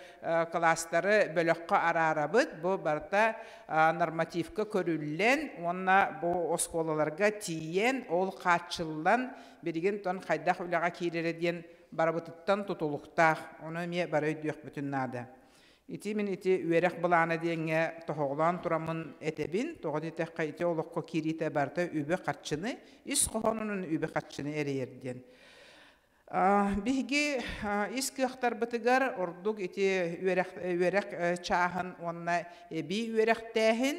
Speaker 18: кылаастары бөлөххө араарабыт. Бу барыта нормативка көрүллэн уонна бу оскуолаларга тиийэн, ол хааччыллан билигин тон хайдах үлэҕэ киирэрэ диэн барыбытыттан тутулуктаах. Ону эмиэ бары өйдүөхпүтүн наада. Ити мин ити үөрэх былаана диэҥҥэ тоһоҕолоон тураммын этэбин. Тоҕо диэтэххэ ити олоххо киириитэ барыта үбү-харчыны, ис хоһоонунан үбү-харчыны эрэйэр диэн. Биһиги ис кыахтарбытыгар ордук ити үөрэх, үөрэх чааһын уонна эбии үөрэхтээһин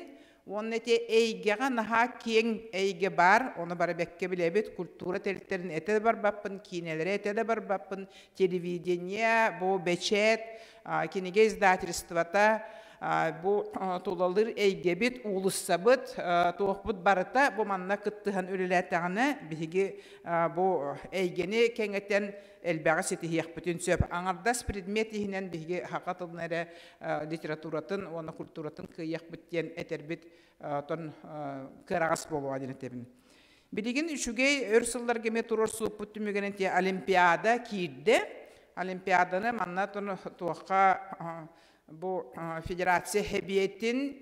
Speaker 18: уонна ити эйгэҕэ наһаа киэҥ эйгэ баар, ону бары бэккэ билэбит, культура тэрилтэрин этэ да барбаппын, киинэлэри этэ да барбаппын, телевидение, бу бэчээт, кинигэ издательствота, бу тулалыыр эйгэбит, уулуссабыт, туохпут барыта бу манна кыттыһан үлэлээтэҕинэ биһиги бу эйгэни кэҥэтэн элбэҕи ситиһиэхпитин сөп. Аҥардас предмет иһинэн биһиги саха тылын эрэ литературатын уонна культуратын кыайыахпыт диэн этэрбит тон кыараҕас буолуоҕа диэн этэбин. Билигин үчүгэй өр сылларга эмиэ туруорсубуппут түмүгүнэн ти Олимпиада киирдэ. Олимпиаданы манна туохха бу федерация хэбиэтин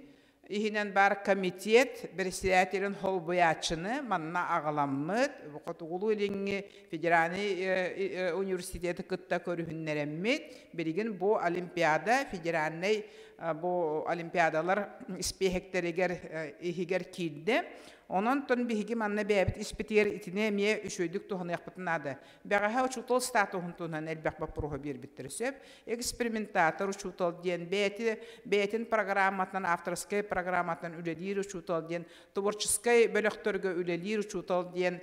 Speaker 18: иһинэн баар комитет председателин холбуйааччыны манна аҕаламмыт, Хотугулуу-Илиҥҥи федеральный университеты кытта көрүһүннэрэммит, билигин бу Олимпиада федеральнай бу олимпиадалар испиэһэктэригэр иһигэр киирдэ. Онон тон биһиги манна бэйэбит испитигэр итини эмиэ үчүгэйдик туһаныахпытын наада. Бэҕэһээ учуутал статуһун туһунан элбэх боппуруоһу биэрбиттэрэ сөп. Экспериментатор учуутал диэн бэйэти бэйэтин программатынан, авторскай программатынан үлэлиир учуутал диэн, творческай бөлөхтөргө үлэлиир учуутал диэн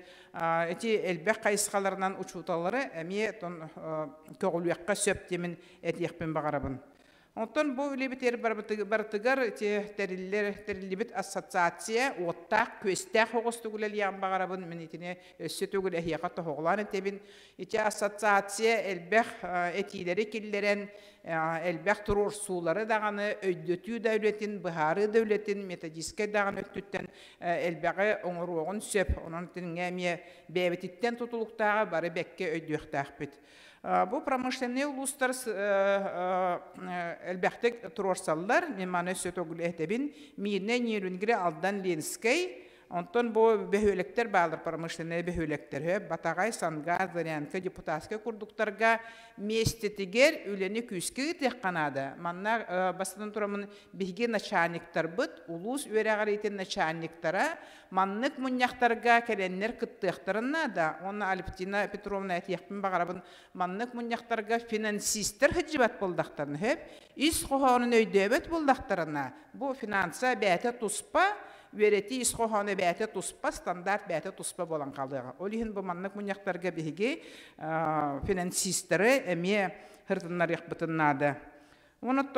Speaker 18: ити элбэх хайысхаларынан учууталлары эмиэ тон көҕүлүөххэ сөп диэмин этиэхпин баҕарабын. Онтон бу үлэбитигэр барытыгар ити тэриллэр тэриллибит ассоциация уоттаах, күөстээх оҕустук үлэлиэҕин баҕарабын. Мин итини өссө төгүл эһиэхэ тоһоҕолоон этэбин. Ити ассоциация элбэх этиилэри киллэрэн, элбэх туруорсуулары даҕаны, өйдөтүү да үлэтин, быһаарыы да үлэтин, методическай даҕаны өттүттэн элбэҕи оҥоруоҕун сөп. Онон итинҥэ эмиэ бэйэбититтэн тутулуктааҕы бары бэккэ өйдүөхтээхпит. Бу промышленнай улуустар элбэхтик туруорсаллар. Мен маны өссө төгүл этэбин. Мирнэй, Нерюнгри, Алдан, Ленскэй. Онтон бу бөһүөлэктэр баалар промышленнай бөһүөлэктэр. Батаҕай, Сангар, Зырянка, Депутатскай курдуктарга миэстэтигэр үлэни күүскэ ыытыахха наада. Манна бастатан тураммын биһиги начальниктарбыт, улуус үөрэҕириитин начальниктара Маннык мунньахтарга кэлэннэр кыттыахтарын наада. Уонна Алевтина Петровна этиэхпин баҕарабын, маннык мунньахтарга финансистар сылдьыбат буоллахтарына сөп, ис хоһоонун өйдөөбөт буоллахтарына, бу финанса бэйэтэ туспа, үөрэтии ис хоһооно бэйэтэ туспа, стандарт бэйэтэ туспа буолан хаалыаҕа. Ол иһин бу маннык мунньахтарга биһиги финансистары эмиэ сырытыннарыахпытын наада. Онон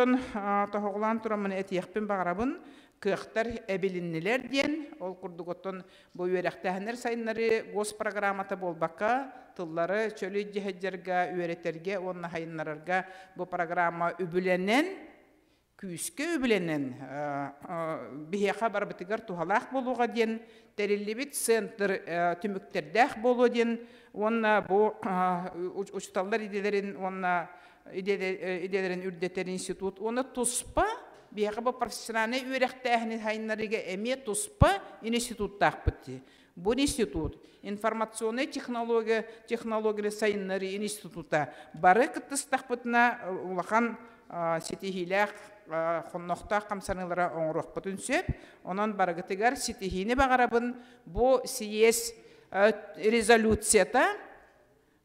Speaker 18: тоһоҕолоон тураммын этиэхпин баҕарабын, кыахтар эбилиннилэр диэн, ол курдук оттон бу үөрэхтээһиннэр сайыннарыы госпрограммата буолбакка, тыллары чөл илдьэ үөрэтэргэ уонна сайыннарарга бу программа үбүлэнэн, күүскэ үбүлэнэн биһиэхэ барыбытыгар туһалаах буолуоҕа диэн тэриллибит центр түмүктэрдээх буолуо диэн уонна бу учууталлар идэлэрин уонна идэлэрин үрдэтэр институт уонна туспа биһиэхэ бу профессиональнай үөрэхтээһини сайыннарыыга эмиэ туспа институттаахпыт дии. Бу институт информационнай технология технологияны сайыннарыы института бары кыттыстахпытына улахан ситиһиилээх хоннохтоох хамсаныылара оҥоруохпутун сөп. Онон барыгытыгар ситиһиини баҕарабын. Бу сийиэс резолюцията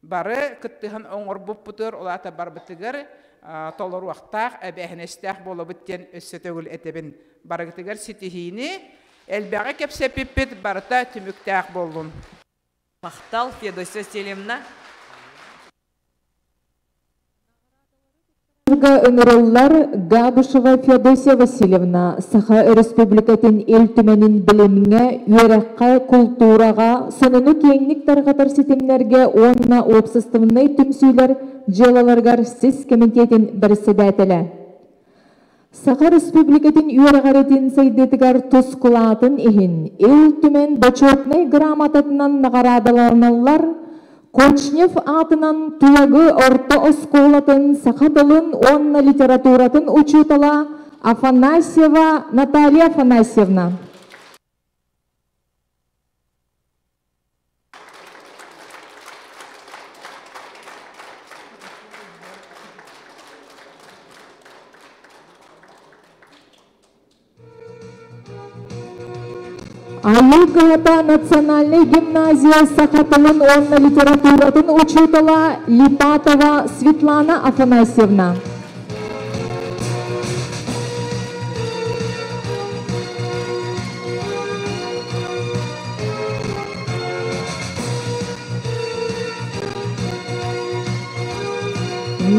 Speaker 18: Бары кыттыһан оҥорбуппутугар, ол аата барбытыгар толоруохтаах, эбээһинэстээх буолабыт диэн өссө төгүл этэбин. Барыгытыгар ситиһиини, элбэҕи кэпсэппиппит барыта түмүктээх буоллун.
Speaker 2: Махтал, Феодосия Васильевна.
Speaker 19: Ыҥырыллар Габышева Феодосия Васильевна Саха Өрөспүүбүлүкэтин Ил Түмэнин билимҥэ, үөрэххэ, култуураҕа, сонуну киэҥник тарҕатар ситимнэргэ уонна уопсастыбаннай түмсүүлэр дьыалаларыгар сис кэмитиэтин бэрэссэдээтэлэ. Саха Республикатын үөрэҕиритин сайдыытыгар тускулаатын иһин Ил Түмэн Бочуотунай грамотатынан наҕараадаланаллар Кочнев аатынан Тулагы орто оскуолатын саха тылын уонна литературатын учуутала Афанасьева Наталья Афанасьевна. Айыы кыһата национальнай гимназия саха тылын уонна литературатын учуутала Липатова Светлана Афанасьевна.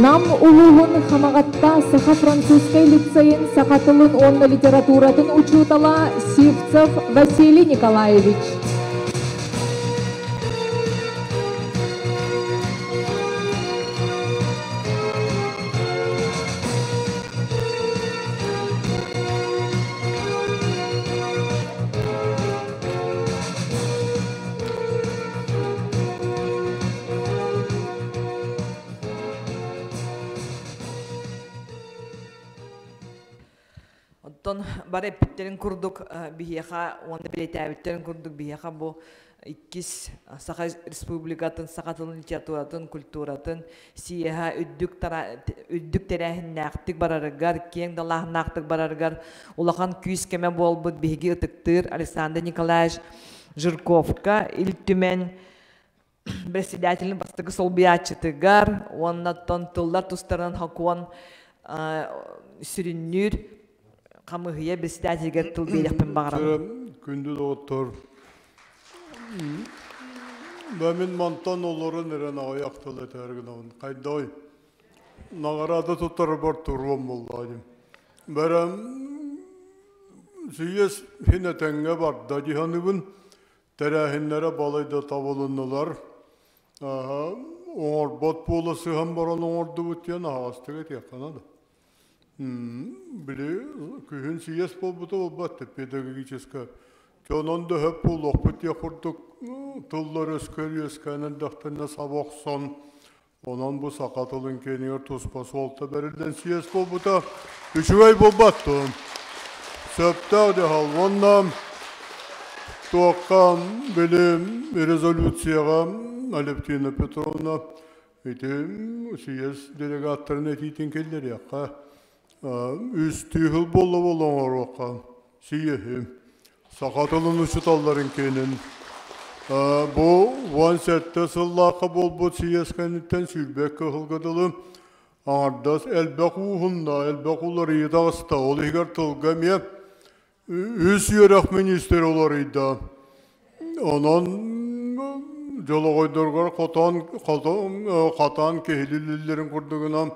Speaker 19: Нам улууһун Хамаҕатта саха-французскай лицейин саха тылын уонна литературатын учуутала Сивцев Василий Николаевич.
Speaker 2: Оттон бары эппиттерин курдук биһиэхэ уонна бэлиэтээбиттерин курдук биһиэхэ бу иккис Саха Республикатын саха тылын литературатын, культуратын съеһа үрдүк, үрдүк тэрээһиннээхтик барарыгар, киэҥ далааһыннаахтык барарыгар улахан күүс кэмэ буолбут биһиги ытыктыыр Александр Николаевич Жирковка Ил Түмэн председателин бастакы солбуйааччытыгар уонна оттон тыллар тустарынан сокуон сүрүннүүр хамыыһыйа председателигэр тыл биэриэхпин баҕарабын.
Speaker 6: Күндү доҕоттор, мин мантан олорон эрэн аҕыйах тыл этээр гынабын. Хайдой наҕараада туттарбар туруом буоллаа дим. Бэрэ сүйэс хин этэҥҥэ барда диһаныбын. Тэрээһиннэрэ балайда табылыннылар. Оҥорбот буола сыһан баран оҥордубут диэн аһаҕастык этиэххэ наада. Били күһүн сийиэс буолбута буолбат педагогическай. Онон да өһөп буолуохпут диэх курдук тыллар өскөр үөскээн эрдэхтэринэ саба охсон, онон бу саха тылын киэнигэр туспа суолта бэриллэн сийиэс буолбута үчүгэй буолбат дуо? Сөптөөх дьаһал. Уонна туохха били резолюцияҕа Алевтина Петровна ити съезд делегаттарын этиитин киллэриэххэ. Үстүү сыл буолла буолла оҥоруохха. Съеһи. Саха тылын учууталларын киэнин. Бу 17 сыллаахха буолбут съезд кэнниттэн сүүрбэккэ сылга дылы аҥардас элбэх ууһунна, элбэх уларыйыы таҕыста. Ол иһигэр тылга эмиэ үс үөрэх министрэ уларыйда. Онон дьолоҕойдоргор хотон, хатан киһилиллэрин курдугунан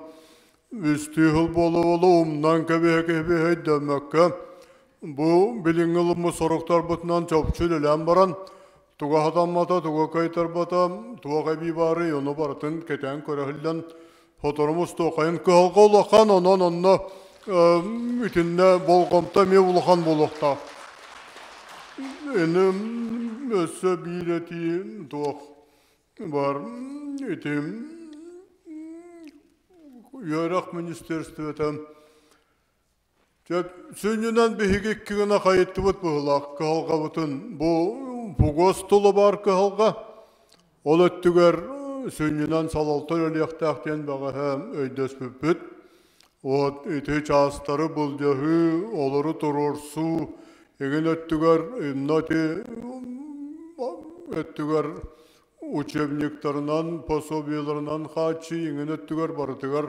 Speaker 6: үстүү сыл буола-буола умнан кэбиһэ-кэбиһэ өйдөммөккө бу билиҥҥи ылыммыт соруктарбытынан чопчу үлэлээн баран туга хатаммата, туга кыайтарбата, туох эбии баарый, ону барытын кэтээн көрө сылдьан соторумус туохайын кыһалҕа улахан, онон онно итиннэ болҕомто эмиэ улахан буолуохтаах. Ини өссө биир этии туох бар ити үөрэх министерствота сүнньүнэн биһиги икки гына хайыттыбыт быһыылаах кыһалҕабытын бу пугас тыла баар кыһалҕа ол өттүгэр сүнньүнэн салалта үлэлиэхтээх диэн бэҕэһээ өйдөспүппүт вот ити чаастары былдьаһыы олору туруорсуу игин өттүгэр инна ити өттүгэр учебниктарынан, пособиеларынан хааччыы иҥин өттүгэр барытыгар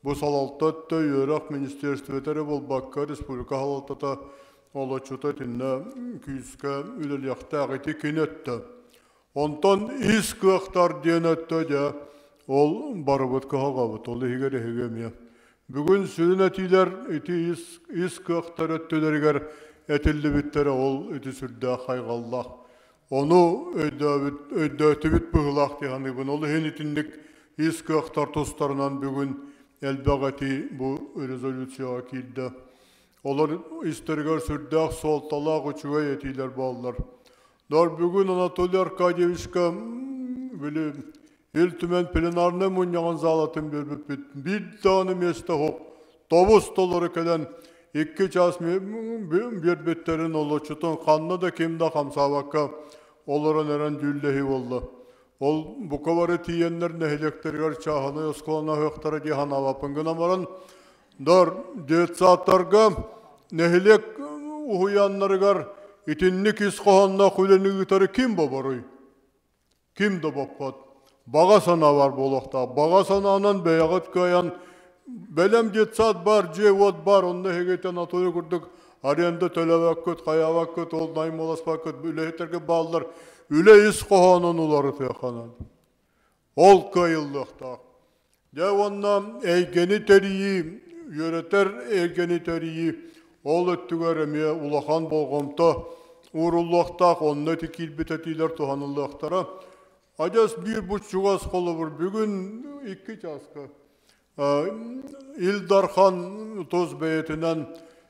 Speaker 6: бу салалта өттө үөрэх министерствота эрэ буолбакка республика салалтата олоччута итиннэ күүскэ үлэлиэхтээх ити кини өттө. Онтон ис кыахтар диэн өттө дьэ ол барыбыт кыһалҕабыт, ол иһигэр эһиги эмиэ. Бүгүн сүрүн этиилэр ити ис, ис кыахтар өттүлэригэр этиллибиттэрэ ол ити сүрдээх хайҕаллаах. Ону өйдөөбүт, өйдөөтүбүт быһыылаах дии саныыбын. Ол иһин итинник ис кыахтар тустарынан бүгүн элбэх этии бу резолюцияҕа киирдэ. Олор истэригэр сүрдээх суолталаах үчүгэй этиилэр буоллар. Дор бүгүн Анатолий Аркадьевичка били Ил Түмэн пленарнай мунньаҕын залатын биэрбиппит. Биир даҕаны миэстэ суох. Тобус толору кэлэн икки чаас биэрбиттэрин олоччутун ханна да ким да хамсаабакка олорон эрэн дьүүллэһии буолла. Ол бука бары тиийэннэр нэһилиэктэригэр чааһынай оскуоланы аһыахтара дии санаабаппын гынан баран Дор детсадтарга нэһилиэк уһуйааннарыгар итинник ис хоһоонноох үлэни ыытары ким боборуй? Ким да боппот. Баҕа санаа бар буолуохтаах. Баҕа санаанан бэйэҕит кыайан бэлэм детсад бар, дьиэ-уот бар, онно эһигитэ Анатолий курдук аренда төлөөбөккүт, хайаабаккыт, ол наймыласпаккыт, үлэһиттэргэ бааллар. Үлэ ис хоһоонун уларытыахха наада. Ол кыайыллыахтаах. Дьэ уонна эйгэни тэрийии, үөрэтэр эйгэни тэрийии ол өттүгэр эмиэ улахан болҕомто ууруллуохтаах, онно ити киирбит этиилэр туһаныллыахтара. Адьас биир бу чугас холобур бүгүн икки чааска Ил Дархан тус бэйэтинэн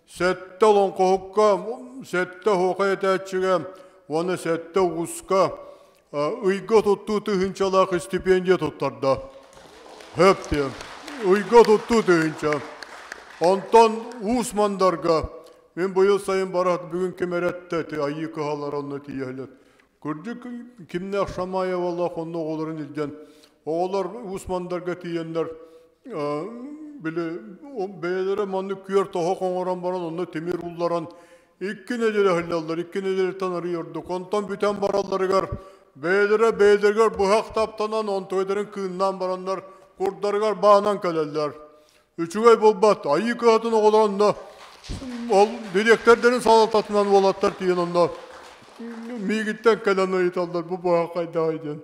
Speaker 6: сэттэ олоҥхоһукка, сэттэ оһуохай этээччигэ уонна сэттэ ууска ыйга туттуу тыһыынчалаах истипиэндийэ туттарда. Хөп диэн. Ыйга туттуу тыһыынча. Онтон Уус Мандарга мин быйыл сайын барат бүгүн ким эрэтте ити айыы кыһалара онно тиийэ Кырдьык кимнээх Шамаевалаах онно оҕолорун илдьэн оҕолор Уус Мандарга тиийэннэр били бэйэлэрэ маннык күөр тоһох оҥорон баран онно тимир улларан икки нэдиэлэ сылдьаллар, икки нэдиэлэттэн арыый ордук. Онтон бүтэн баралларыгар бэйэлэрэ бэйэлэригэр быһах таптанан онтуйдарын кыыннаан бараннар курдарыгар баанан кэлэллэр. Үчүгэй буолбат, айыы кыһатын оҕолоро онно ол дириэктэрдэрин салалтатынан уолаттар тиийэн онно миигиттэн кэлэн ыйыталлар бу быһах хайдаҕый диэн.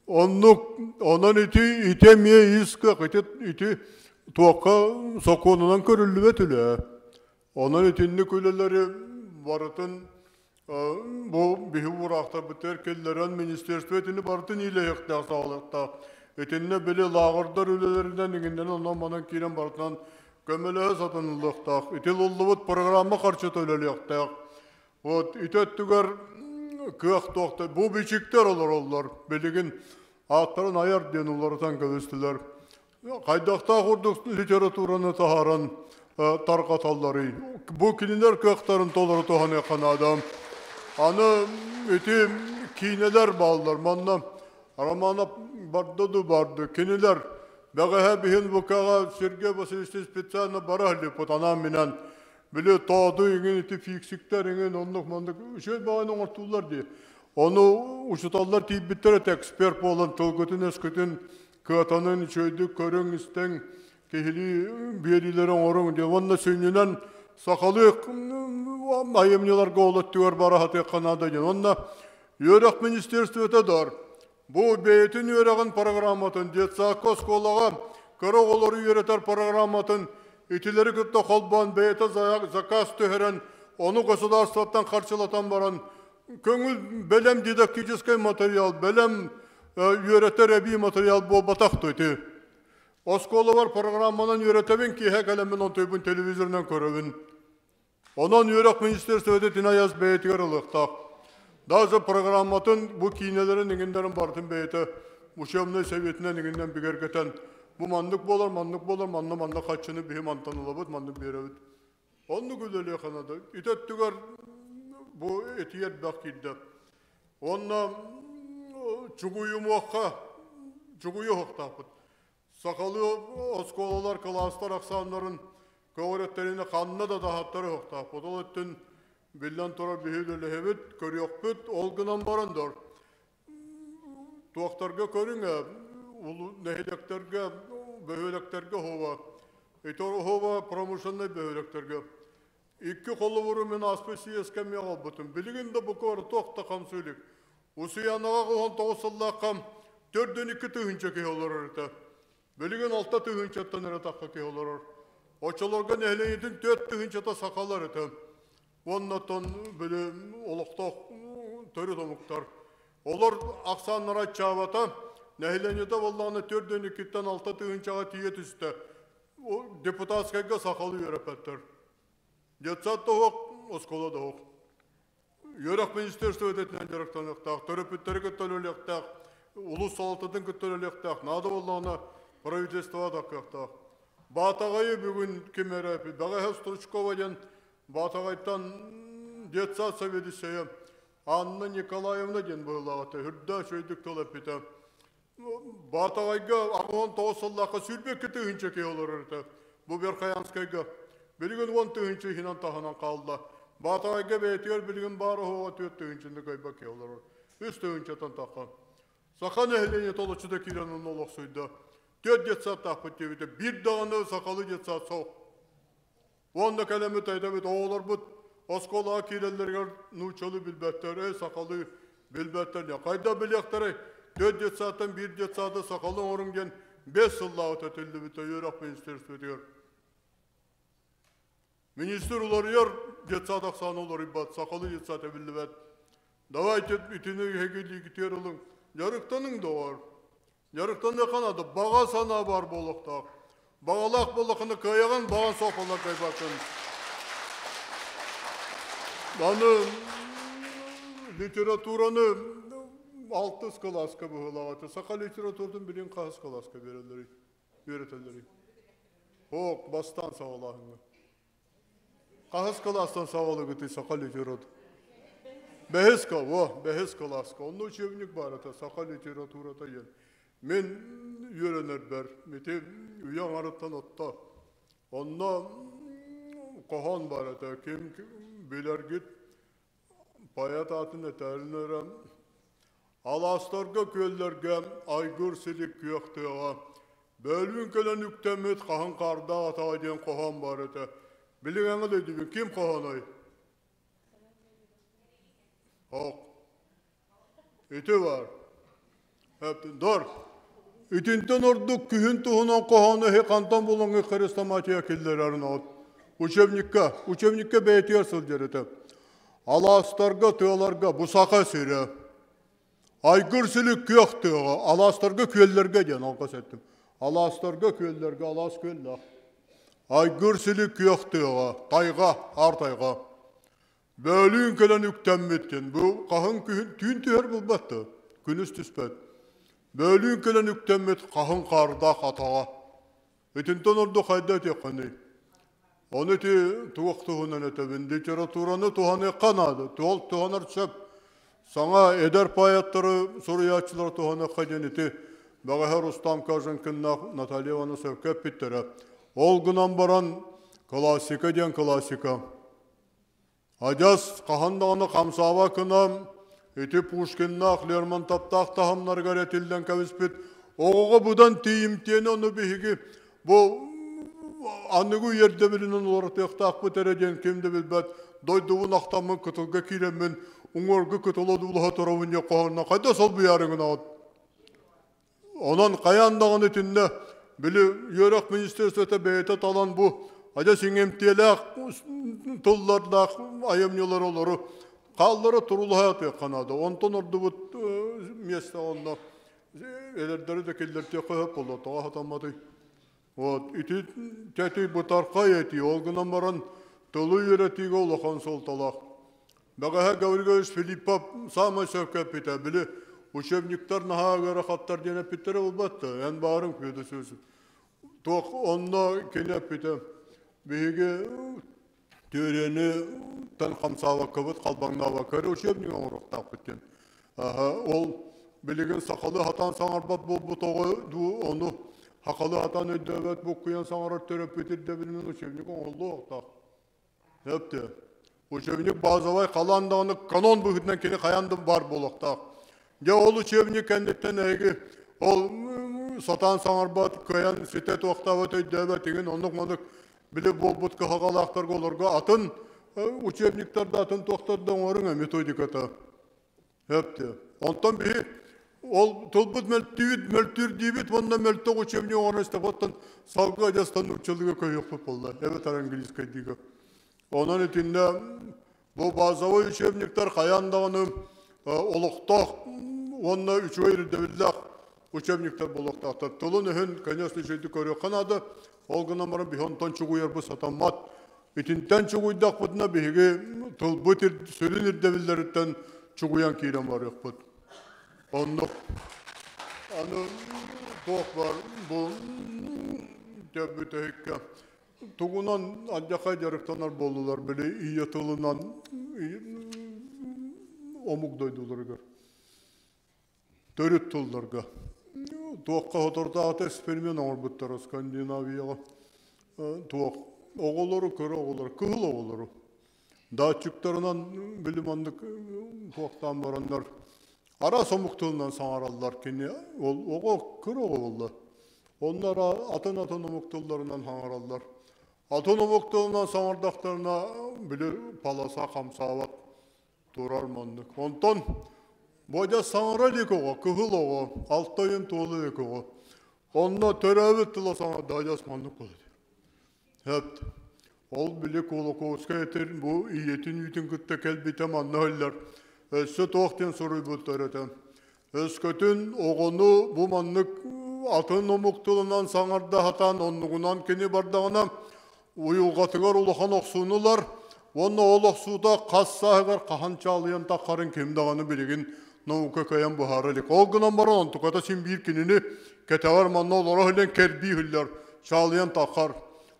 Speaker 6: Оннук, онон ити ити эмиэ ис кыах, ити ити туохха сокуонунан көрүллүбэт үлэ. Онон итинник үлэлэри барытын бу биһи уураахтарбытыгар киллэрэн министерство итини барытын иилэһиэхтээх саҕалыахтаах. Итиннэ били лааҕырдар үлэлэринэн иҥиннэн онон-манан киирэн барытынан көмөлөһө сатаныллыахтаах. Ити ылыллыбыт программа харчыта үлэлиэхтээх. Вот ити өттүгэр кыах туохта бу бичиктэр олороллор. Билигин ааттарын айар диэн уларытан кэбистилэр. Хайдахтаах курдук литератураны таһааран тарҕаталларый? Бу кинилэр кыахтарын толору туһаныахха наада. Аны ити киинэлэр бааллар. Манна Романов барда ду барды. Кинилэр бэҕэһээ биһин ВК-ҕа Сергей Васильевич специально бара илиппит анаан минэн били тооду иҥин ити фиксиктэр иҥин оннук маннык үчүгэй баҕайыны оҥортууллар дии. Ону учуталлар тиийбиттэр этэ эксперт буолан тылгытын-өскүтүн кыатанын үчүгэйдик көрүҥ-истэҥ, киһилии биэриилэри оҥоруҥ диэн уонна сүнньүнэн сахалыы айымньыларга ол өттүгэр бара сатыахха наада диэн. Уонна үөрэх министерствота дор бу бэйэтин үөрэҕин программатын детсадка оскуолаҕа кыра оҕолору үөрэтэр программатын итилэри кытта холбоон бэйэтэ заказ түһэрэн ону государствоттан харчылатан баран көҥүл бэлэм дидактическай материал, бэлэм үөрэтэр эбии материал буолбатах то ити. Оскуолабар программанан үөрэтэбин, киэһэ кэлэммин онтуйбун телевизорынан көрөбүн. Онон үөрэх министерствота итини айас бэйэтигэр ылыахтаах. Даже программатын бу киинэлэрин иҥиннэрин барытын бэйэтэ учебнай советынан иҥиннэн бигэргэтэн бу маннык буолар, маннык буолар, манна манна хаччыны биһи мантан ылабыт, маннык биэрэбит. Оннук үлэлиэххэ наада. Ити өттүгэр бу этии элбэх киирдэ. Уонна чугуйумуохха, чугуйуохтаахпыт. Сахалыы оскуолалар, кылаастар ахсааннарын көҕүрэттэриини ханна да таһаттар ыһыктаахпыт. Ол өттүн биллэн турар биһи үлэлэһэбит, көрүөхпүт, ол гынан баран дор Туохтарга көрүҥ нэһилиэктэргэ, бөһүөлэктэргэ оһуоба. Ити оһуоба промышленнай бөһүөлэктэргэ. Икки холобуру мин ааспыт съезкэ эмиэ оҥорбутум. Билигин да бу туох да хамсыы илик. Усуйаанаҕа 19 сыллаахха 42 тыһыынча киһи олорор этэ. Билигин 6 тыһыынчаттан эрэ тахха киһи олорор. Оччолорго нэһилиэнньэтин 4 тыһыынчата сахалар этэ. Оннотон били олохтоох төрүт омуктар. Олор ахсааннара аччаабата, нэһилиэнньэтэ буоллаҕына 42-ттэн 6 тыһыынчаҕа тиийэ түстэ. Депутатскайга сахалыы үөрэппэттэр. Детсад да суох, оскуола да суох. Үөрэх министерствота итинэн дьарыктаныахтаах, төрөппүттэри кытта үлэлиэхтээх, улуус салалтатын кытта үлэлиэхтээх, наада буоллаҕына правительство таххыахтаах. Баатаҕайы бүгүн ким эрэ бэҕэһээ Стручкова диэн Баатаҕайтан детсад сэбиэдиссэйэ Анна Николаевна диэн быһыылаах этэ, үрдээх үчүгэйдик тыл эппитэ. Баатаҕайга 89 сыллаахха 22 тыһыынча киһи олорор этэ. Бу Верхоянскайга. Билигин 10 тыһыынча иһинэн таһынан хаалла. Баатаҕайга бэйэтигэр билигин баар оһоҕо 4 тыһыынчаны кыайбат киһи олорор. 3 тыһыынчаттан тахха. Саха нэһилиэнньэтэ олоччута киирэн онно олохсуйда. Төрт детсадтаахпыт диэбитэ. Биир даҕаны сахалыы детсад суох. Уонна кэлэммит айдабыт оҕолорбут оскуолаҕа киирэллэригэр нууччалыы билбэттэр, эй сахалыы билбэттэр. Хайда билиэхтэрэй? Төрт детсадтан биир детсады сахалыы оҥоруҥ диэн 5 сыллааҕыта этиллибитэ үөрэх министерствотыгар. Министр уларыйар, детсад ахсаана уларыйбат, сахалыы детсад эбиллибэт. Давайте итини эһиги ылыҥ. Дьарыктаныҥ доҕор. Дьарыктаныахха наада, баҕа санаа баар буолуохтаах. Баҕалаах буоллаххына кыайаҕын, баҕан суох буоллар кыайбаккын. Аны литератураны алтыс кылааска быһыылаах этэ. Саха литературатын билин хаһыс кылааска биэрэллэрий, үөрэтэллэрий? Ок, бастаан саҕалааһыҥҥа. Хаһыс кылаастан саҕалыгытый саха литература? Бэһис во, бэһис кылааска. Онно учебник баар этэ, саха литературата диэн. Мин үөрэнэрбэр, ити үйэ аҥарыттан отто. Онно хоһоон баар этэ, ким билэргит поэт аатын этэрин эрэ. Алаастарга, күөллэргэ айгыр силик күөх тыаҕа бөөлүүн кэлэн үктэммит хаһыҥ хаардаах атаҕа диэн хоһоон баар этэ. Билиҥ өйдүүбүн, ким хоһооной? Ок. Ити бар. Дор. Итинтэн ордук күһүн туһунан хоһоону эһи хантан булуҥҥа хрестоматия киллэрэрин от. Учебникка, учебникка бэйэтигэр сылдьар этэ. Алаастарга, тыаларга бу саха сирэ. Айгыр силик күөх тыаҕа, алаастарга күөллэргэ диэн алҕас эттим. Алаастарга, күөллэргэ, алаас күөллээх. Айгыр силик күөх тыаҕа, тайҕа, аар тайҕа. Бөөлүүн кэлэн үктэммиттин, бу хаһыҥ күһүн түүн түһэр булбатты, күнүс түспэт. Бөөлүүн кэлэн үктэммит хаһыҥ хаардаах атаҕа. Итинтэн ордук хайда этиэххиний? Ону ити туох туһунан этэбин, литератураны туһаныахха наада, туол туһанар сөп. Саҥа эдэр поэттары, суруйааччылары туһаныахха диэн ити бэҕэһээ Рустам Каженкиннаах Наталья Ивановна сөпкө эппиттэрэ. Ол гынан баран классика диэн классика. Адьас хаһан даҕаны хамсаабаккына ити Пушкиннаах, Лермонтовтаах таһымнарыгар этиллэн кэбиспит оҕоҕо быдан тиийимтиэни ону биһиги бу аныгы үөрдэбилинэн уларытыахтаахпыт эрэ диэн ким да билбэт дойдубун ахтаммын кытылга киирэммин уҥуоргу кытыл одуулаһа турабын диэн хоһоонно хайда солбуйаарыҥын. Онон хайаан даҕаны итиннэ били үөрэх министерствота бэйэтэ талан бу адьас иҥэмтиэлээх тыллардаах айымньылар олору хааллара турулаһа атыахха наада. Онтон ордубут место онно эдэрдэри да киллэртиэххэ сөп буолла, тоҕо хатамматый. Вот ити тэти бытархай этии, ол гынан баран тылы үөрэтиигэ улахан суолталаах. Бэҕэһээ Гаврилович Филиппов саамай сөпкө эппитэ, били учебниктар наһаа ыарахаттар диэн эппиттэрэ буолбат да, эн баарыҥ Федосеевич. Туох онно кини эппитэ, биһиги түөрүйэни тан хамсаабаккабыт, халбаҥнаабакка эрэ учебник оҥоруохтаахпыт диэн. Ол билигин сахалыы хатаан саҥарбат буолбут оҕо дуу, ону сахалыы хатаан өйдөөбөт буккуйан саҥарар төрөппүт ирдэбилинэн учебник оҥоһуллуохтаах. Өптө. Учебник базовай халаан даҕаны канон быһыытынан кини хайаан да баар буолуохтаах. Дьэ ол учебник кэнниттэн эһиги ол сатаан саҥарбат, кыайан ситэ туохтаабат өйдөөбөт игин оннук-маннык били буолбут кыһалҕалаахтарга олорго атын учебниктарда атын туохтарда оҥоруҥ методиката. Өптө. Онтон биһи ол тылбыт мөлтүүбүт, мөлтүүр диибит, уонна мөлтөх учебник оҥорон истэхпиттэн салгыы адьастан нууччалыыга көһүөхпүт буолла, эбэтэр английскайдыыга. Онон итиннэ бу базовай учебниктар хайаан даҕаны олохтоох уонна үчүгэй ирдэбиллээх учебниктар буолуохтаахтар. Тылын-өһүн, конечно, үчүгэйдик көрүөххэ наада. Ол гынан баран биһи онтон чугуйарбыт сатаммат. Итинтэн чугуйдахпытына биһиги тылбыт сүрүн ирдэбиллэриттэн чугуйан киирэн барыахпыт. Оннук аны туох бар бу бүтэһиккэ тугунан алдьархай дьарыктанар буоллулар били ийэ тылынан омук дойдуларыгар төрүт тылларга туохха соторутааҕыта эксперимент оҥорбуттара Скандинавияҕа туох оҕолору кыра оҕолору кыһыл оҕолору датчиктарынан били маннык туохтаан бараннар араас омук тылынан саҥараллар кини ол оҕо кыра оҕо буолла онно атын-атын омук тылларынан саҥараллар атын омук тылынан саҥардахтарына били полоса хамсаабат турар маннык онтон бодьа саҥара илик оҕо кыһыл оҕо алта ыйын туола илик оҕо онно төрөөбүт тыла саҥарда адьас маннык буолар Сөп. Ол били Кулаковскай этэр бу ийэтин үүтүн кытта кэлбитэ манна иһиллэр. Өссө туох диэн суруйбуттар этэ. Өскөтүн оҕону бу маннык атын омук тылынан саҥарда сатаан оннугунан кини бардаҕына уйулҕатыгар улахан охсууну ылар уонна ол охсуута хас сааһыгар хаһан чаалыйан таххарын ким даҕаны билигин наука кыайан быһаара илик. Ол гынан баран онтуката син биир кинини кэтэҕэр манна олоро иһиллэн кэрбии иһиллэр, чаалыйан таххар.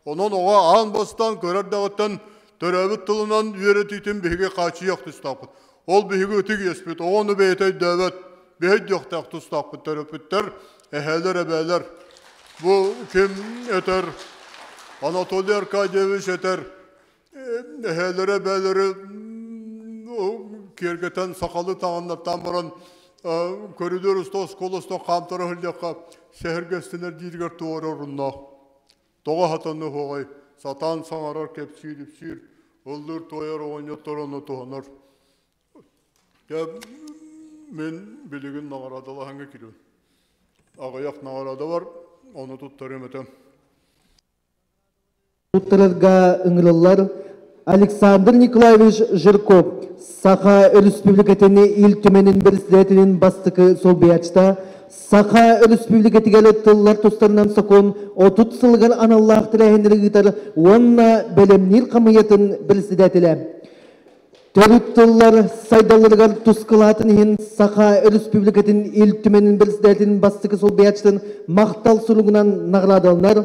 Speaker 6: Онон оҕо аан бастаан көрөр даҕыттан төрөөбүт тылынан үөрэтиитин биһиги хааччыйыах тустаахпыт. Ол биһиги ытык иэспит. Оҕону бэйэтэ өйдөөбөт. Биһи өйдүөхтээх тустаахпыт төрөппүттэр, эһээлэр, эбээлэр. Бу ким этэр? Анатолий Аркадьевич этэр. Эһээлэрэ, эбээлэри киэргэтэн сахалыы таҥыннартаан баран көрүдүөр уста оскуола устун хаамтара сылдьыахха сэһэргэстинэр дииригэр туох эрэ оруннаах. Тоҕо сатаныһуоҕай, сатаан саҥарар, кэпсиир-ипсиир, ыллыыр-туойар оҕонньоттор ону туһанар. Дьэ, мин билигин наҕараадалаһаҥҥа кириэм. Аҕыйах наҕараада бар, ону туттарыам этэ.
Speaker 20: Туттарарга ыҥырыллар Александр Николаевич Жирков, Саха Өрөспүүбүлүкэтин Ил Түмэнин Председателин бастакы солбуйааччыта, Саха Өрөспүүбүлүкэтигэр тыллар тустарынан сокуон 30 сылыгар аналлаах тэрээһиннэри ыытар уонна бэлэмниир хамыйатын председателэ. Төрүт тыллар сайдалларыгар тус кылаатын иһин Саха Өрөспүүбүлүкэтин Ил Түмэнин Председателин бастакы солбуйааччытын махтал суругунан наҕараадаланар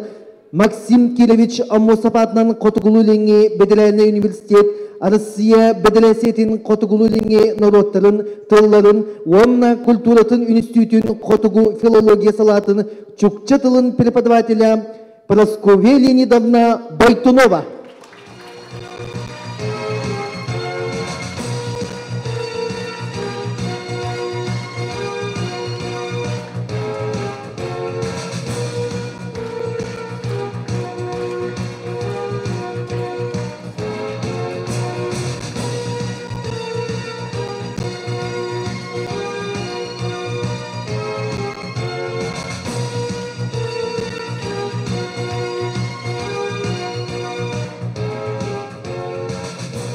Speaker 20: Максим Кирович Аммосов аатынан Хотугулуу-Илиҥҥи Бэдэрээлинэй университет Россия Бэдэрээссийэтин Хотугулуу-Илиҥҥи норуоттарын тылларын уонна культуратын үнүстүүтүн хотугу филология салаатын чукча тылын преподавателя Прасковья Леонидовна Бойтунова.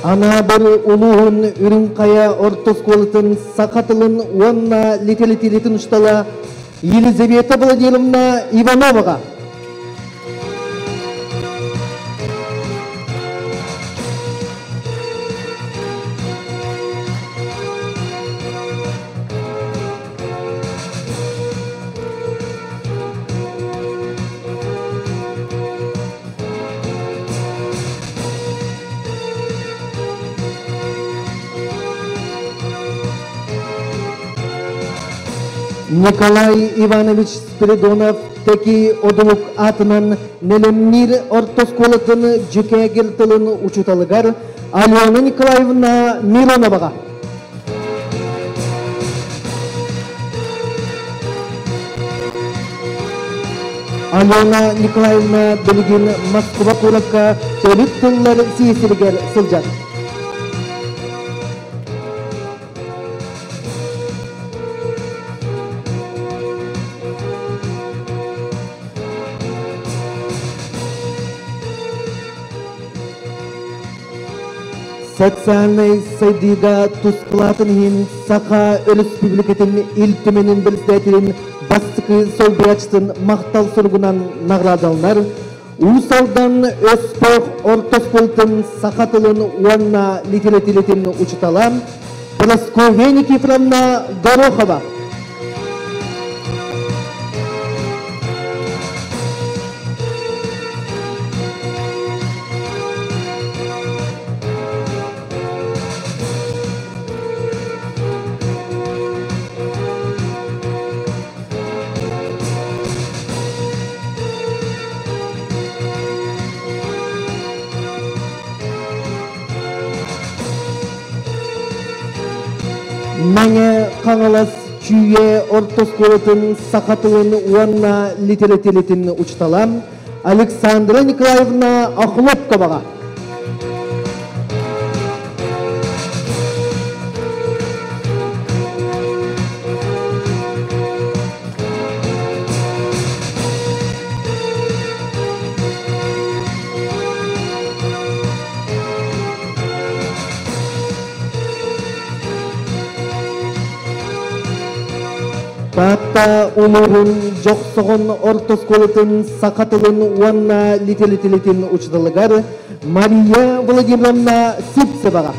Speaker 20: Анаабыр улууһун Үрүҥ Хайа орто оскуолатын саха тылын уонна литэрэтиирэтин учуутала Елизавета Владимировна Ивановаҕа. Николай Иванович Спиридонов Тэки Одулук аатынан Нэлэмниир орто оскуолатын дьүкээгир тылын учууталыгар Алена Николаевна Мироноваҕа. Алена Николаевна билигин Москва куоракка төрүт тыллар сиэсиригэр сылдьар. Социальнай сайдыыга тускулаатын иһин Саха Өрөспүүбүлүкэтин Ил Түмэнин председателин бастакы солбуйааччытын махтал суругунан наҕараадаланар Уус Алдан Өспөх орто оскуолатын саха тылын уонна литературатын учуутала Прасковья Никифоровна Горохова. Мэҥэ Хаҥалас Чүүйэ орто оскуолатын саха тылын уонна литературатын учуутала Александра Николаевна Охлопковаҕа. Таатта улууһун Дьохсоҕон орто оскуолатын саха тылын уонна литературатын учууталыгар Мария Владимировна Сивцеваҕа.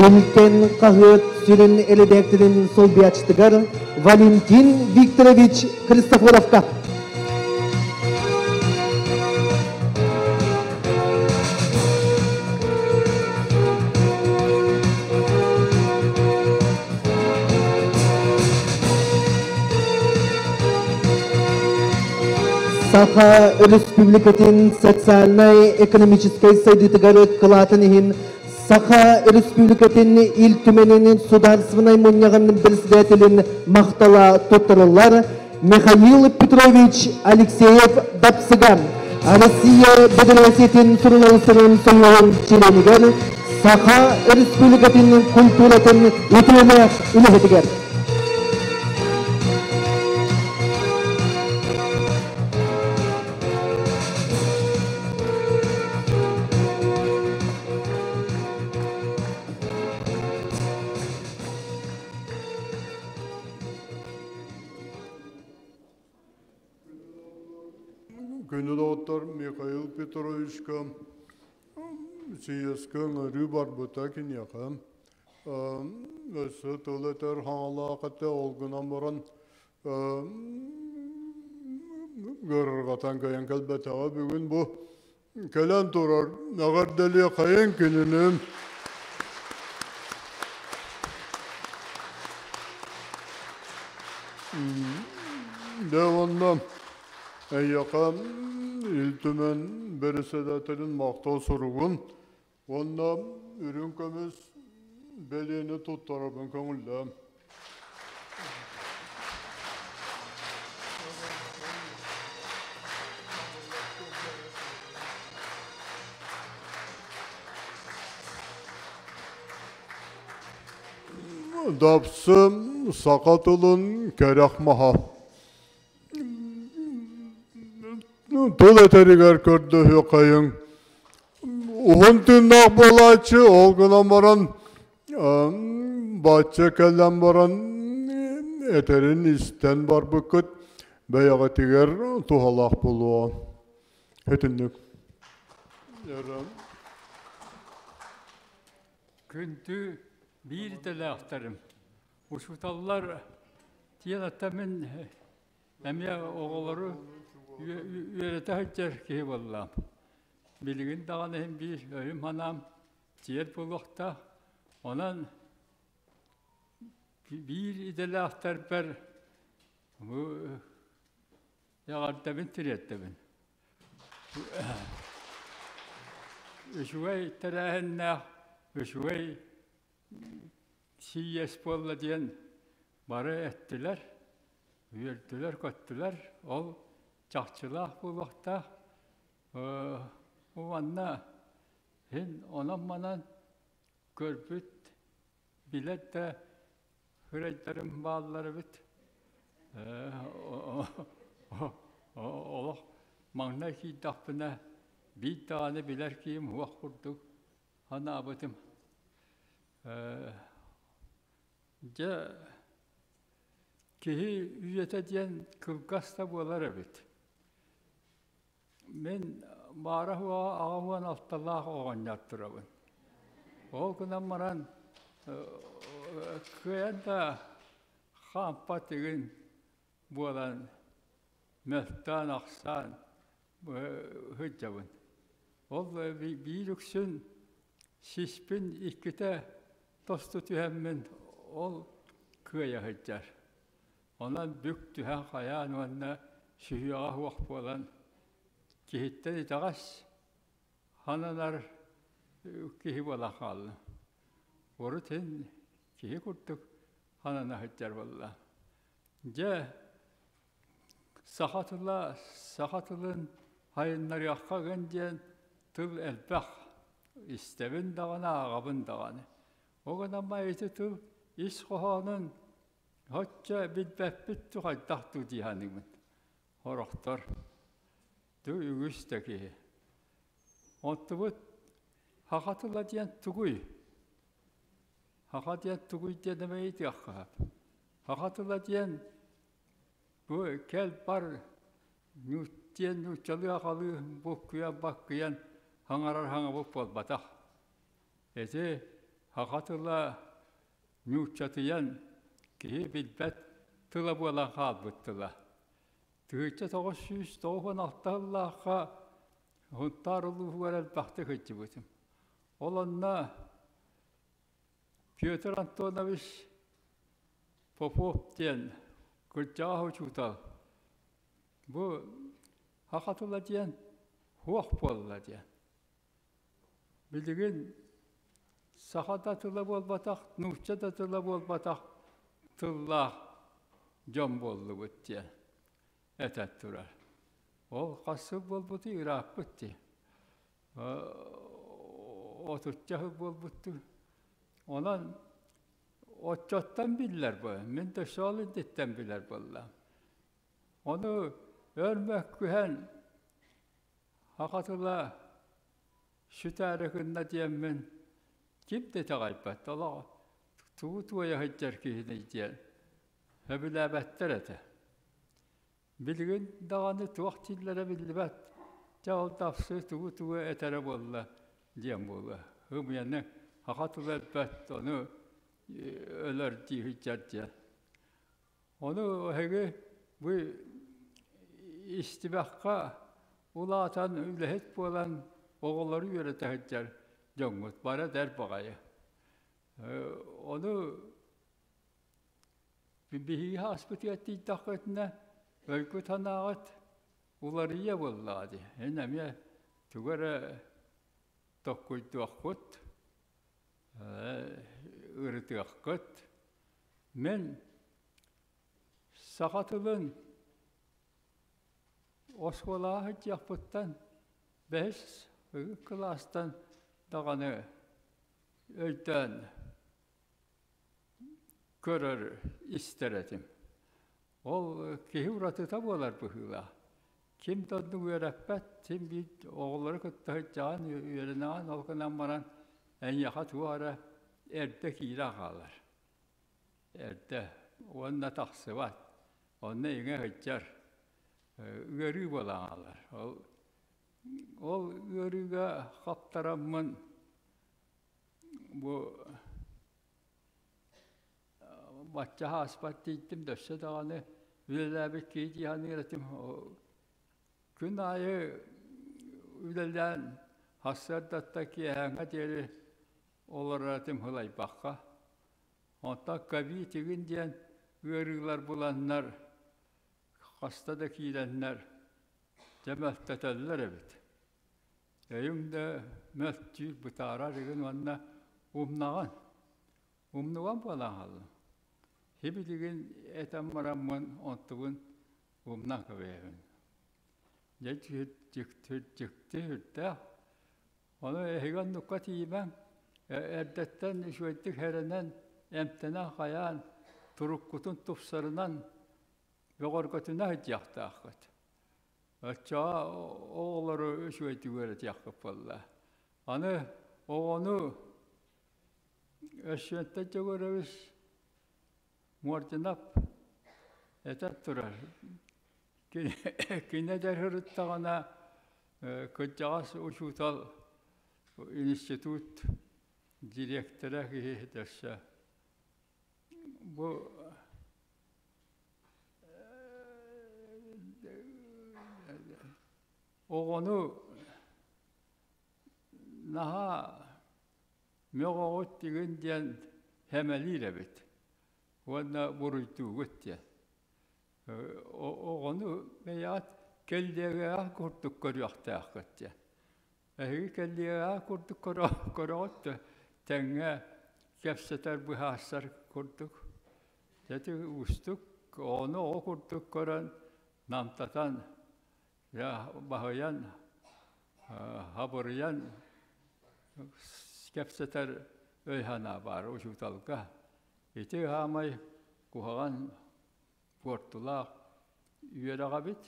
Speaker 20: Илтэн хаһыат сүрүн эрэдээктэрин солбуйааччытыгар Валентин Викторович Христофоровка. Саха Өрөспүүбүлүкэтин социальнай-экономическай сайдыытыгар кылаатын иһин Саха Өрөспүүбүлүкэтин Ил Түмэнин Судаарыстыбаннай мунньаҕын председателин махтала туттарыллар Михаил Петрович Алексеев Дапсыган Россия Федерациятын суруналыыстарын союһун чилиэнигэр Саха Өрөспүүбүлүкэтин культуратын үтүөлээх үлэһитигэр.
Speaker 6: Күнү доҕоттор Михаил Петровичка съезкэ ыҥырыы барбыта киниэхэ. Өссө тыл этэр хаҥалаах этэ, ол гынан баран ыарырҕатан кыайан кэлбэтэҕэ. Бүгүн бу кэлэн турар эҕэрдэлиэхэйин кинини. Дьэ уонна эйиэхэ Ил Түмэн бэрэссэдээтэлин махтал суругун уонна үрүҥ көмүс бэлиэни туттарарбын көҥүллээн. Дапсы саха тылын кэрэх маһа. Тыл этэригэр көрдөһүөххэйиҥ. Уһун тыыннаах буолааччы, ол гынан баран бачча кэлэн баран этэрин истэн барбыккыт бэйэҕитигэр туһалаах буолуо. Итинник.
Speaker 21: Күндү биир идэлээхтэрим, учууталлар тиэн мин эмиэ оҕолору үөрэтэ сылдьар киһи буоллаам. Билигин даҕаны иһин биир өйүм-санаам тиэр буолуохтаах. Онон биир идэлээхтэрбэр бу эҕэрдэбин тириэрдэбин. Үчүгэй тэрээһиннээх, үчүгэй сийиэс буолла диэн бары эттилэр. Үөрдүлэр-көттүлэр. Ол чахчылаах буолуохтаах. Манна һин онон-манан көрбүт, билэр да хырайдарым бааллар эбит. Олох маҥнай киирдэхпинэ биир даҕаны билэр киһим суох курдук санаабытым. Дьэ, киһи үйэтэ диэн кылгас да буолар эбит. Мин баара-суоҕа 86-лаах оҕонньор турабын. Ол гынан баран кыайан да хаампат игин буолан мөлтөөн-ахсаан сылдьабын. Ол биир үксүн сиспин иккитэ тосту түһэммин ол кыайа сылдьар. Онон бүк түһэн хайаан уонна сүһүөҕэ суох буолан киһиттэн итэҕэс хананар киһи буолан хааллым. Урут иһин киһи курдук ханана сылдьар буолла. Дьэ, саха тыла саха тылын хайыннарыахха гын диэн тыл элбэх. Истэбин даҕаны, ааҕабын даҕаны. Ол гынан ити тыл ис хоһоонун Оччо билбэппит дуу хайдах дуу дии саныыбын. Сорохтор дуу үгүс да киһи. Онтубут саха тыла диэн тугуй? Саха диэн тугуй диэн эмэ ыйытыахха сөп. Саха тыла диэн бу кэл бар диэн нууччалыы аҕалыы буккуйан баккыйан саҥарар саҥабыт буолбатах. Ити саха тыла нууччатыйан киһи билбэт тыла буолан хаалбыт тыла. 1996 сыллаахха Сунтаар улууһугар элбэхтик сылдьыбытым. Ол онно Петр Антонович Попов диэн кырдьаҕас учуутал бу саха тыла диэн суох буолла диэн. Билигин саха да тыла буолбатах, нуучча да тыла буолбатах тыллаах дьон буоллубут диэн этэ турар. Ол хас сыл буолбутуй ырааппыт дии. Отучча сыл буолбуттуу. Онон оччоттон биллэр бу. Мин да сол инниттэн билэр буоллаҕым. Ону өр мөккүһэн Саха тыла сүтээри гынна диэммин ким да итэҕэйбэт, олох тугу туойа сылдьар киһиний диэн сөбүлээбэттэр этэ. Билигин даҕаны туох дииллэрэ биллибэт, дьэ ол тахсыы тугу-тугу этэрэ буолла диэн буолуо. Ымыйаны саха тыла өлбөт, ону өлөр дии сылдьар диэн. Ону эһиги бу истибэххэ улаатан үлэһит буолан оҕолору үөрэтэ сылдьар дьоҥҥут бары эдэр баҕайы. Ону биһиги ааспытыгар тиийдэххитинэ өйгүт-санааҕыт уларыйыа буоллаҕа дии. Эн эмиэ тугу эрэ токкуйдуоххут, ырытыаххыт. Мин саха тылын оскуолаҕа сылдьыахпыттан бэһис кылаастан даҕаны өйдөөн көрөр, истэр этим. Ол киһи уратыта буолар быһыылаах. Ким да оннук үөрэппэт, син биир оҕолору кытта сылдьаҕын, үөрэнэҕин, ол гынан баран эйиэхэ туох эрэ эрдэ киирэн хаалар. Эрдэ уонна тахсыбат. Онно иҥэ сылдьар ыарыы буолан хаалар. Ол, ол ыарыыга хаптараммын бу бачча ааспат тиийдим да өссө даҕаны үлэлээбит киһи дии саныыр этим. Күн аайы үлэлээн сарсыардаттан киэһээҥҥэ диэри олорор этим сылайбакка. Онтон ковид игин диэн ыарыылар буланнар, хаста да киирэннэр, дьэ мөлтөтөллөр эбит. Өйүҥ да мөлтүүр, бытаарар игин уонна умнаҕын. Умнуган буолан хааллым. Хибилигин этэн бараммын онтубун умнан кэбиһэбин. Дьэ дьикти үрдээх. Ону эһиги оннукка тиийимэҥ. Эрдэттэн үчүгэйдик хэрэнэн, эмтэнэн хайаан, туруккутун тупсарынан бөҕөргөтүнэ сылдьыахтааххыт. Оччоҕо оҕолору үчүгэйдик үөрэтиэххит буолла. Аны оҕону Өссүөнтэн Дьөгүөрэбис Муординап этэн турар. Кини эдэр сырыттаҕына кырдьаҕас учуутал институт директора киһи өссө бу оҕону наһаа мөҕөҕүт игин диэн сэмэлиир эбит уонна буруйдуугут диэн. Оҕону бэйэҕит кэллиэгэҕэ курдук көрүөхтээххит диэн. Эһиги кэллиэгэҕэ курдук көрөҕүт да тэҥҥэ кэпсэтэр быһаарсар курдук. Ити уустук оҕону оҕо курдук көрөн намтатан баһыйан хабырыйан кэпсэтэр өй-санаа баар учууталга. Ити хаамай куһаҕан буортулаах үөрэҕэ эбит.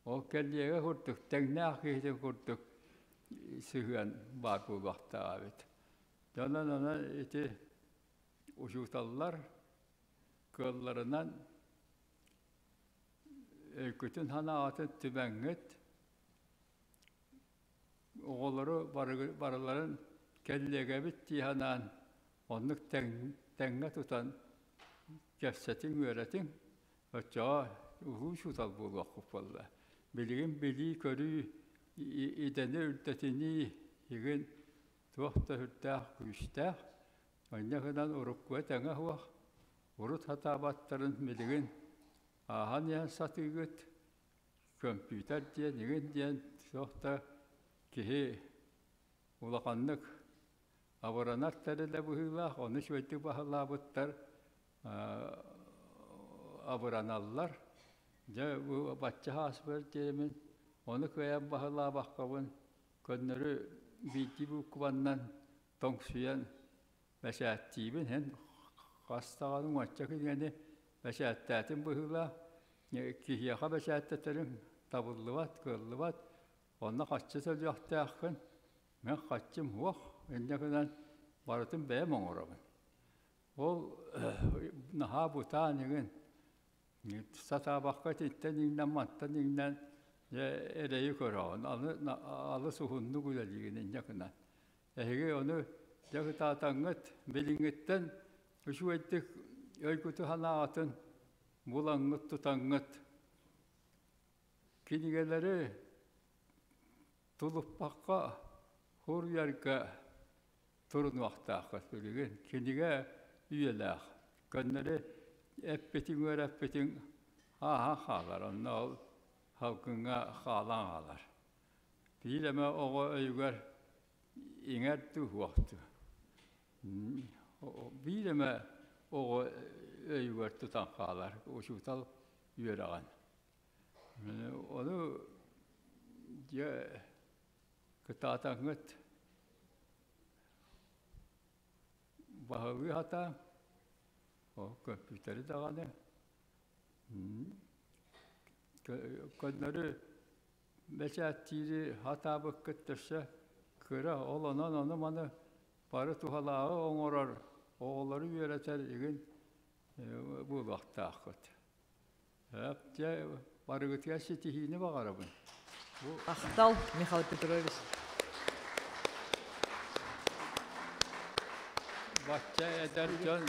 Speaker 21: Ол кэллиэгэ курдук, тэҥнээх киһитин курдук сыһыан баар буолуохтаах эбит. Дьонон онон ити учууталлар кыалларынан өйгүтүн санааҕытын түмэҥҥит оҕолору барыларын кэллиэгэбит дии санаан оннук тэҥҥэ тутан кэпсэтиҥ, үөрэтиҥ, оччоҕо улуу учуутал буолуоххут буолла. Билигин билии-көрүү, идэни үрдэтинии игин туох да сүрдээх күүстээх. Онньа гынан уруккуга тэҥэ суох, урут сатаабаттарын билигин ааһан иһэн сатыыгыт, көмпүүтэр диэн, игин диэн туох да киһи улаханнык абыранар тэрилэ быһыылаах, ону үчүгэйдик баһылаабыттар абыраналлар. Дьэ, бу бачча ааспар диэмин, ону кыайан баһылаабаккабын көннөрү биирдии буукубаннан тоҥсуйан бэчээттиибин. Эн хас даҕаны уонча кинигэни бэчээттээтим быһыылаах. Киһиэхэ бэчээттэтэрим табыллыбат, кыаллыбат. Онно хаччы төлүөхтээххин. Мин хаччым суох. Инньэ гынан барытын бэйэм оҥоробун. Ол наһаа бытаан игин сатаабакка итинтэн иҥнэн мантан иҥнэн дьэ эрэйи көрөҕүн. Аны алыс уһуннук үлэлиигин инньэ гынан. Эһиги ону дьэ кытаатаҥҥыт билиҥҥиттэн үчүгэйдик өйгүтү-санааҕытын булаҥҥыт тутаҥҥыт кинигэлэри тулуппакка суруйарга турунуохтааххыт билигин. Кинигэ үйэлээх. Көннөрү эппитиҥ үөрэппитиҥ ааһан хаалар, онно ол салгыҥҥа хаалан хаалар. Биир эмэ оҕо өйүгэр иҥэр дуу суох дуу. Биир эмэ оҕо өйүгэр тутан хаалар учуутал үөрэҕин. Ону дьэ кытаатаҥҥыт баһылыы сатаан ол көмпүүтэри даҕаны көннөрү бэчээттиири сатаабыккыт өссө кыра ол онон ону-маны бары туһалааҕы оҥорор оҕолору үөрэтэр игин буолуохтааххыт. Дьэ, барыгытыгар ситиһиини баҕарабын.
Speaker 2: Махтал, Михаил Петрович.
Speaker 21: Бачча эдэр дьон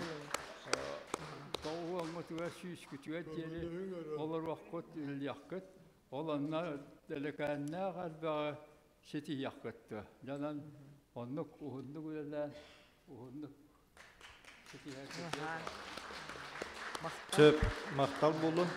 Speaker 21: тоҕуоҥҥутугар сүүскүтүгэр диэри олоруоххут, үлэлиэххит. Ол онно дэлэкээннээх элбэҕи ситиһиэххит дуо? Дьонон оннук уһуннук үлэлээн, уһуннук ситиһэргит.
Speaker 1: Сөп, махтал буоллун.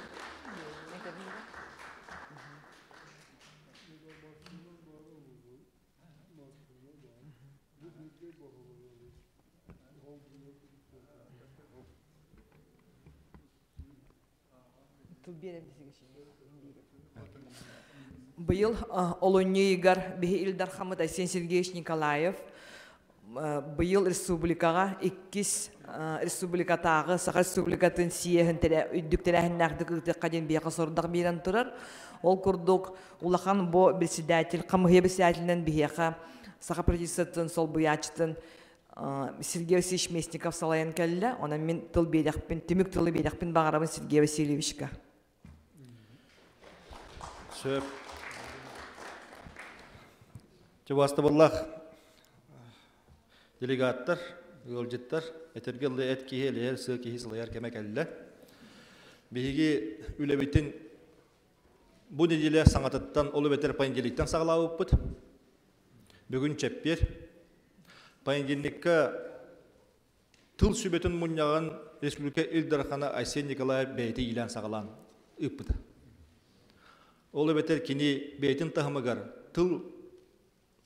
Speaker 2: Быйыл олунньу ыйыгар биһи Ил Дархаммыт Айсен Сергеевич Николаев быйыл республикаҕа иккис республикатааҕы Саха Республикатын съеһин үрдүк тэрээһиннээхтик ыытыахха диэн биһиэхэ сорудах биэрэн турар. Ол курдук улахан бу председатель, хамыһыйа председателинэн биһиэхэ Саха правительствотын солбуйааччытын Сергей Васильевич Местников салайан кэллэ. Онон мин тыл биэрэхпин, түмүк тылы биэрэхпин баҕарабын Сергей Васильевичка.
Speaker 1: Сөп. Чубастабыллах делегаттар, ыалдьыттар, этэргэ ылы эт киһи элэйэр, сыа киһи сылайар кэмэ кэллэ. Биһиги үлэбитин бу неделя саҥатыттан, ол эбэтэр понедельниктан саҕалаабыппыт. Бүгүн чэппиэр. Понедельникка тыл сүбэтин мунньаҕын республика Ил Дархана Айсен Николаев бэйэтэ иилээн-саҕалаан ыыппыта. Ол эбэтэр кини бэйэтин таһымыгар тыл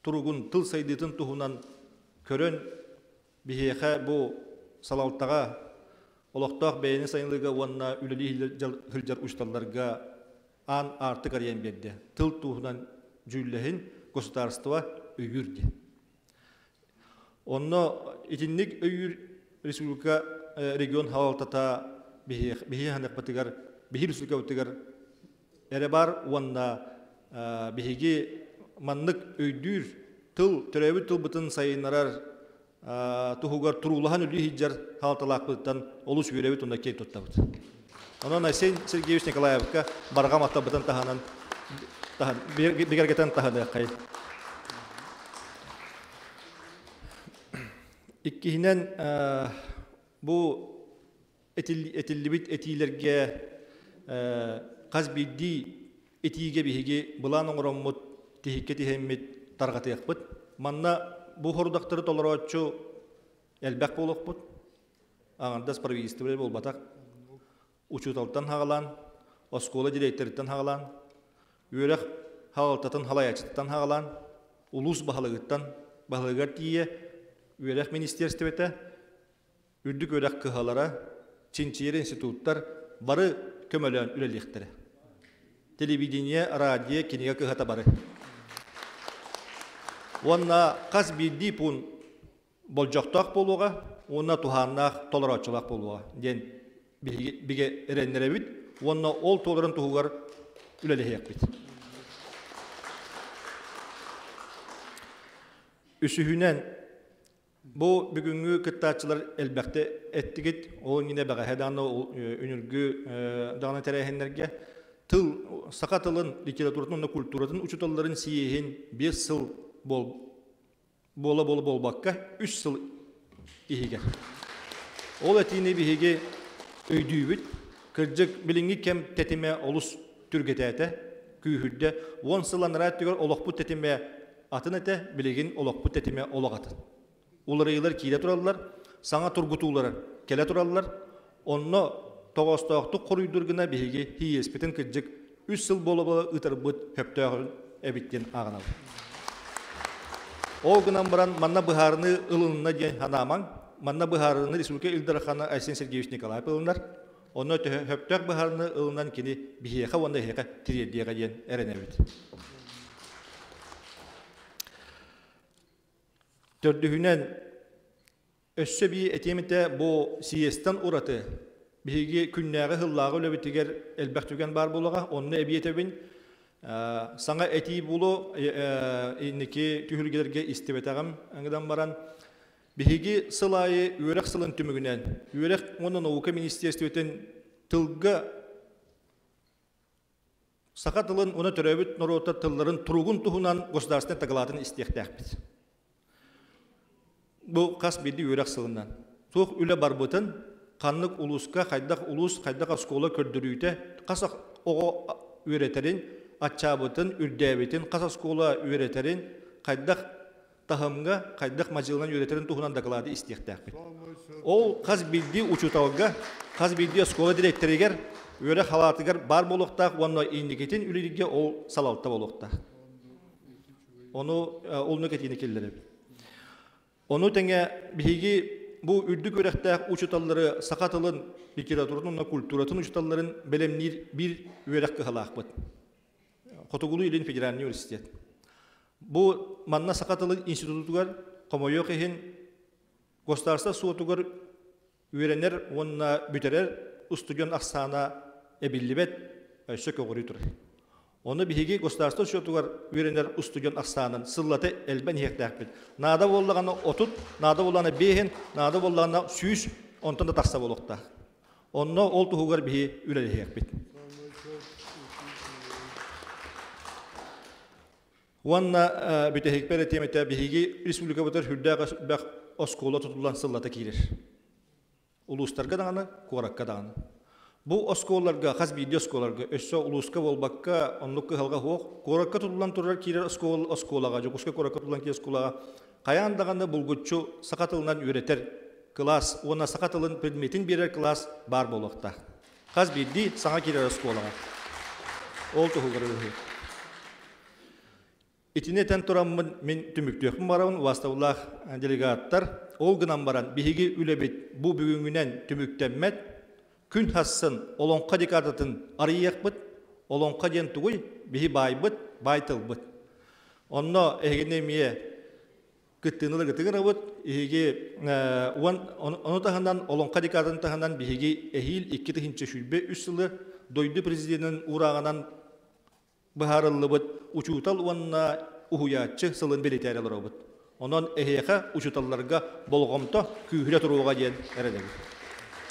Speaker 1: туругун, тыл сайдыытын туһунан көрөн биһиэхэ бу салалтаҕа олохтоох бэйэни сайынлыга уонна үлэлии сылдьар учууталларга аан аартык арыйан биэрдэ. Тыл туһунан дьүүллэһин государство өйүүр диэн. Онно итинник өйүүр республика регион салалтата биһи ханыахпытыгар, биһи республикабытыгар эрэ бар уонна биһиги маннык өйдүүр тыл, төрөөбүт тылбытын сайыннарар туһугар туруулаһан үлүү сылдьар салалталаахпытыттан олус үөрэбит уонна киэн туттабыт. Онон Айсен Сергеевич Николаевка барҕа махталбытын таһынан бигэргэтэн таһыныаххай. Иккиһинэн, бу этиллибит этиилэргэ хас биирдии этиигэ биһиги былаан оҥороммут, тиһиккэ тиһэммит тарҕатыахпыт. Манна бу хорудахтары толорооччу элбэх буолуохпут. Аҥардас правительство буолбатах. Учууталтан хаҕалаан, оскуола директорыттан хаҕалаан, үөрэх хаҕалтатын халайааччытыттан хаҕалаан, улуус баһылыгыттан баһылыгар тиийэ үөрэх министиэристибэтэ, үрдүк үөрэх кыһалара, чинчийэр институттар бары көмөлөөн үлэлиэхтэрэ. Телевидение, радио, кинигэ кыһата бары. Уонна хас биирдии пуун болдьохтоох буолуоҕа уонна туһааннаах толорооччулаах буолуоҕа диэн биһиги бигэ эрэннэрэбит уонна ол туоларын туһугар үлэлэһиэхпит. Үсүһүнэн, Бу бүгүҥҥү кыттааччылар элбэхтэ эттигит, ол иннинэ бэҕэһээ даҕаны үнүргү даҕаны тэрээһиннэргэ тыл, саха тылын, литературатын уонна культуратын учууталларын сийиэһин 5 сыл буола-буола буолбакка, 3 сыл иһигэр. Ол этиини биһиги өйдүүбүт. Кырдьык, билиҥҥи кэм тэтимэ олус түргэтээтэ, күүһүрдэ. 10 сыл анараа өттүгэр олохпут тэтимэ атын этэ, билигин олохпут тэтимэ олох атын. Уларыйыылар киирэ тураллар, саҥа тургутуулар кэлэ тураллар. Онно тоҕоостоохтук хоруйдуур гына биһиги ХИЭСпитин кырдьык үс сыл буола-буола ыытарбыт сөптөөх эбит диэн ааҕынабыт. Ол гынан баран манна быһаарыныы ылынна диэн санаамаҥ. Манна быһаарыныны Республика Ил Дархана Айсен Сергеевич Николаев ылынар. Онно сөптөөх быһаарыны ылынан кини биһиэхэ уонна эһиэхэ тириэрдиэҕэ диэн эрэнэбит. Төрдүһүнэн, өссө бии этиэм этэ бу съезтэн ураты биһиги күннээҕи сыллааҕы үлэбитигэр элбэх түгэн баар буолуоҕа. Онно эбии этэбин, саҥа этии буолуо инники түһүлгэлэргэ истибэтэҕим гынан баран Биһиги сыл аайы үөрэх сылын түмүгүнэн Үөрэх уонна наука министиэристибэтин тылга саха тылын уонна төрөөбүт норуоттар тылларын туругун туһунан государственнай дакылаатын истиэхтээхпит. Бу хас биирдии үөрэх сылынан. Туох үлэ барбытын, ханнык улууска, хайдах улуус, хайдах оскуола көрдөрүүтэ, хас оҕо үөрэтэрин, аччаабытын, үрдээбитин, хас оскуола үөрэтэрин, хайдах таһымҥа хайдах мадьыылынан үөрэтэрин туһунан дакылааты истиэхтээхпит. Ол хас биирдии учууталга, хас биирдии оскуола дириэктэригэр үөрэх халаатыгар баар буолуохтаах уонна инникитин үлэлииргэ ол салалта буолуохтаах. Ону оннук этиини киллэрэбит. Ону тэҥэ биһиги бу үрдүк үөрэхтээх учууталлары саха тылын, литературатын уонна культуратын учууталларын бэлэмниир биир үөрэх кыһалаахпыт. Хотугулуу-Илин федеральный университет. Бу манна саха тылын институтугар хомойуох иһин государство суотугар үөрэнэр уонна бүтэрэр устудьуон ахсаана эбиллибэт, өссө көҕүрүү турар. Ону биһиги государство счетугар үөрэнэр устудьуон ахсаанын сыллата элбэн иһиэхтээхпит. Наада буоллаҕына 30, наада буоллаҕына 5, наада буоллаҕына 100, онтон да тахса буолуохтаах. Онно ол туһугар биһи үлэлэһиэхпит. Уонна бүтэһикпэр этиэм этэ, биһиги республикабытыгар сүрдээх элбэх оскуола тутуллан сыллата киирэр. Улуустарга даҕаны, куоракка даҕаны. Бу оскуолаларга, хас биирдии оскуолаларга, өссө улууска буолбакка, оннук кыһалҕа суох, куоракка тутуллан турар киирэр оскуолаҕа, Дьокуускай куоракка тутуллан киирэр оскуолаҕа хайаан даҕаны булгуччу саха тылынан үөрэтэр кылаас уонна саха тылын предметин биэрэр кылаас баар буолуохтаах. Хас биирдии саҥа киирэр оскуолаҕа. Ол туһугар үһү. Итини этэн тураммын мин түмүктүөхпүн барабын убаастабыллаах делегаттар. Ол гынан баран биһиги үлэбит бу бүгүҥҥүнэн түмүктэммэт. Күн хассын олоҥхо декадатын арыйыахпыт. Олоҥхо диэн тугуй? Биһи баайбыт, баай тылбыт. Онно эһигини эмиэ кыттыыны ыларгытыгар Эһиги ону таһынан олоҥхо декадатын таһынан биһиги эһиил 2023 сылы дойду президенин уурааҕынан быһаарыллыбыт учуутал уонна уһуйааччы сылын бэлиэтээри олоробут. Онон эһиэхэ учууталларга болҕомто күүһүрэ туруоҕа диэн эрэнэбит.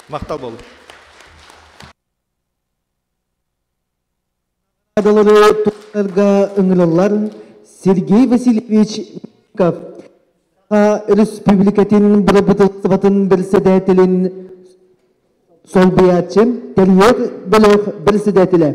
Speaker 1: Махтал буолун.
Speaker 20: Туттарга ыҥырыллар Сергей Васильевич Миков Республикатын бырабыыталыстыбатын бэрэссэдээтэлин солбуйааччы, тэрийэр бөлөх бэрэссэдээтэлэ.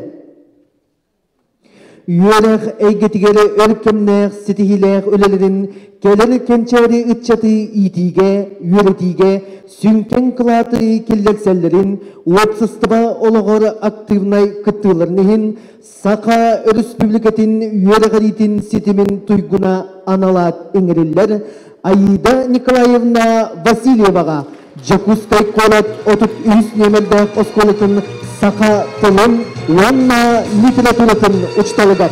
Speaker 20: Үөрэх эйгэтигэр өр кэмнээх ситиһиилээх үлэлэрин кэлэр кэнчээри ыччаты иитиигэ, үөрэтиигэ сүҥкэн кылааты киллэрсэллэрин, уопсастыба олоҕор активнай кыттыыларын иһин Саха Өрөспүүбүлүкэтин үөрэҕириитин ситимин туйгуна аналаат иҥэриллэр Аида Николаевна Васильеваҕа Дьокуускай куорат 33 нүөмэрдээх оскуолатын саха тылын уонна литературатын учууталыгар.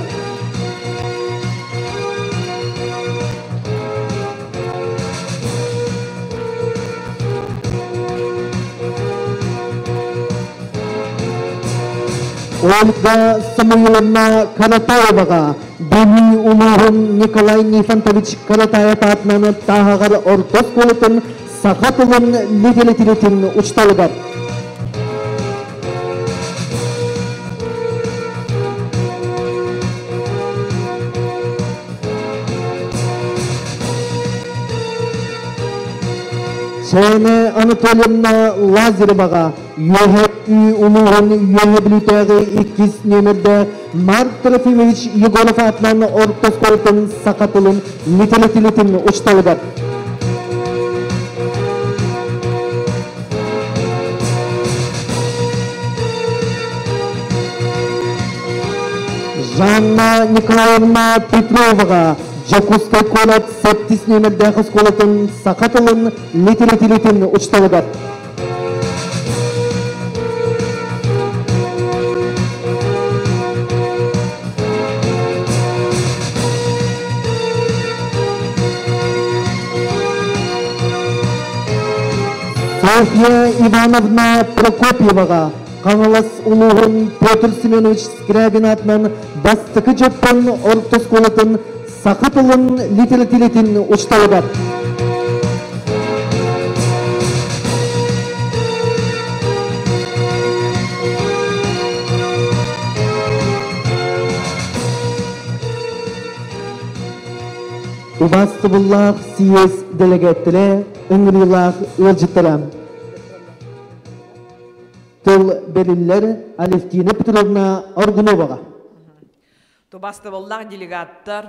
Speaker 20: Ольга Самуиловна Каратаеваҕа Бүлүү улууһун Николай Нифонтович Каратаев аатынан Тааһаҕар орто оскуолатын саха тылын литературатын учууталыгар. Сээнэ Анатольевна Лазареваҕа Үөһээ улууһун Үөһээ Бүлүүтээҕи иккис нүөмэрдээх Марк Трофимович Егоров аатынан орто оскуолатын саха тылын литературатын учууталыгар. Жанна Николаевна Петроваҕа Дьокуускай куорат сэттис нүөмэрдээх оскуолатын саха тылын литературатын учууталыгар. Софья Ивановна Прокопьеваҕа Хаҥалас улууһун Петр Семенович Скрябин аатынан бастакы Дьоппон орто оскуолатын саха тылын литературатын учууталыгар. Убаастабыллаах съезд дэлэгээттэрэ, ыҥырыылаах ыалдьыттара. Тыл бэриллэр Алевтина Петровна Аргуноваҕа.
Speaker 2: Тубастыбыллаах делегаттар,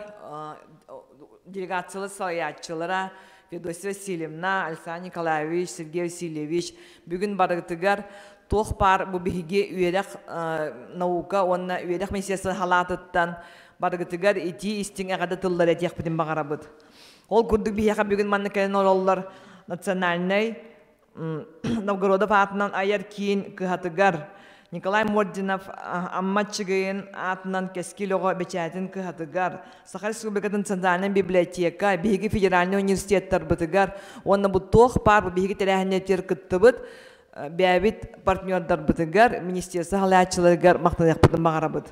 Speaker 2: делегациялар салайааччылара Федосия Васильевна, Александр Николаевич, Сергей Васильевич бүгүн барытыгар туох баар бу биһиги үөрэх наука уонна үөрэх министерствотын халаатыттан барыгытыгар итии истиҥ эҕэрдэ тыллары этиэхпитин баҕарабыт. Ол курдук биһиэхэ бүгүн манна кэлэн олороллор национальнай Новгородов аатынан айар киин кыһатыгар, Николай Мординов Амма Аччыгыйын аатынан Кэскил оҕо бэчээтин кыһатыгар, Саха Республикатын Центральнай библиотека, биһиги федеральнай университеттарбытыгар уонна бу туох баар бу биһиги тэрээһиннэригэр кыттыбыт бэйэбит партнердарбытыгар, министерство салайааччыларыгар махтаныахпытын баҕарабыт.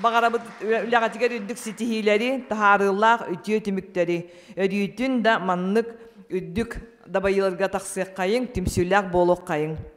Speaker 2: Баҕарабыт үлэҕитигэр үрдүк ситиһиилэри, таһаарыылаах үтүө түмүктэри, өрүүтүн да маннык үрдүк дабайыыларга тахсыаххайыҥ, түмсүүлээх буолуоххайыҥ.